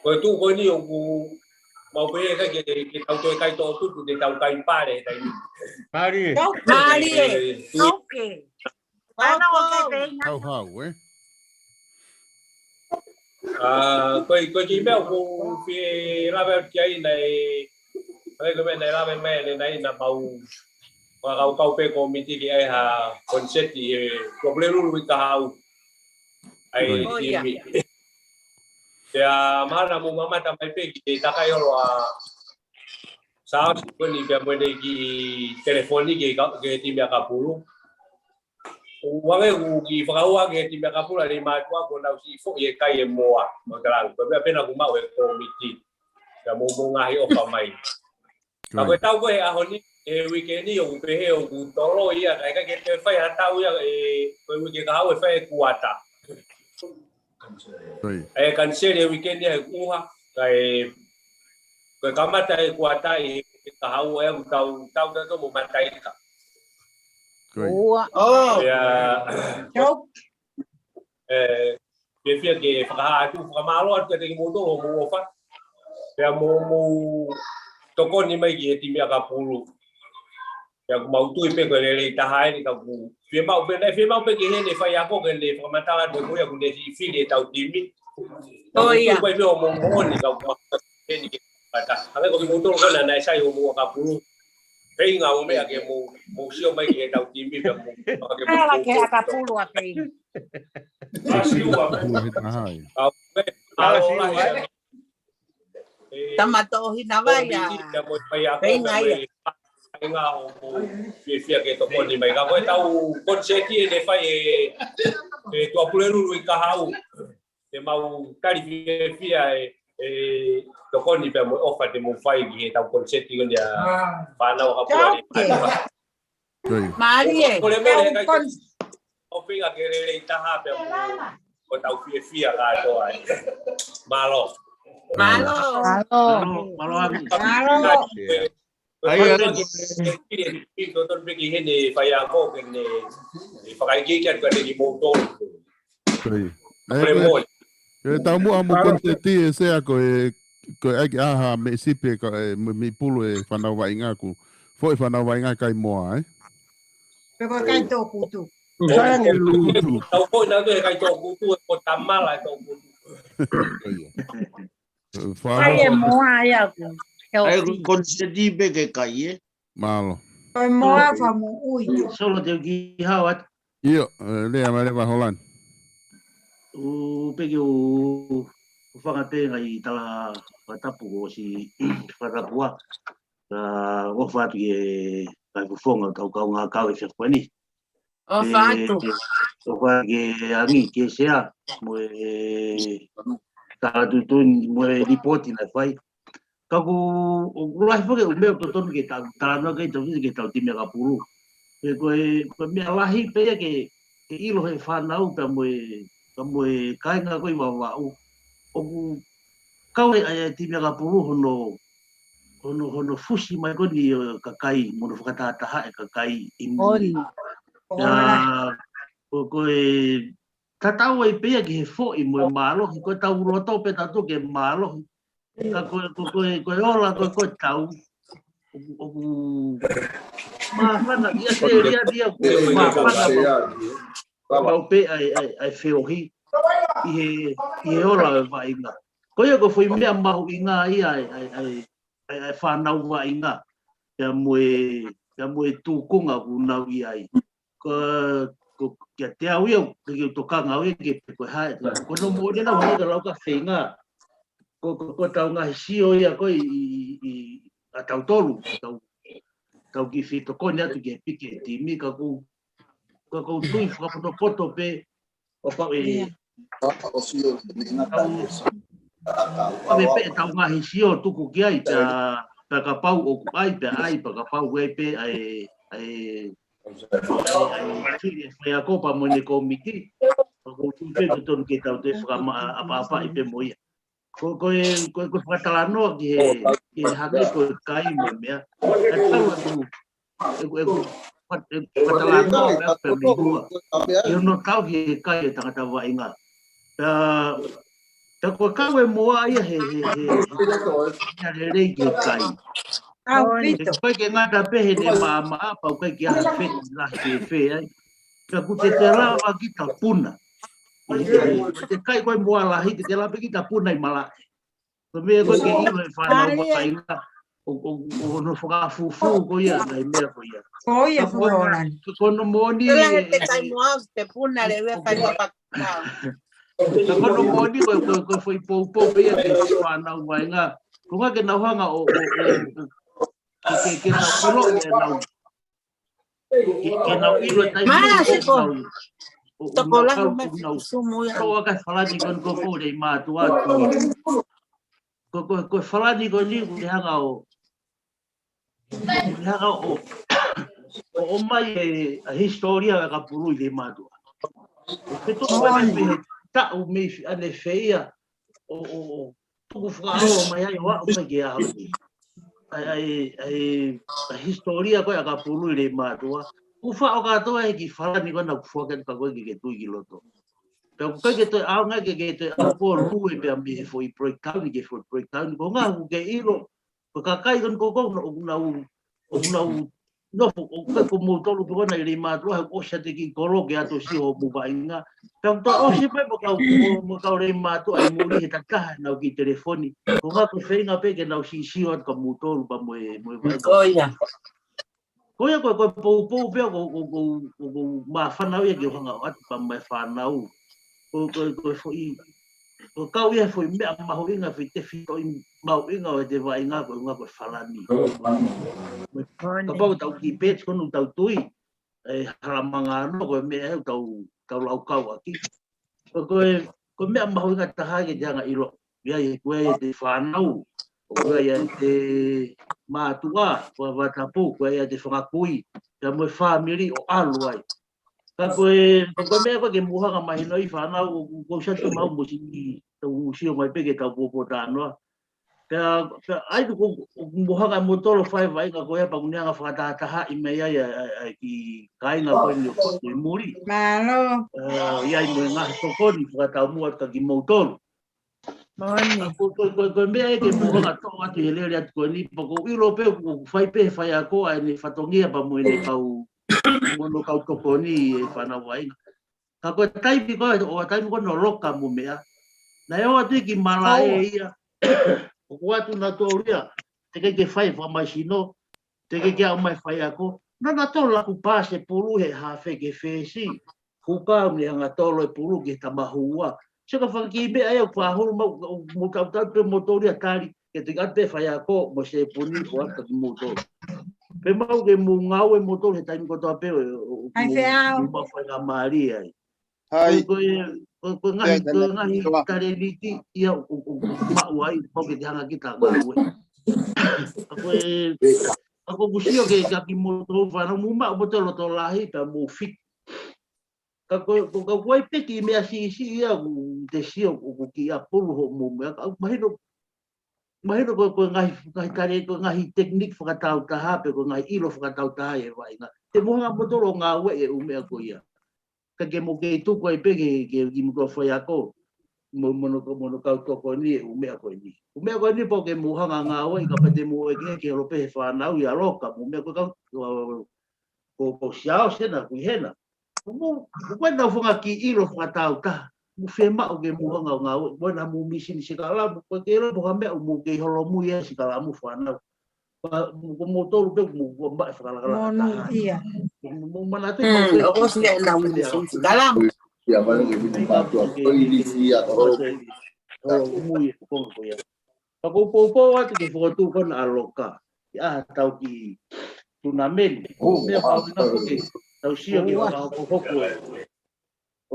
ko e tuʻu ko eni ʻoku mau pē ka ke, ke tau toe kai tō tupu, ke tau kai pale, kai. Pale. Pale. E, tuʻu. Okay. Ana o ke pei na. Hau hau, e? A, ko e, ko e kiʻi meʻa ʻoku fie lave ki ai naʻe, ko e ko e meʻa naʻe lave mai ʻanenai naʻa mau fakakaukau pē komiti ke ʻai ha koniseti he Tuʻapulelulu ʻi Kahaʻu. ʻAi timi. Pea mahalo naʻa mou mamata mai pē ki he takai holo ʻa Saosi ko eni pea mo ʻene kiʻi telefoni ki he ka-, ki he timi ʻa Kapulu. ʻOku hangē ʻoku kiʻi fakaua ki he timi ʻa Kapulu ʻa e mātuʻa ko nau siʻi foʻi e kai e moa. Mo talang, ko e meʻa pē naʻa ku maʻu he komiti. Ka mou, mou ngaahi ʻofa mai. Ka ko e tau ko e ʻaho ni, e uike ni, ʻoku pehē ʻoku tolo ia, ka ʻe ʻikai ke toe fai ha tau ia, e, ko e uike kahaʻu ʻe fai e kuata. ʻE kaniseli e uike ni ʻa e ʻuha, ka e, ko e kamata e kuata ʻi he kahaʻu ʻe ʻoku tau, tau tau mo mataika. Ua. Ia, e, fiefia ke fakahā atu, fakamālō atu kiate kimoutolu hoʻomou ʻofa. Pea mo, mou tokoni mai ki he timi ʻa Kapulu. Pea ʻoku mau tui pē ko e lelei taha eni ka ʻoku fiemaʻu pē, naʻe fiemaʻu pē ke hene faiako ke ne fakamatala atu ko ia ʻoku ne siʻi fili e tau timi. ʻO ia. Ko e pē hoʻomou moʻoni ka ʻoku mau heni ke kata. Hangē ko kimoutolu ko ena naʻe sai hoʻomou ʻa Kapulu. Feinga ʻo meʻa ke mou, mou sio mai ki he tau timi pea mou, ke mou ala ke ʻa Kapulu ʻa feinga. Kapulu he taha ia. Tama toʻohina vai ʻa. Feinga ia. Feinga ʻo mou fiefia ke tokoni mai. Ka ko e tau koniseti ʻe ne fai e, e Tuʻapulelulu ʻi Kahaʻu. Te mau tali fiefia e, e tokoni pea mo e ʻofa te mou fai ki he tau koniseti ko eni ʻa fānau ʻa Kapulu. Mālie. Ko le mele kai ʻoku feinga ke lelei taha pea mo ko tau fiefia kātoa. Mālō. Mālō. Mālō. Mālō. Ai, ai. Totonu pē ki heni faiako ke ne fakaikiiki atu ka ne ki moutolu. Ko ia. Ai, ko e, ko e taumuʻa mo e koniseti ʻe Sea ko e, ko e ʻai ke ʻaha mei sipi ka, e, mei, mei pulu e fānau vaʻinga ku. Foʻi fānau vaʻinga kai moa, ē? Pe ko e kai tōkutu. Kai tōkutu. Tau foʻi nau e kai tōkutu, e ko tamala e tōkutu. Ko ia. Fānau. Kai e moa ia ku. Ai, ko e koniseti pē ke kai, ē? Mālō. Ko e moa fa mo ui. Solo te u ki hao atu. ʻIo, e, lea mai leva Holani. ʻU peke ʻu, ʻu fanga pē ngai tala fakatapu ko si fakatapua. Ka ʻofa atu ki he kai fofonga tau kau ngā kau e fia kuani. ʻOfa atu. ʻOfa ki he angi, ki he Sea, mo e tala tuʻutuʻuni, mo e lipoti naʻe fai. Ka ʻoku, ʻoku lahi foki ʻu meʻa ʻoku totonu ke tau, talanoa ki ai tau, ki he tau timi ʻakapulu. He ko e, ko e meʻa lahi pē ia ke, ke ʻilo he fānau pea mo e, pea mo e kāinga ko ē ʻi Vavaʻu. ʻOku kau ai ʻa e timi ʻakapulu hono, hono, hono fusi mai ko eni e kakai, mo hono fakatahataha e kakai ʻi mui. Oli. Ia, ko, ko e tatau ai pē ia ki he foʻi mo e mālohi, ko e tau loto pē tautolu ke mālohi. Ka ko, ko, ko, ko e ola, ko, ko e tau, ʻoku, ʻoku māfana, ia se, ia, ia, ʻoku māfana, mau, mau pē ʻai, ʻai, ʻai feohi, ʻi he, ʻi he ola e vaʻinga. Ko ia ko e foʻi meʻa mahuʻinga ia ʻai, ʻai, ʻai, ʻai, ʻai fānau vaʻinga, pea mo e, pea mo e tūkunga ʻoku nau ʻi ai. Ko, ko, kiate au ia, ke, ke tokanga au ia, ke pe ko e hā, ko hono moʻoni ʻena, hono ka lau ka feinga. Ko, ko, ko tau ngaahi sio ia, ko ʻi, ʻi, ʻi, ʻa tautolu, tau, tau kiʻi fetokoni atu ki he piki e timi, ka ʻoku, ka ʻoku ou tui fakapotopoto pē, ʻo pau e, ʻa, ʻo sio, ne ngata, ʻa, ʻa, ʻa, pē, pē tau ngaahi sio tuku ki ai, pea, pea kapau ʻoku ʻai, pea ʻai, pea kapau ʻoku ʻai pē, ʻai, ʻai, ʻai, ʻai, fili e faiako pea mo ʻene kōmiti, ka ʻoku ou tui pē totonu ke tau toe fakama-, ʻapaʻapaʻi pē mo ia. Ko, ko e, ko e, ko e fakatalanoa ki he, ki he hangē ko e kai mo e meʻa. ʻE tau atu, ʻe, ʻe, ʻe fakatalanoa pē, pē mei hua. ʻI hono tau ki he kai e tangata vaʻinga. Pea, pea ko e kau e moa ia he, he, he, he, he lelei ki he kai. ʻAupito. He ʻikai ke ngata pē heʻene maʻamaʻa, pea ʻoku ʻikai ke ʻi ai ha feti lahi ke fē ai. Ka ʻoku te, te lava kita puna. ʻE, ʻe, ʻe te kai ko e moa lahi, te, te lava pē kita puna ʻi malaʻe. Ko e meʻa ko ē ke ʻilo e fānau vaʻinga, ʻo, ʻo, ʻo, ʻo hono fakafufū ko ia, ngaahi meʻa ko ia. Ko ia, ka ko hono, ko hono moʻoni, tela he te kai moa, te puna le ue fai mapakau. Ka ko hono moʻoni ko, ko, ko e foʻi poupou pē ia ki he fānau vaʻinga. Ko e ʻuhinga ke nau hanga ʻo, ʻo, ʻo, ʻo, ke, ke, ke nau ʻilo ʻe nau. Ke, ke nau ʻilo e taimi Mā, ko siko. Nau, ʻo, Tokolahi nau, mai nau, sumu ia. Ko aka Falani ko eni ko ko le mātuʻa atu. Ko, ko, ko Falani ko eni ʻoku te hanga ʻo, ʻoku te hanga ʻo, ʻo, ʻomai e, ʻa e hisitōlia ʻakapulu ʻi le mātuʻa. Ke tō mai pē he taʻu mei fi-, ʻane feia. ʻO, ʻo, ʻo, tuku fakaʻau mai ai ʻo aʻu mai ki he ʻaho ni. ʻAi, ʻai, ʻai, ʻa e hisitōlia ko ē ʻakapulu ʻi le mātuʻa. ʻOku faʻo kātoa e kiʻi Falani ko ena ʻoku foaki atu ka ko e ke, ke tui ki loto. Pea ʻoku ʻikai ke toe ʻaonga ke, ke toe ʻalu ko e lue pea mei he foʻi breakdown, ke foʻi breakdown. Ko e ʻuhinga ʻoku ke ʻilo. Ko e kakai ko eni ko ko, ʻoku nau, ʻoku nau nofo, ʻoku ʻikai ko moutolu pē ko ena ʻi le mātuʻa, he ʻoku ʻosi ʻa e kiʻi kolo ke ʻalu ʻo sio hoʻomou vaʻinga. Pea ʻoku toe ʻosi pē mo e kau, mo, mo e kau le mātuʻa ʻi muli he taki taha ʻenau kiʻi telefoni. Ko e ʻuhinga ko e feinga pē ke nau siʻi sio atu kia moutolu pea mo e, mo e vaʻinga. Ko ia. Ko ia ko e, ko e poupou pē ia ʻoku, ʻoku, ʻoku, ʻoku māfana au ia ke u hanga ʻo ʻatu pea mo e fānau. Ko, ko, ko e foʻi, ko e kau ia foʻi meʻa mahuʻinga, foʻi tefitoʻi mahuʻinga ʻo ʻete vaʻinga ko e ʻuhinga ko e Falani. Kapau tau kiʻi peti ko eni ʻoku tau tui, ʻe hala mangano ko e meʻa ʻoku tau, tau laukau ʻaki. Ko, ko e, ko e meʻa mahuʻinga taha ke te hanga ʻilo. ʻI ai, ko e ʻete fānau, ko e ʻete mātuʻa, ko e vatapu, ko e ʻete fanga kui, pea mo e fāmili ʻo ʻalu ai. Ka ko e, ko e meʻa ko ē ke mou hanga mahinoʻi fānau, ʻoku, ʻoku ou sio atu mau mo siʻi, tau sio mai pē ke tau pōpōtalanoa. Pea, pea ʻai ko, ko, ko mou hanga ʻe moutolu ʻo fai e vaʻinga ko ia pea ʻoku ne hanga ʻo fakatahatahaʻi mai ai ʻa, ʻa, ʻa e kiʻi kāinga ko eni ʻoku ʻi muli. Mālō. ʻE, ʻi ai mo e ngaahi tokoni fakataumuʻa atu kia kimoutolu. Moʻoni. Ko, ko, ko, ko e meʻa ia ke mou hanga ʻo toʻo atu he lele atu ko eni, pea ʻoku ou ʻilo pē ʻoku fai pē he faiako ʻa ʻene fatongia pea mo ʻene kau, mo hono kau tokoni e fānau vaʻinga. Ka ko e taimi ko ē, ʻo taimi ko ē ʻo loka mo meʻa. Naʻe ō atu ki malaʻe ia. ʻOku ʻoatu nautolu ia. Teʻeki ke fai fakamālohisino. Teʻeki ke aʻu mai faiako. Naʻa nautolu laku pasi e pulu he hafe ki he fesi. Huka ʻo ne hanga ʻo tolo e pulu ki he tamahua. Sio ka fakakiʻi meʻa ia ʻoku fāhulu mau, mou tautau pē moutolu ia tali. Ke te ʻatu pē faiako mo e sepuni ʻo ʻatu kia kimoutolu. Pea mau ke mou ngāue moutolu he taimi kotoa pē ʻo, ʻo, ʻo, ʻAi feau. Mou faingamālie ai. Hai. Ko e, ko e, ko e ngaahi, ko e ngaahi talēniti ia ʻoku, ʻoku, ʻoku maʻu ai, pau ke te hanga kita ngāue. Ka ko e, ka ko ʻeku sio ki he, kia kimoutolu fānau, mou maʻu moutolu loto lahi, pea mou fiki. Ka ko e, ko, ka ko e pē kiʻi meʻa siʻisiʻi ia ʻoku te sio ʻoku kiʻi ʻapulu hoʻomou meʻa, ka mahino, mahino ko e, ko e ngaahi, ngaahi tale, ko e ngaahi tekiniki fakataautaha, pe ko e ngaahi ʻilo fakataautaha e vaʻinga. Te mou hanga moutolu ʻo ngāueʻi e ʻū meʻa ko ia. Ka ke mou kei tuku ai pē ke, ke, ke mou kau faiako. Mo, mo hono, mo hono kau tokoni e ʻū meʻa ko eni. ʻŪ meʻa ko eni pau ke mou hanga ʻo ngāueʻi ka pau te mou ʻeke ke holo pē he fānau ia loka. Mo e meʻa ko e kau, ko, ko Siaosi ena, ʻoku ʻi hena. Ko mou, ko e nau fanga kiʻi ʻilo fakataautaha. Mou fiemaʻu ke mou hanga ʻo ngāueʻi. Ko e na mou mīsini sikalamu. Ko e ke ʻilo pē ha meʻa ʻoku mou kei holomui e sikalamu fānau. Pea, ko moutolu pē, mou, mou maʻu e fakalakalaka Monu taha. Ia. Mou, mou manatu Mm, mau ʻoku ʻosi ne nau mīsini sikalamu. Ia, mana ke mini mātua. Ko e ilisi ia, ko e holomui e konga ko ia. Ka ʻoku ou poupou atu ke fokotuʻu ko ena ʻa loka. Ia, tau kiʻi tunameni. Meʻa pau ʻena ko ke, tau sio ke fakahokohoko e.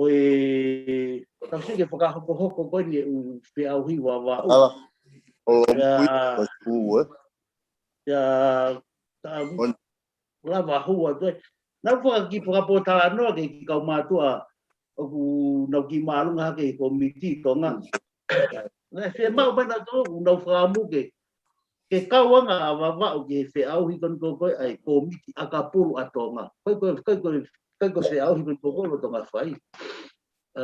ʻO e, tau sio ke fakahokohoko ko eni e ʻū feʻauhi Vavaʻu. Ala, ʻo Ia. Ia, ta, lava hua toe. Nau faka-, kiʻi fakapōtalanoa ki he kiʻi kau mātuʻa ʻoku nau kiʻi māʻolunga hake he kōmiti Tonga. Naʻe fiemaʻu mai nautolu, nau fakamuʻa ke, ke kau anga ʻa Vavaʻu ki he feʻauhi ko eni ko e ʻa e kōmiti ʻakapulu ʻa Tonga. Ko e, ko e, ko e, ko e, ko e feʻauhi ko eni ko e ʻa Tonga fai. Ā,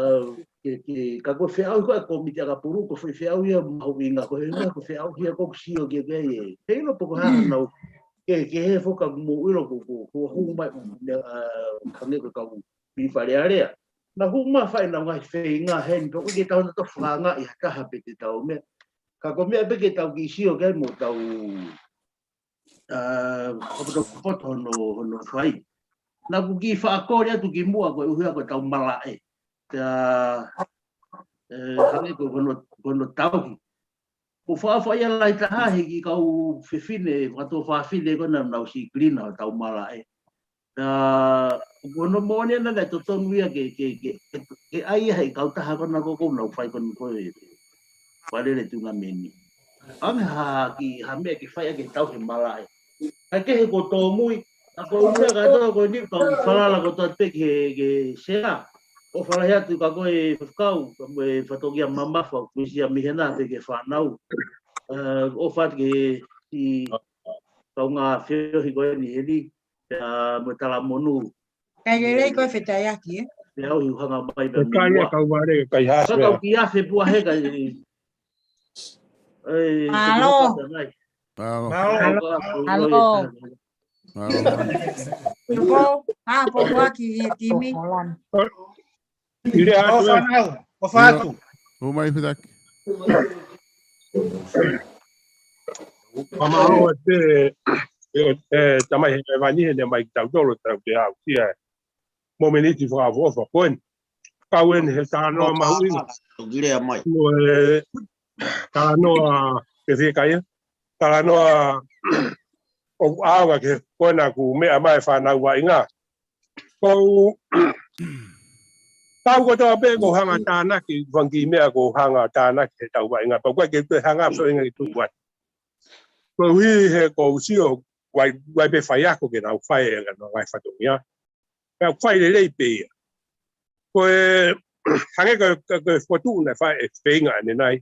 ke, ke, ka ko e feʻauhi ko e ʻa e kōmiti ʻakapulu, ko e fe-, feʻauhi ia mahuʻinga, ko e hā, ko e feʻauhi ia ʻoku ou sio ki ai ē. He ʻilo pē ko e hā nau, ke, ke he foka mou ʻilo ko, ko, ko hū mai, ā, hangē ko e kau mei Fale Alea. Naʻa hū mai fai ʻenau ngaahi feinga heni, pea ʻoku ʻikai ke tau na to fanga i ha taha pē te tau meʻa. Ka ko e meʻa pē ke tau kiʻi sio ki ai mo tau, ā, ʻoku tau poto hono, hono fai. Naʻa ku kiʻi fakakole atu kimuʻa koeʻuhi ko e tau malaʻe. Pea, ē, hangē ko hono, hono tauhi. ʻOku ou fakaʻapaʻapa lahi taha he kiʻi kau fefine, fakatuofāfine ko ena nau sikilina ʻo tau malaʻe. Ā, ko hono moʻoni ʻena naʻe totonu ia ke, ke, ke, ke, ke ʻai ia he kautaha ko ena ʻoku ou nau fai ko eni ko e Fale Alea Tunameni. Hangē ha kiʻi, ha meʻa ke fai ʻaki e tauhi malaʻe. Kae kehe ko e tōmui, ʻa ko e ʻū meʻa kātoa ko eni kau falala kotoa pē ki he, ki he sea. ʻOfa lahi atu kia koe Faifekau, ka mo e fatongia mamafa, ko e sia mihena pē ki he fānau. Ā, ʻofa atu ki he, ki he kaungā feohi ko eni heni, ā, mo e talamonū. Kai lelei ko e fetaiaki, ē? Pea u hanga mai pē Kai ia mua. Kau vale, kai hasi Ka kau pea. Ki afe pua he kai. Ei, Mālō. Te kuka pata ngai. Mālō. Mālō. Mālō. Mālō. Mālō. Tuko, ā, pō ua ki he timi. Ile atu, ē. Fānau, ʻofa atu. ʻO mai fetaki. Mālō, ē, ē, ē, tamai he vani he ne mai ki tautolu, tau te au, sia. Mo e miniti fakaʻofoʻofa ko eni. Kau eni he talanoa mahuʻinga. Ko e talanoa ke fie kai. Talanoa ʻoku ʻaonga ke ko ena ʻoku meʻa mai fānau vaʻinga. Ko u tau kotoa pē ko u hanga tānaki, fanga kiʻi meʻa ko u hanga tānaki he tau vaʻinga. Pea ko e ke te hanga feinga ki tuku atu. Koeʻuhi he ko u sio, ʻoku ʻi ai, ʻoku ʻi ai pē faiako ke nau fai e ngaahi fatongia. Pea ʻoku fai lelei pē ia. Ko e, hangē ko e, ko e, ko e fotu naʻe fai e feinga ʻanenai.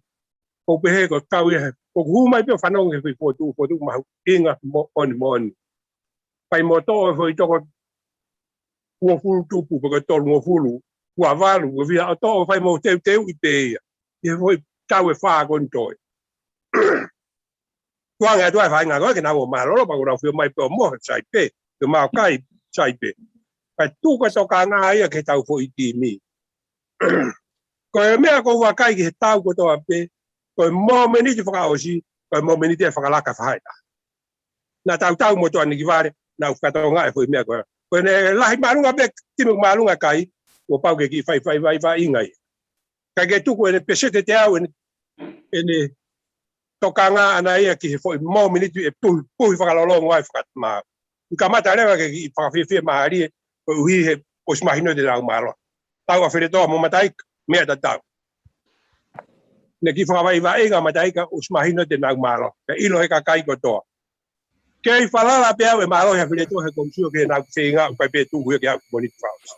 ʻOku pehē ko e kau ia he ʻOku hū mai pē ʻo fanongo ki he foʻi fokotuʻu, fokotuʻu mahuʻinga moʻoni moʻoni. Fai mo toʻo e foʻi toko uofulu tupu, pe ko e tolungofulu, ua valu, ua fiha ʻo toʻo, fai mo teuteuʻi pē ia. ʻI he foʻi taʻu ʻe fā ko eni toe. Tuʻunga atu ai e faʻahinga ko ē ke nau ō mālōlō, pea ko ʻenau fio mai pē ʻo mohe, sai pē, ke mau kai, sai pē. Kae tuku e tokanga ia ki heʻetau foʻi timi. Ko e meʻa ʻoku ou vakai ki he taʻu kotoa pē, ko e momeniti fakaʻosi, ko e momeniti ʻe fakalaka fahaʻi. Naʻa tau tau mo toʻa ni ki vale, naʻa ku fakatokangaʻi e foʻi meʻa ko ē. Ko ʻene lahi māʻolunga pē, timi māʻolunga kai, kuo pau ke kiʻi fai, fai, fai, fai, inga ia. Kae ke tuku ʻene peseti ʻe teau ʻene, ʻene tokanga ʻana ia ki he foʻi momeniti ʻe puhi, puhi fakalolongo ai fakamaau. ʻI he kamata leva ke kiʻi fakafiefia mālie, koeʻuhi he ʻosi mahino te nau mālohi. Tau ʻa Feletoa mo Mataika, meʻa tatau. Ne kiʻi fakavaivai inga Mataika ʻosi mahino te nau mālohi. Pea ʻilo he kakai kotoa. Kei falala pē au ʻe mālohi ʻa Feletoa he ʻoku ou sio ki heʻenau feinga ʻoku ʻikai pē tuku ia ke aʻu ki he momeniti fakaʻosi.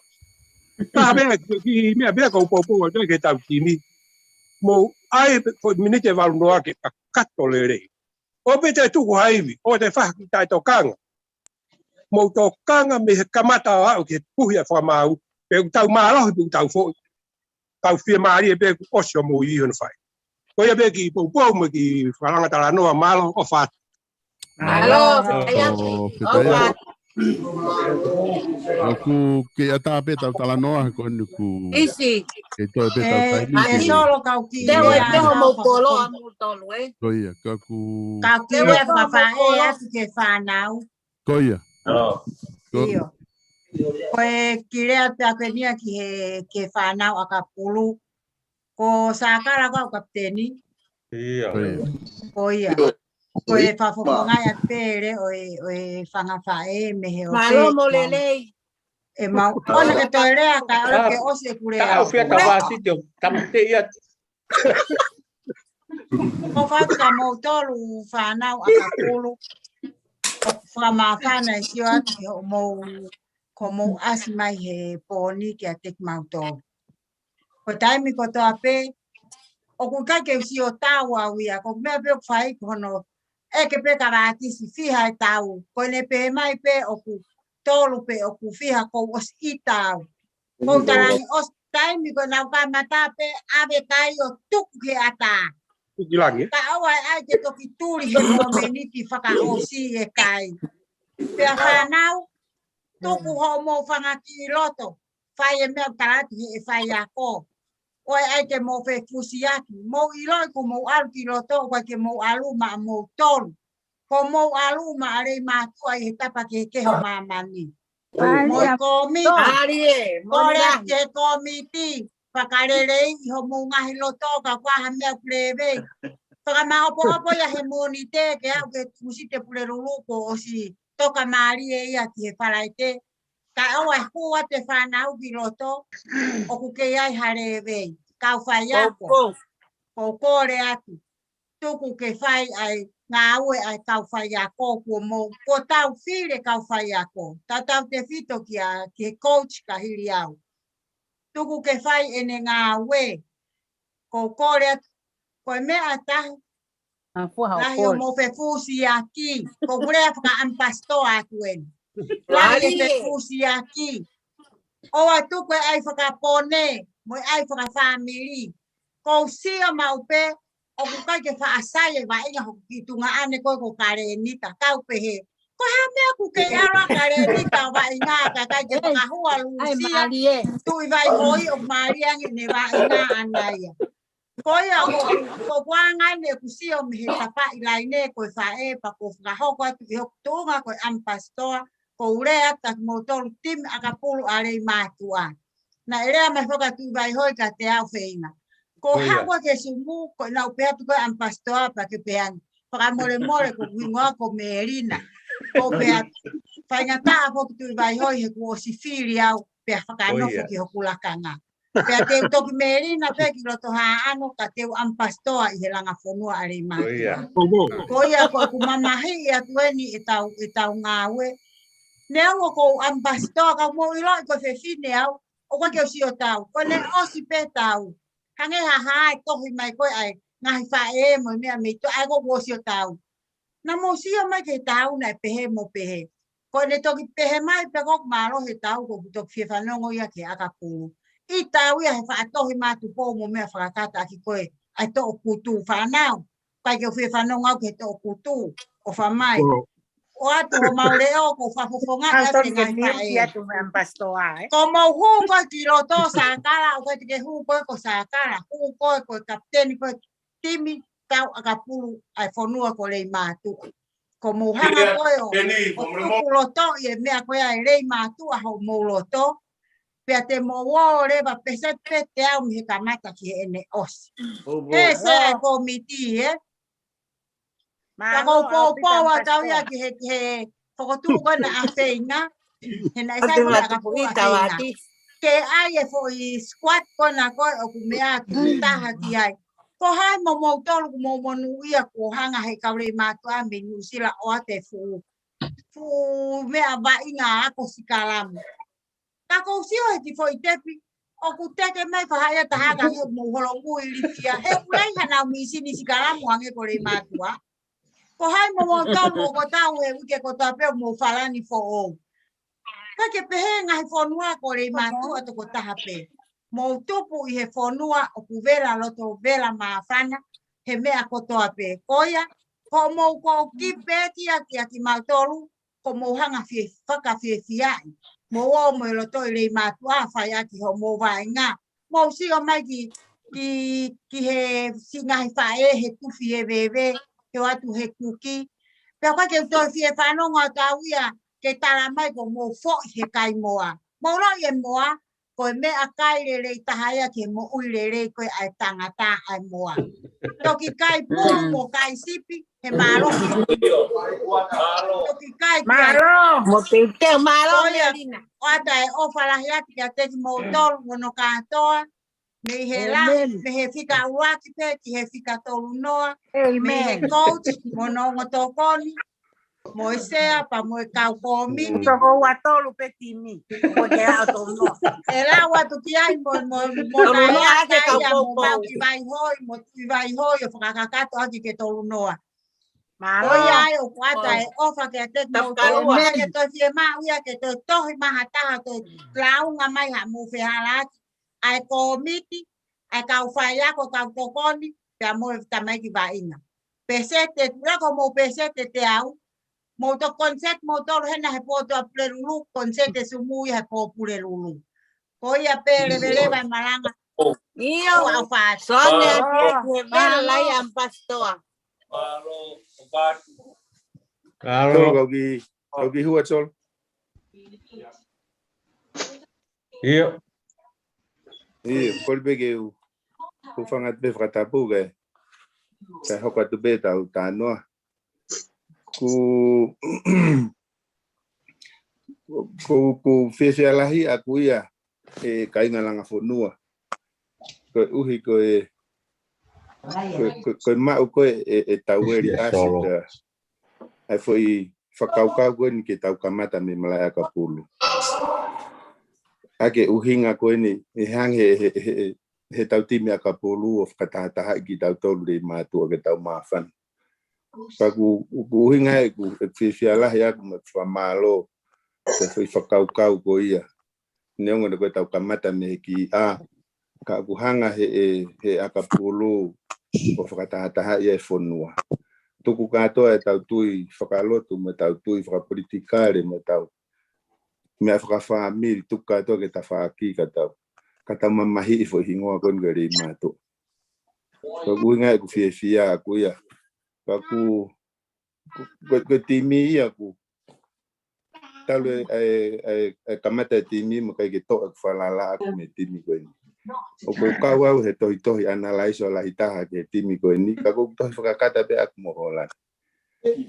Ka pē, kiʻi meʻa pē ʻoku ou poupou atu ki heʻetau timi. Mou ʻai pē foʻi miniti ʻe valu noa ke kakato lelei. ʻOua pē te tuku ha ivi, ʻoua te fai ha kiʻi taʻetokanga. Mou tokanga mei he kamata ʻo aʻu ki he puhi ʻa e fakamaau, pe ʻoku tau mālohi pe ʻoku tau foʻi. Tau fiemālie pē kuo ʻosi hoʻomou ʻi hono fai. Ko ia pē kiʻi poupou mo e kiʻi fakalanga talanoa, mālō, ʻofa atu. Mālō, ʻofa atu. ʻOku kei ʻatā pē ʻetau talanoa, ko eni kuo kei toe pē ʻetau taimi. Ko ia, ka ʻoku kei fakafaʻē atu ki he fānau. Ko ia. ʻIo. Ko e kiʻi lea pē ʻaku eni ia ki he, ki he fānau ʻakapulu. Ko Sakala ko e kapiteni. Ko ia. Ko ia. Ko e fakafofonga ia pē ʻo e, ʻo e fanga faʻē mei he ʻosi. Mālō mo lelei. ʻE mau, ʻoua ke toe lea kae ʻoua ke ʻosi ʻeku lea. Ka ʻoua fia tavasi te o, tama te ia. ʻOfa atu kia moutolu fānau ʻakapulu. Fakamāfana e sio atu ki hoʻomou, ko hoʻomou ʻasi mai he pō ni kiate kimautolu. Ko e taimi kotoa pē, ʻoku ʻikai ke u sio tau au ia, ko e meʻa pē ʻoku fai ko hono, ʻeke pē kia Vātisi fiha e tau, ko ʻene pehē mai pē ʻoku tolu pe ʻoku fiha kuo u ʻosi ʻita au. Ko u talaange ʻosi taimi ko ē naʻa ku kamata pē ʻave kai ʻo tuku ki he ʻatā. Tuku ki langi. Ka ʻoua ʻe ʻai ke toki tuli he momeniti fakaʻosi e kai. Pea fānau, tuku hoʻomou fanga kiʻi loto. Fai e meʻa ʻoku tala atu ʻe he faiako. ʻOua ʻe ʻai ke mou fefusiaki. Mou ʻiloʻi kuo mou ʻalu ki loto, ʻoku ʻikai ke mou ʻalu maʻamoutolu. Kuo mou ʻalu maʻa Leimātuʻa ʻi he tapa kehekehe ʻo māmani. Mo e kōmiti. Mālie, kole atu ki he kōmiti. Fakaleleiʻi hoʻomou ngaahi loto ka ʻoku ʻi ai ha meʻa ʻoku lēvei. Fakamāʻopoʻopo ia he Mōnite ke aʻu ki he Tūsite Pulelulu kuo ʻosi toka mālie ia ki he Falaite. Ka ʻoua ʻe hū atu e fānau ki loto, ʻoku kei ʻi ai ha lēvei. Kau faiako. Ko u kole atu. Tuku ke fai ʻa e ngāue ʻa e kau faiako kuo mou, kuo tau fili e kau faiako. Tautautefito kia, ki he coach ka hili au. Tuku ke fai ʻene ngāue. Ko u kole atu, ko e meʻa ʻe taha, lahi hoʻomou fefusiaki. Ko ʻeku lea fakaʻamipasitoa atu eni. Lahi e fefusiaki. ʻOua tuku e ʻai fakapone, mo e ʻai fakafāmili. Ko u sio maʻu pē, ʻoku ʻikai ke faʻa sai e vaʻinga hoku kiʻi tuongaʻane ko ē ko Kalenita, kau pehē. Ko e hā e meʻa ʻoku kei ʻalu ʻa Kalenita ʻo vaʻinga kae ʻikai ke fakahua Lūsia, Tuʻivaihoi ʻoku mālie ange ʻene vaʻinga ʻana ia. Ko ia ʻoku, ko ʻeku anga eni ʻeku sio mei he tapaʻi laine ko e faʻē pea ko u fakahoko atu ʻi hoku tuʻunga ko e ʻamipasitoa, ko u lea atu kia moutolu timi ʻakapulu ʻa Leimātuʻa. Naʻe lea mai foki ʻa Tuʻivaihoi kiate au feinga. Ko u haʻu ʻo ke sumu, ko ʻenau pehē atu ko e ʻamipasitoa pea ke pehē ange. Fakamolemole ko hoku hingoa ko Melina. Ko u pehē atu. Faingataʻa foki Tuʻivaihoi he kuo ʻosi fili au pea fakanofo ki hoku lakanga. Pea te u toki Melina pē ki loto Haʻano ka te u ʻamipasitoa ʻi he langa fonua ʻa Leimātuʻa. Ko ia ko ʻeku mamahiʻi atu eni ʻetau, ʻetau ngāue. Neongo ko u ʻamipasitoa ka mou ʻiloʻi ko e fefine au, ʻoku ʻikai ke u sio tau. Ko ʻene ʻosi pē tau. Hangē ha hā e tohi mai ko ē ʻa e ngaahi faʻē mo e meʻa mei tuʻa, ʻa ia ko ʻeku ʻosi ʻo tau. Naʻa mou sio mai ki he tau naʻe pehē mo pehē. Ko ʻene toki pehē mai pē ko ʻeku mālō he tau ko ʻeku toki fie fanongo ia ki he ʻakapulu. ʻI he tau ia he faʻa tohi mātuʻa pō mo meʻa fakakata ʻaki ko e ʻai toʻo kutu fānau. ʻIkai ke u fie fanongo au ki he toʻo kutu ʻo fai mai. ʻOatu homau leʻo ko fafofonga ʻa e ngaahi faʻē. Ko mau hū ko e ki loto Sakala, ʻoku ʻikai te ke hū ko e ko Sakala, hū ko e ko e kapiteni ko e timi tau ʻakapulu ʻa e fonua ko Leimātuʻa. Ko mou hanga ko e ʻo tuku loto ʻi he meʻa ko ia ʻe Leimātuʻa homou loto. Pea te mou ō leva pēseti pē teau mei he kamata ki heʻene ʻosi. He sea e kōmiti, ē? Ka ko u poupou ʻa tau ia ki he, ki he fokotuʻu ko ena ʻa Feinga. He naʻe sai ko e ʻakapulu ʻa Feinga. Ke ʻai e foʻi squad ko ena ko e ʻoku meʻa ki taha ki ai. Ko hai mo moutolu kuo mou monūʻia kuo hanga he kau Leimātuʻa mei Nuʻusila ʻo ʻoatu e fuʻu, fuʻu meʻa vaʻinga ako sikalamu. Ka ko u sio he kiʻi foʻi tepi, ʻoku teke mai fahaʻia taha ka he mou holomui lifia. He ʻoku ʻi ai hanau mīsini sikalamu ange ko Leimātuʻa. Ko hai mo moutolu ʻoku tau he uike kotoa pē ʻoku mou falani foʻou. Ka ke pehē ngaahi fonua ko Leimātuʻa tokotaha pē. Mou tupu ʻi he fonua ʻoku vela loto vela māfana he meʻa kotoa pē. Ko ia, ko mou ko ki pē kia kia kimautolu, ko mou hanga fie, fakafiefiaʻi. Mou ō mo e loto ʻi Leimātuʻa fai ʻaki homou vaʻinga. Mou sio mai ki, ki, ki he siʻi ngaahi faʻē he tufi he veve, he ʻoatu he kuki. Pea ʻoku ʻikai ke u toe fie fanongo atu au ia ke tala mai ko mou foʻi he kai moa. Mou loʻi e moa, ko e meʻakai lelei taha ia ke moʻui lelei ko e ʻa e tangata ʻa e moa. Toki kai pulu mo kai sipi, he mālō. Toki kai kia. Mālō. Mo teuteu, mālō, ko ia, Melina. ʻOatu e ʻofa lahi atu kiate kimoutolu, mo hono kātoa. Mei he lahi, mei he fika ʻuluaki pē ki he fika tolu noa. Mei he coach, mo hono ongo tokoni. Mo e sea pea mo e kau kōmiti. Toko ua tolu pē timi. Ko e ke aʻu tolu noa. ʻE lau atu ki ai mo, mo, mo tolu noa ake kau ia, mo poupou. Mau ki vai hoi, mo tui vai hoi, ʻo fakakakato ʻaki ke tolu noa. Mālō. Ko ia ai ʻoku ʻoatu e ʻofa kiate kimoutolu. Ke toe fiemaʻu ia ke toe tohi mai ha taha toe launga mai ha mou fehālaaki. ʻA e kōmiti, ʻa e kau faiako, kau tokoni, pea mo e tamaiki vaʻinga. Pēseti, ʻoku ʻikai ko mou pēseti teau, mou toki koniseti moutolu hena he pō Tuʻapulelulu, koniseti Sumuʻi he pō Pulelulu. Ko ia pē leveleva e malanga. ʻIo. ʻOfa atu. Sone atu ki he vela lai am pastor. Mālō, ʻofa atu. Mālō. Tolu kau ki, kau ki hua tolu. ʻIo. ʻIo, kole pē ke u, u fanga pē fakatapu ke, ke hoko atu pē tau tānoa. Ku, ku, ku fiefia lahi ʻaku ia, e kāinga Langa Fonua. Koeʻuhi ko e, ko e, ko e, ko e maʻu ko e, e, e taueli ʻasi pea. ʻA e foʻi fakakaukau ko eni ke tau kamata mei malaʻe ʻakapulu. ʻA e ʻuhinga ko eni, ʻe hangē he, he, he, he tau timi ʻakapulu ʻo fakatahatahaʻi kitautolu Leimātuʻa ke tau māfana. Ka ʻoku, ʻoku ʻuhinga ʻeku, ʻeku fiefia lahi ʻaku mo e fakamālō, ko e foʻi fakakaukau ko ia. Neongo naʻe ko e tau kamata mei he kiʻi ʻā, ka ʻoku hanga he, he, he ʻakapulu ʻo fakatahatahaʻi e fonua. Tuku kātoa e tau tui fakalotu, mo e tau tui fakapolitikale, mo e tau meʻa fakafāmili, tuku kātoa ke tafaʻaki ka tau, ka tau mamahiʻi foʻi hingoa ko eni ko e Leimātuʻa. Ko e ʻuhinga ʻeku fiefia ʻaku ia. Ka ʻoku, ko, ko, ko e timi ia ʻoku talu e, e, e, e kamata e timi mo ʻikai ke toʻo ʻeku falala ʻaku mei he timi ko eni. ʻOku ou kau au he tohitohi analaiso lahi taha ki he timi ko eni, ka ʻoku ou tohi fakakata pē ʻaku mo Holani.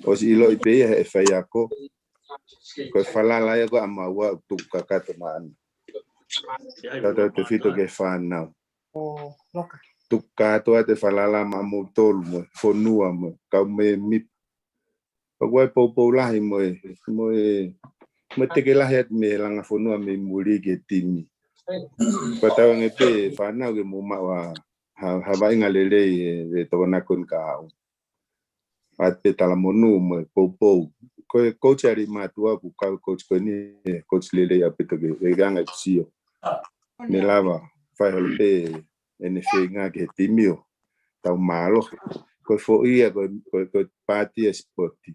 ʻOsi ʻiloʻi pē ia he faiako. Ko e falala ia ko ʻa maua ʻoku tuku kakato maʻana. Tautautefito ki he fānau. Tuku kātoa e falala maʻamoutolu mo e fonua mo e kau mēmipa. Pea ʻoku ʻi ai e poupou lahi mo e, mo e, mo e teke lahi atu mei Langa Fonua mei muli ki he timi. Pea tauange pē fānau ke mou maʻu ha ha, ha vaʻinga lelei e, e Tokonaki ko eni ka haʻu. ʻA e talamonū mo e poupou. Ko e coach ʻa e mātuʻa ʻoku kau coach ko eni, coach lelei ʻaupito ke, e anga e sio. Ne lava, fai holo pē ʻene feinga ki he timi ʻo tau mālohi. Ko e foʻi ia, ko e, ko e, ko e pāti e sipoti.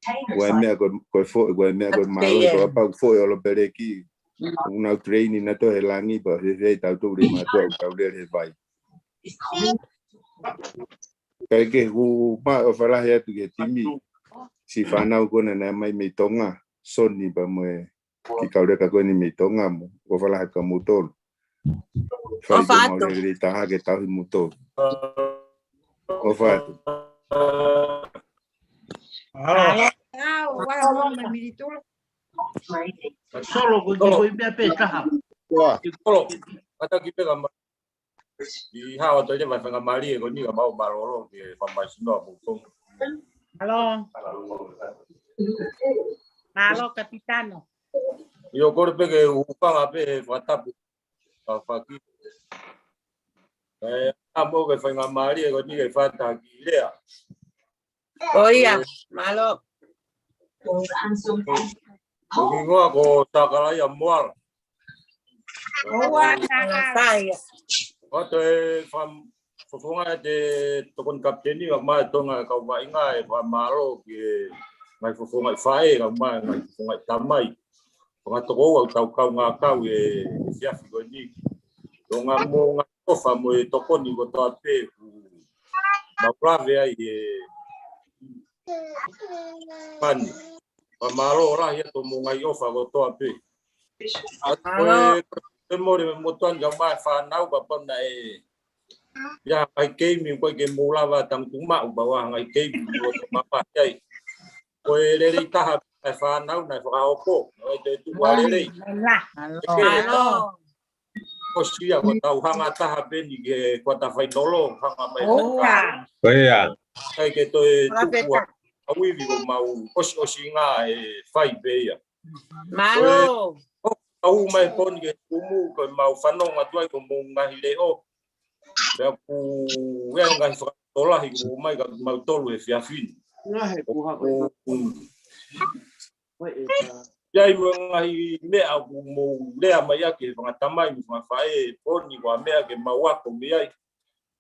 Ko e meʻa ko e, ko e foʻi, ko e meʻa ko e mālohi, ko e pau foʻi holo pē leki. ʻOku nau train ʻi nautolu he langi, pea he, he tau tau le mātuʻa, tau le he vai. Kae kehe ʻoku ma ʻofa lahi atu ki he timi. Siʻi fānau ko ena naʻe ʻomai mei Tonga, Soni pea mo e kiʻi kau leka ko eni mei Tonga mo, ʻofa lahi atu kia moutolu. Fai ʻOfa ke atu. Mau lele taha ke tauhi moutolu. ʻOfa atu. Halo. Halo, halo, halo, mai Militulu. Solo, ko, ko, ko, meʻa pē taha. Ua. Solo, kātaki pē ka ma- ʻI hawa toi te mai fanga mali e ko eni ka mau mālōlō ke famaisino a moutolu. Halo. Halo, kapitano. ʻIo kole pē ke u hūfanga pē he fakatapu. Ka faki. ʻE, a mo ke fanga mali e ko eni ke fata ki lea. ʻOia, mālō. Ko hingoa ko Takalaia Moala. ʻOua, Takalaia. ʻO toe fam-, fofonga e te tokoni kapiteni, ka mai Tonga e kau vaʻinga e fakamālō ki he ngaahi fofonga ʻi faʻē, ka mai ngaahi fofonga ʻi tamai. Fanga tokoua ʻoku tau kaungā kau e siafi ko eni. Tonga mo ngā ʻofa mo e tokoni kotoa pē ʻoku mau lave ai e pani. Fakamālō lahi atu mo ngaahi ʻofa kotoa pē. ʻA ko e, ko e mole me motuani ka mai fānau ka pau naʻe. ʻIa, ʻai keimi ko e ke mou lava tangutu maʻu pau ʻa ngaahi keimi mo te mapa ai. Ko e lelei taha e fānau naʻe fakahoko. ʻOi te tuku a lelei. Mālō. Mālō. ʻOsi ia, ko tau hanga taha pē ni ke kuata fainolo, hanga mai. ʻOua. Ko ia. Kai ke toe tuku a, a uivi ko mau, ʻosi, ʻosi ngā e fai pē ia. Mālō. Ko e, ʻo, au mai poni ke kumu, ko mau fanongo atu ai ko mou ngaahi leʻo. Pea ku, ea ngaahi fakatolahi ko mai ka mau tolu he fiafini. Ngaahi kuha ko. Ko, mm. ʻIa ʻi mo e ngaahi meʻa ʻoku mou lea mai ʻaki he fanga tamai mo fanga faʻē poni ko e meʻa ke mau ako mei ai.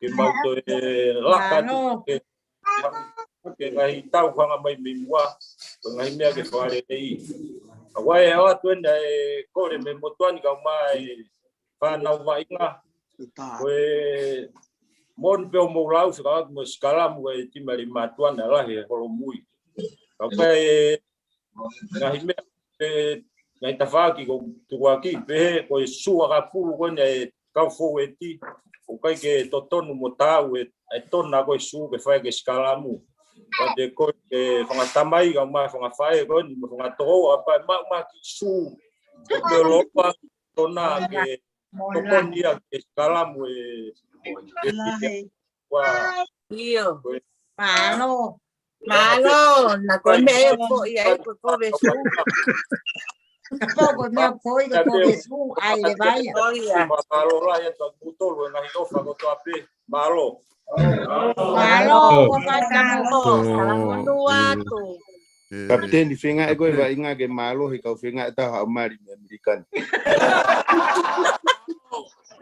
Ke mau toe laka atu ke, ke ngaahi tau hanga mai mei muʻa. Ko e ngaahi meʻa ke fakalelei. ʻA ko e ʻoatu ena e kole mei motuani ka mai fānau vaʻinga. Ko e moni pē ʻo mou lau fekauʻaki mo e sikalamu e timi ʻa e mātuʻa naʻe lahi he holomui. Ka ko e ngaahi meʻa, e, ngaahi tafaʻaki ko tukuaki, pehē ko e sū ʻakapulu ko eni e kau foueti, ʻoku ʻikai ke totonu mo tau e, e tona ko e sū ke fai ke sikalamu. Ka te ko e fanga tamai, ka mai fanga faʻē ko eni, mo fanga tokoua, ʻa pau maʻu mai ki sū. Ko e lopa tona ke tokoni ia ke sikalamu e, e ʻIo. Mālō. Mālō, na ko e meʻa e foʻi ai ko e kovi e sū. Ko e meʻa foʻi ko e kovi e sū, ʻai le vai. Mālō lahi atu ʻa moutolu e ngaahi ʻofa kotoa pē. Mālō. Mālō, ʻofa atu. Mālō, salamonū atu. Kapiteni, feinga e ko e vaʻinga ke mālō he kau feinga e taha ʻo mali mei ʻAmelika ni.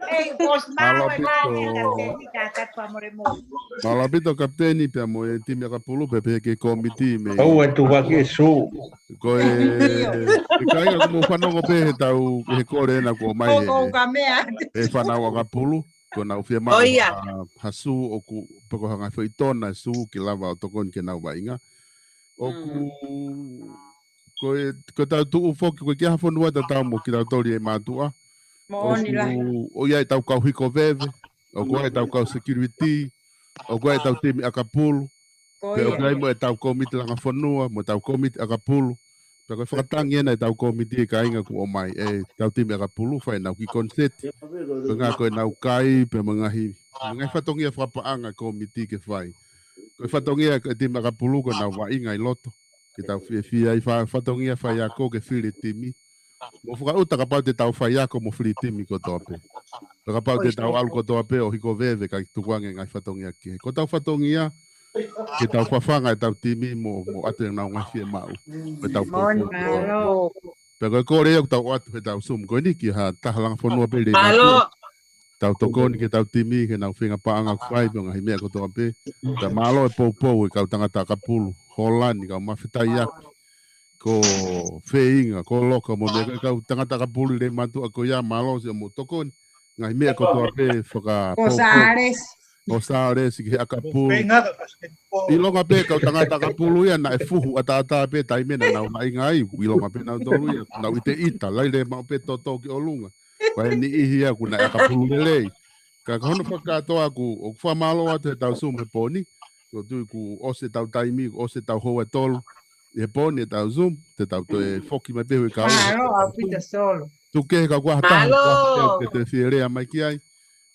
Ei, boss, mālō e kapiteni, kapiteni, ka katu a mole mole. Mālō ʻaupito kapiteni pea mo e timi ʻakapulu pea pehē ki he kōmiti mei. ʻOu e tukuaki e sū. Ko e, ʻikai ka mou fanongo pē he tau, he kole ena ko mai he, he fānau ʻakapulu. Ko nau fie maʻu ha, ha sū ʻoku, pe ko ha ngaahi foʻi tona e sū ke lava ʻo tokoni ke nau vaʻinga. ʻOku, ko e, ko e tau tuʻu foki, ko e ki ha fonua tatau mo kitautolu e mātuʻa. ʻOku, ʻoku ʻi ai e tau kau hiko veve, ʻoku ʻi ai e tau kau security, ʻoku ʻi ai e tau timi ʻakapulu, pea ʻoku ʻi ai mo e tau kōmiti langa fonua, mo e tau kōmiti ʻakapulu. Pea ko e fakatangi ena e tau kōmiti e kāinga ʻoku ʻomai, e tau timi ʻakapulu, fai ʻenau kiʻi koniseti. Ko e ngaahi ko ʻenau kai, pea mo e ngaahi, mo e ngaahi fatongia fakapaʻanga kōmiti ke fai. Ko e fatongia e timi ʻakapulu, ko ʻenau vaʻinga ʻi loto. Ke tau fiefia ai fa-, fatongia faiako ke fili timi. Mo fakaʻuta kapau te tau faiako mo fili timi kotoa pē. Pea kapau te tau ʻalu kotoa pē ʻo hiko veve kae tukuange ngaahi fatongia kehe. Ko ʻetau fatongia, ke tau fafanga ʻetau timi mo, mo ʻoatu ʻenau ngaahi fiemaʻu. Mo ʻetau poupou. Pea ko e kole ia ʻoku tau ʻoatu heʻetau Zoom ko eni ki ha taha langa fonua pē lelei. Tau tokoni ki heʻetau timi, ki heʻenau feinga paʻanga ʻoku fai, pea ngaahi meʻa kotoa pē. Pea mālō e poupou e kau tangata ʻakapulu, Holani, kau mafetai ake. Ko Feinga, ko Loka, mo e meʻa kau tangata ʻakapulu lelei mātuʻa ko ia, mālō siʻomo tokoni. Ngaahi meʻa kotoa pē faka Ko Sālesi. Ko Sālesi ki he ʻakapulu. ʻIlonga pē kau tangata ʻakapulu ia naʻe fuhu ʻataʻatā pē taimi naʻa nau laʻinga ai. ʻIlonga pē nautolu ia. Nau ʻiteʻita, laile maʻu pē toto ki ʻolunga. Ko e niʻihi ia ʻoku nau ʻakapulu lelei. Ka ko hono fakakātoa ʻoku, ʻoku fakamālō atu heʻetau Zoom he pō ni. ʻOku ou tui kuo ʻosi ʻetau taimi, kuo ʻosi ʻetau houa ʻe tolu. He pō ni ʻetau Zoom, te tau toe foki mai pē he ʻaho ni. Mālō, ʻaupito Solo. Tuku kehe ka kuo ha taha, ke toe fie lea mai ki ai.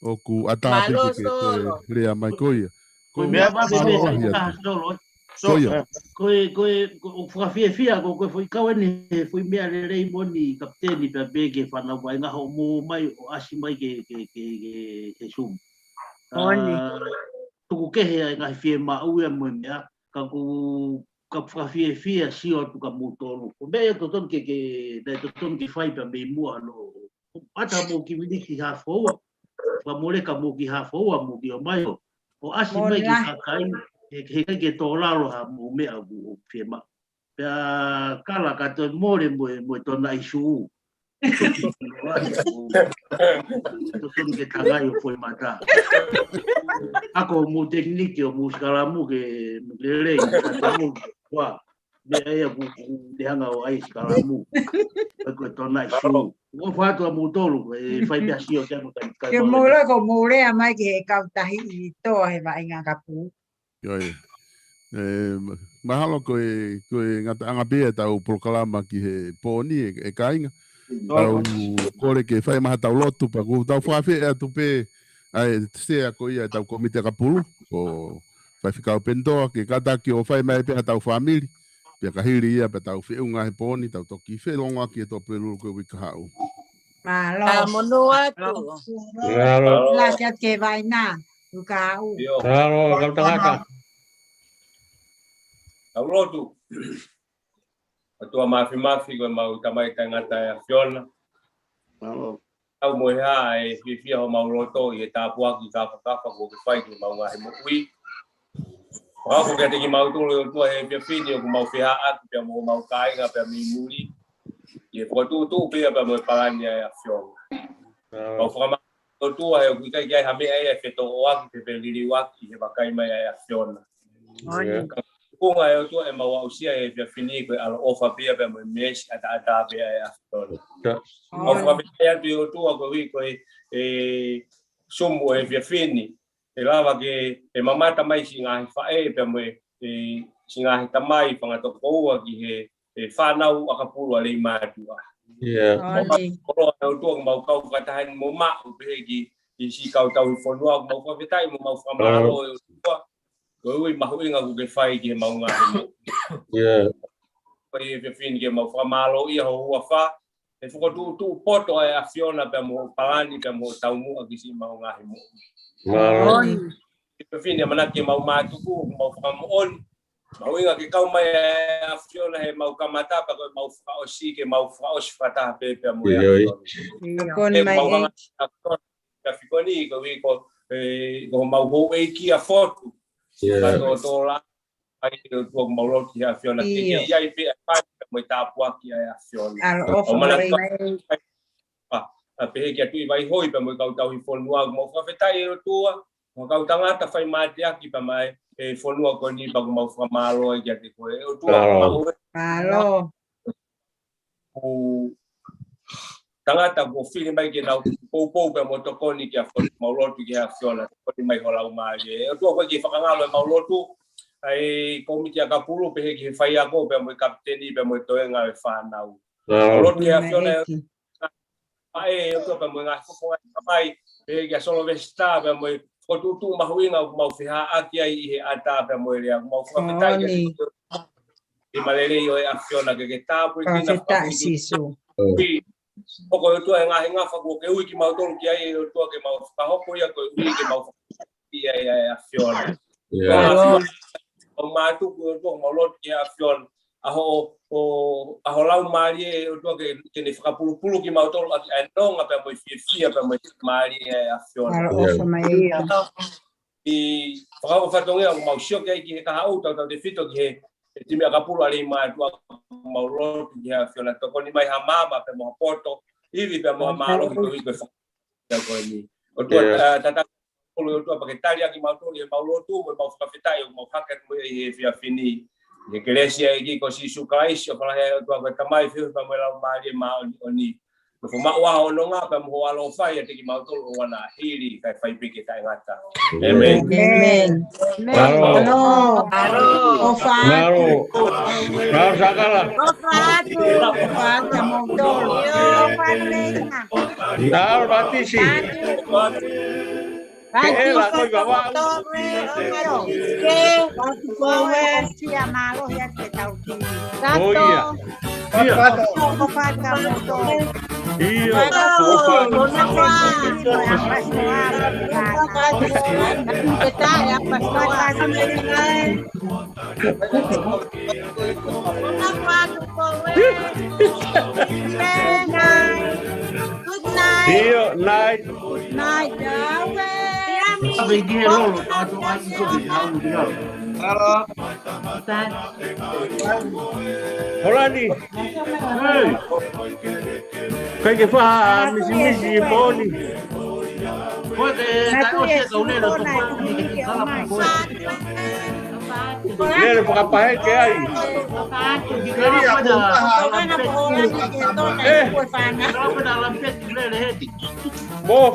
ʻOku ʻatā pē ke toe lea mai ko ia. Ko e meʻa pē mālō lahi atu. Ko ia. Ko e, ko e, ko e fakafiefia, ko, ko e foʻi kau eni, he foʻi meʻa lelei moʻoni, kapiteni, pea pehē ki he fānau vaʻinga hoʻomou ō mai ʻo ʻasi mai ki he, ki he, ki he, ki he Zoom. Moʻoni. Tuku kehe ʻa e ngaahi fiemaʻu ia mo e meʻa, ka ʻoku, ka fakafiefia sio atu kia moutolu. Ko e meʻa ia totonu ke, ke, naʻe totonu ke fai pea mei muʻa ʻanenai. ʻAtā mou kiviliki ha foua. Fakamoleka mou ki ha foua, mou ki ʻomai ʻo. ʻO ʻasi mai ki he kakai, he, he ʻikai ke tō lalo ha mou meʻa ʻoku, ʻoku fiemaʻu. Pea kala ka toe mole mo e, mo e tona isu. Totonu ke tangai ʻo foʻi mata. Ako mou tekiniki ʻo mou sikalamu ke lelei. Ka toe mou, ua. Meʻa ia ʻoku, ʻoku te hanga ʻo ʻai sikalamu. Ko e tona isu. ʻOku ou fakaʻatu ʻa moutolu, e fai pē ha sio ke ʻamu kai, kai Ke mole. Mou lea ko mou lea mai ki he kau tahi ʻi toa he vaʻinga ʻakapulu. ʻIo, ʻio. ʻE, ma-, mahalo ko e, ko e ngataʻanga pē ʻetau polokalama ki he pō ni ʻe, ʻe kāinga. Tau kole ke fai mai haʻatau lotu pea ʻoku tau fakafeʻao atu pē ʻa e sea ko ia ʻetau kōmiti ʻakapulu. Ko Faifekau Penitoa ke kātaki ʻo fai mai pē haʻatau fāmili. Pea ka hili ia pea tau feʻunga he pō ni, tau toki felongoaki he Tuʻapulelulu ko e uike kahaʻu. Mālō. Ka monū atu. Mālō. Lasi atu ki he vaʻinga. Uike kahaʻu. ʻIo. Mālō, kau tangata. Tau lotu. ʻOtua Māfimafi ko e mau Tamai taʻengata ʻe ʻAfiona. Mālō. Tau mo e hā ʻa e fiefia homau loto ʻi he tāpuaki kāfakafa kuo ke fai ki heʻemau ngaahi moʻui. Fakaafe kiate kimautolu ʻe ʻOtua he efiafi ni ʻoku mau fehaʻaki pea mo homau kāinga pea mei muli. ʻI he fokotuʻutuʻu pea, pea mo e palani ʻa e ʻAfiona. Mālō. Mau fakamālō ʻOtua he ʻoku ʻikai ke ʻi ai ha meʻa ia ʻe fetoʻoaki pe feliliuaki he vakai mai ʻa e ʻAfiona. Moʻoni. Ka ko e ʻuhinga ʻe ʻOtua ʻemau aʻusia he efiafi ni ko e ʻaloʻofa pea, pea mo e meesi ʻataʻatā pea ʻa e ʻAfiona. Mau fakafetaʻi atu ʻe ʻOtua koeʻuhi ko e, e, Zoom ʻo e efiafi ni. ʻE lava ke, ʻe mamata mai siʻi ngaahi faʻē pea mo e, e, siʻi ngaahi tamai fanga tokoua ki he, e, fānau ʻakapulu ʻa Leimātuʻa. ʻIo. Moʻoni. Koloa ʻe ʻOtua ʻoku mau kau fakataha ni mo maʻu pehē ki, ki siʻi kau tauhi fonua ʻoku mau fakafetaʻi mo mau fakamālō ʻe ʻOtua. Koeʻuhi mahuʻinga kuo ke fai ki heʻemau ngaahi moʻui. ʻIo. Ko e efiafi ni ke mau fakamālōʻia ho huafa. ʻE fokotuʻutuʻu poto ʻa e ʻAfiona pea mo hoʻo palani pea mo hoʻo taumuʻa ki siʻemau ngaahi moʻui. Mālō. Efiafi ni ʻamanaki ke mau mātuku, mau fakamoʻoni. Mahuʻinga ke kau mai ʻa e ʻAfiona heʻemau kamata pea ko ʻemau fakaʻosi ke mau fakaʻosi fakataha pē pea mo e ʻAfiona. Tokoni mai ʻEiki. Ka fiko ni, ko e, ko e, ko homau houʻeiki ʻa Fotu. ʻIo. Ka tō, tō la, ʻai ʻe ʻOtua ʻoku mau lotu ki he ʻAfiona ke ke ʻi ai pē ʻa e pāti mo e tāpuaki ʻa e ʻAfiona. ʻAloʻofa mo e ʻOtua. ʻA, ʻa pehē kia Tuʻi Vaihoi pea mo e kau tauhi fonua ʻoku mau fakafetaʻi ʻe ʻOtua. Mo e kau tangata fai mateaki pea mo e fonua ko eni pea ʻoku mau fakamālō ai kiate koe ʻe ʻOtua. Mālō. Mālō. ʻOku tangata kuo fili mai ke nau poupou pea mo tokoni kia Fotu, mau lotu ki he ʻAfiona, tokoni mai ho laumālie. ʻOtua koe ke fakangalo ʻemau lotu, ʻa e kōmiti ʻakapulu pehē ki he faiako pea mo e kapiteni pea mo e toenga ʻo e fānau. Mau lotu ki he ʻAfiona ʻEiki. ʻA e ʻOtua pea mo e ngaahi fofonga ʻo e tamai, pehē kia Solovesita pea mo e fokotuʻutuʻu mahuʻinga ʻoku mau fehaʻaki ai ʻi he ʻatā pea mo e lea, ʻoku mau fakafetaʻi kiate koe ʻi he malelei ʻo e ʻAfiona ke ke tāpuekina. Fakafetaʻi Sīsū. Ui, Hoko ʻe ʻOtua e ngaahi ngafa kuo ke ui kimautolu ki ai ʻe ʻOtua ke mau fakahoko ia koeʻuhi ke mau fakahoko ia ʻe ʻAfiona. ʻOtua ʻAfiona, ʻoku mau tuku ʻe ʻOtua mau lotu ki he ʻAfiona. ʻA ho, ʻo, ʻa ho Laumālie ʻe ʻOtua ke, ke ne fakapulupulu kimautolu ʻaki ʻa e nonga pea mo e fiefia pea mo e fiemālie ʻa e ʻAfiona. ʻOfa mai ia. ʻI he fakaʻofa fatongia ʻoku mau sio ki ai ki he kahaʻu, tautautefito ki he, he timi ʻakapulu ʻa Leimātuʻa, mau lotu ki he ʻAfiona tokoni mai ha maama pea mo ha poto, ivi pea mo ha mālohi koeʻuhi ko e fakaʻofa ko eni. ʻOtua, ʻa, tataki ʻOtua pea ke tali ʻaki kimautolu ʻi heʻemau lotu mo ʻemau fakafetaʻi ʻoku mau hake atu mo ia ʻi he efiafi ni. ʻI he kelesi ʻa e ʻEiki ko Sīsū Kalaisi, ʻofa lahi ʻa e ʻOtua ko e Tamai, feohi pea mo e Laumālie Māʻoniʻoni. Nofo maʻu ʻa hoʻo nonga pea mo hoʻo ʻaloʻofa ʻiate kimautolu ʻo ʻoua naʻa hili kae fai pē ke taʻengata. ʻĒmeni. ʻĒmeni. ʻĒmeni. Mālō. Mālō. ʻOfa atu. Mālō. Mālō Sakala. ʻOfa atu. ʻOfa atu moutolu. ʻOfa atu. Mālō Patisi. Atu. Ke ela ko i vava. Ke atu ko e sia mālohi atu ke tau ki. ʻO ia. Ia. ʻOfa atu moutolu. Ia. ʻOfa atu. Good night. Good night. Night, Yahweh. Hello. Holani. ʻIkai ke fai ha misimisi he pō ni. Ko e taʻe ʻosi e kau lele ko e kala ko e. Lele fakapaheke ai. ʻE. Mo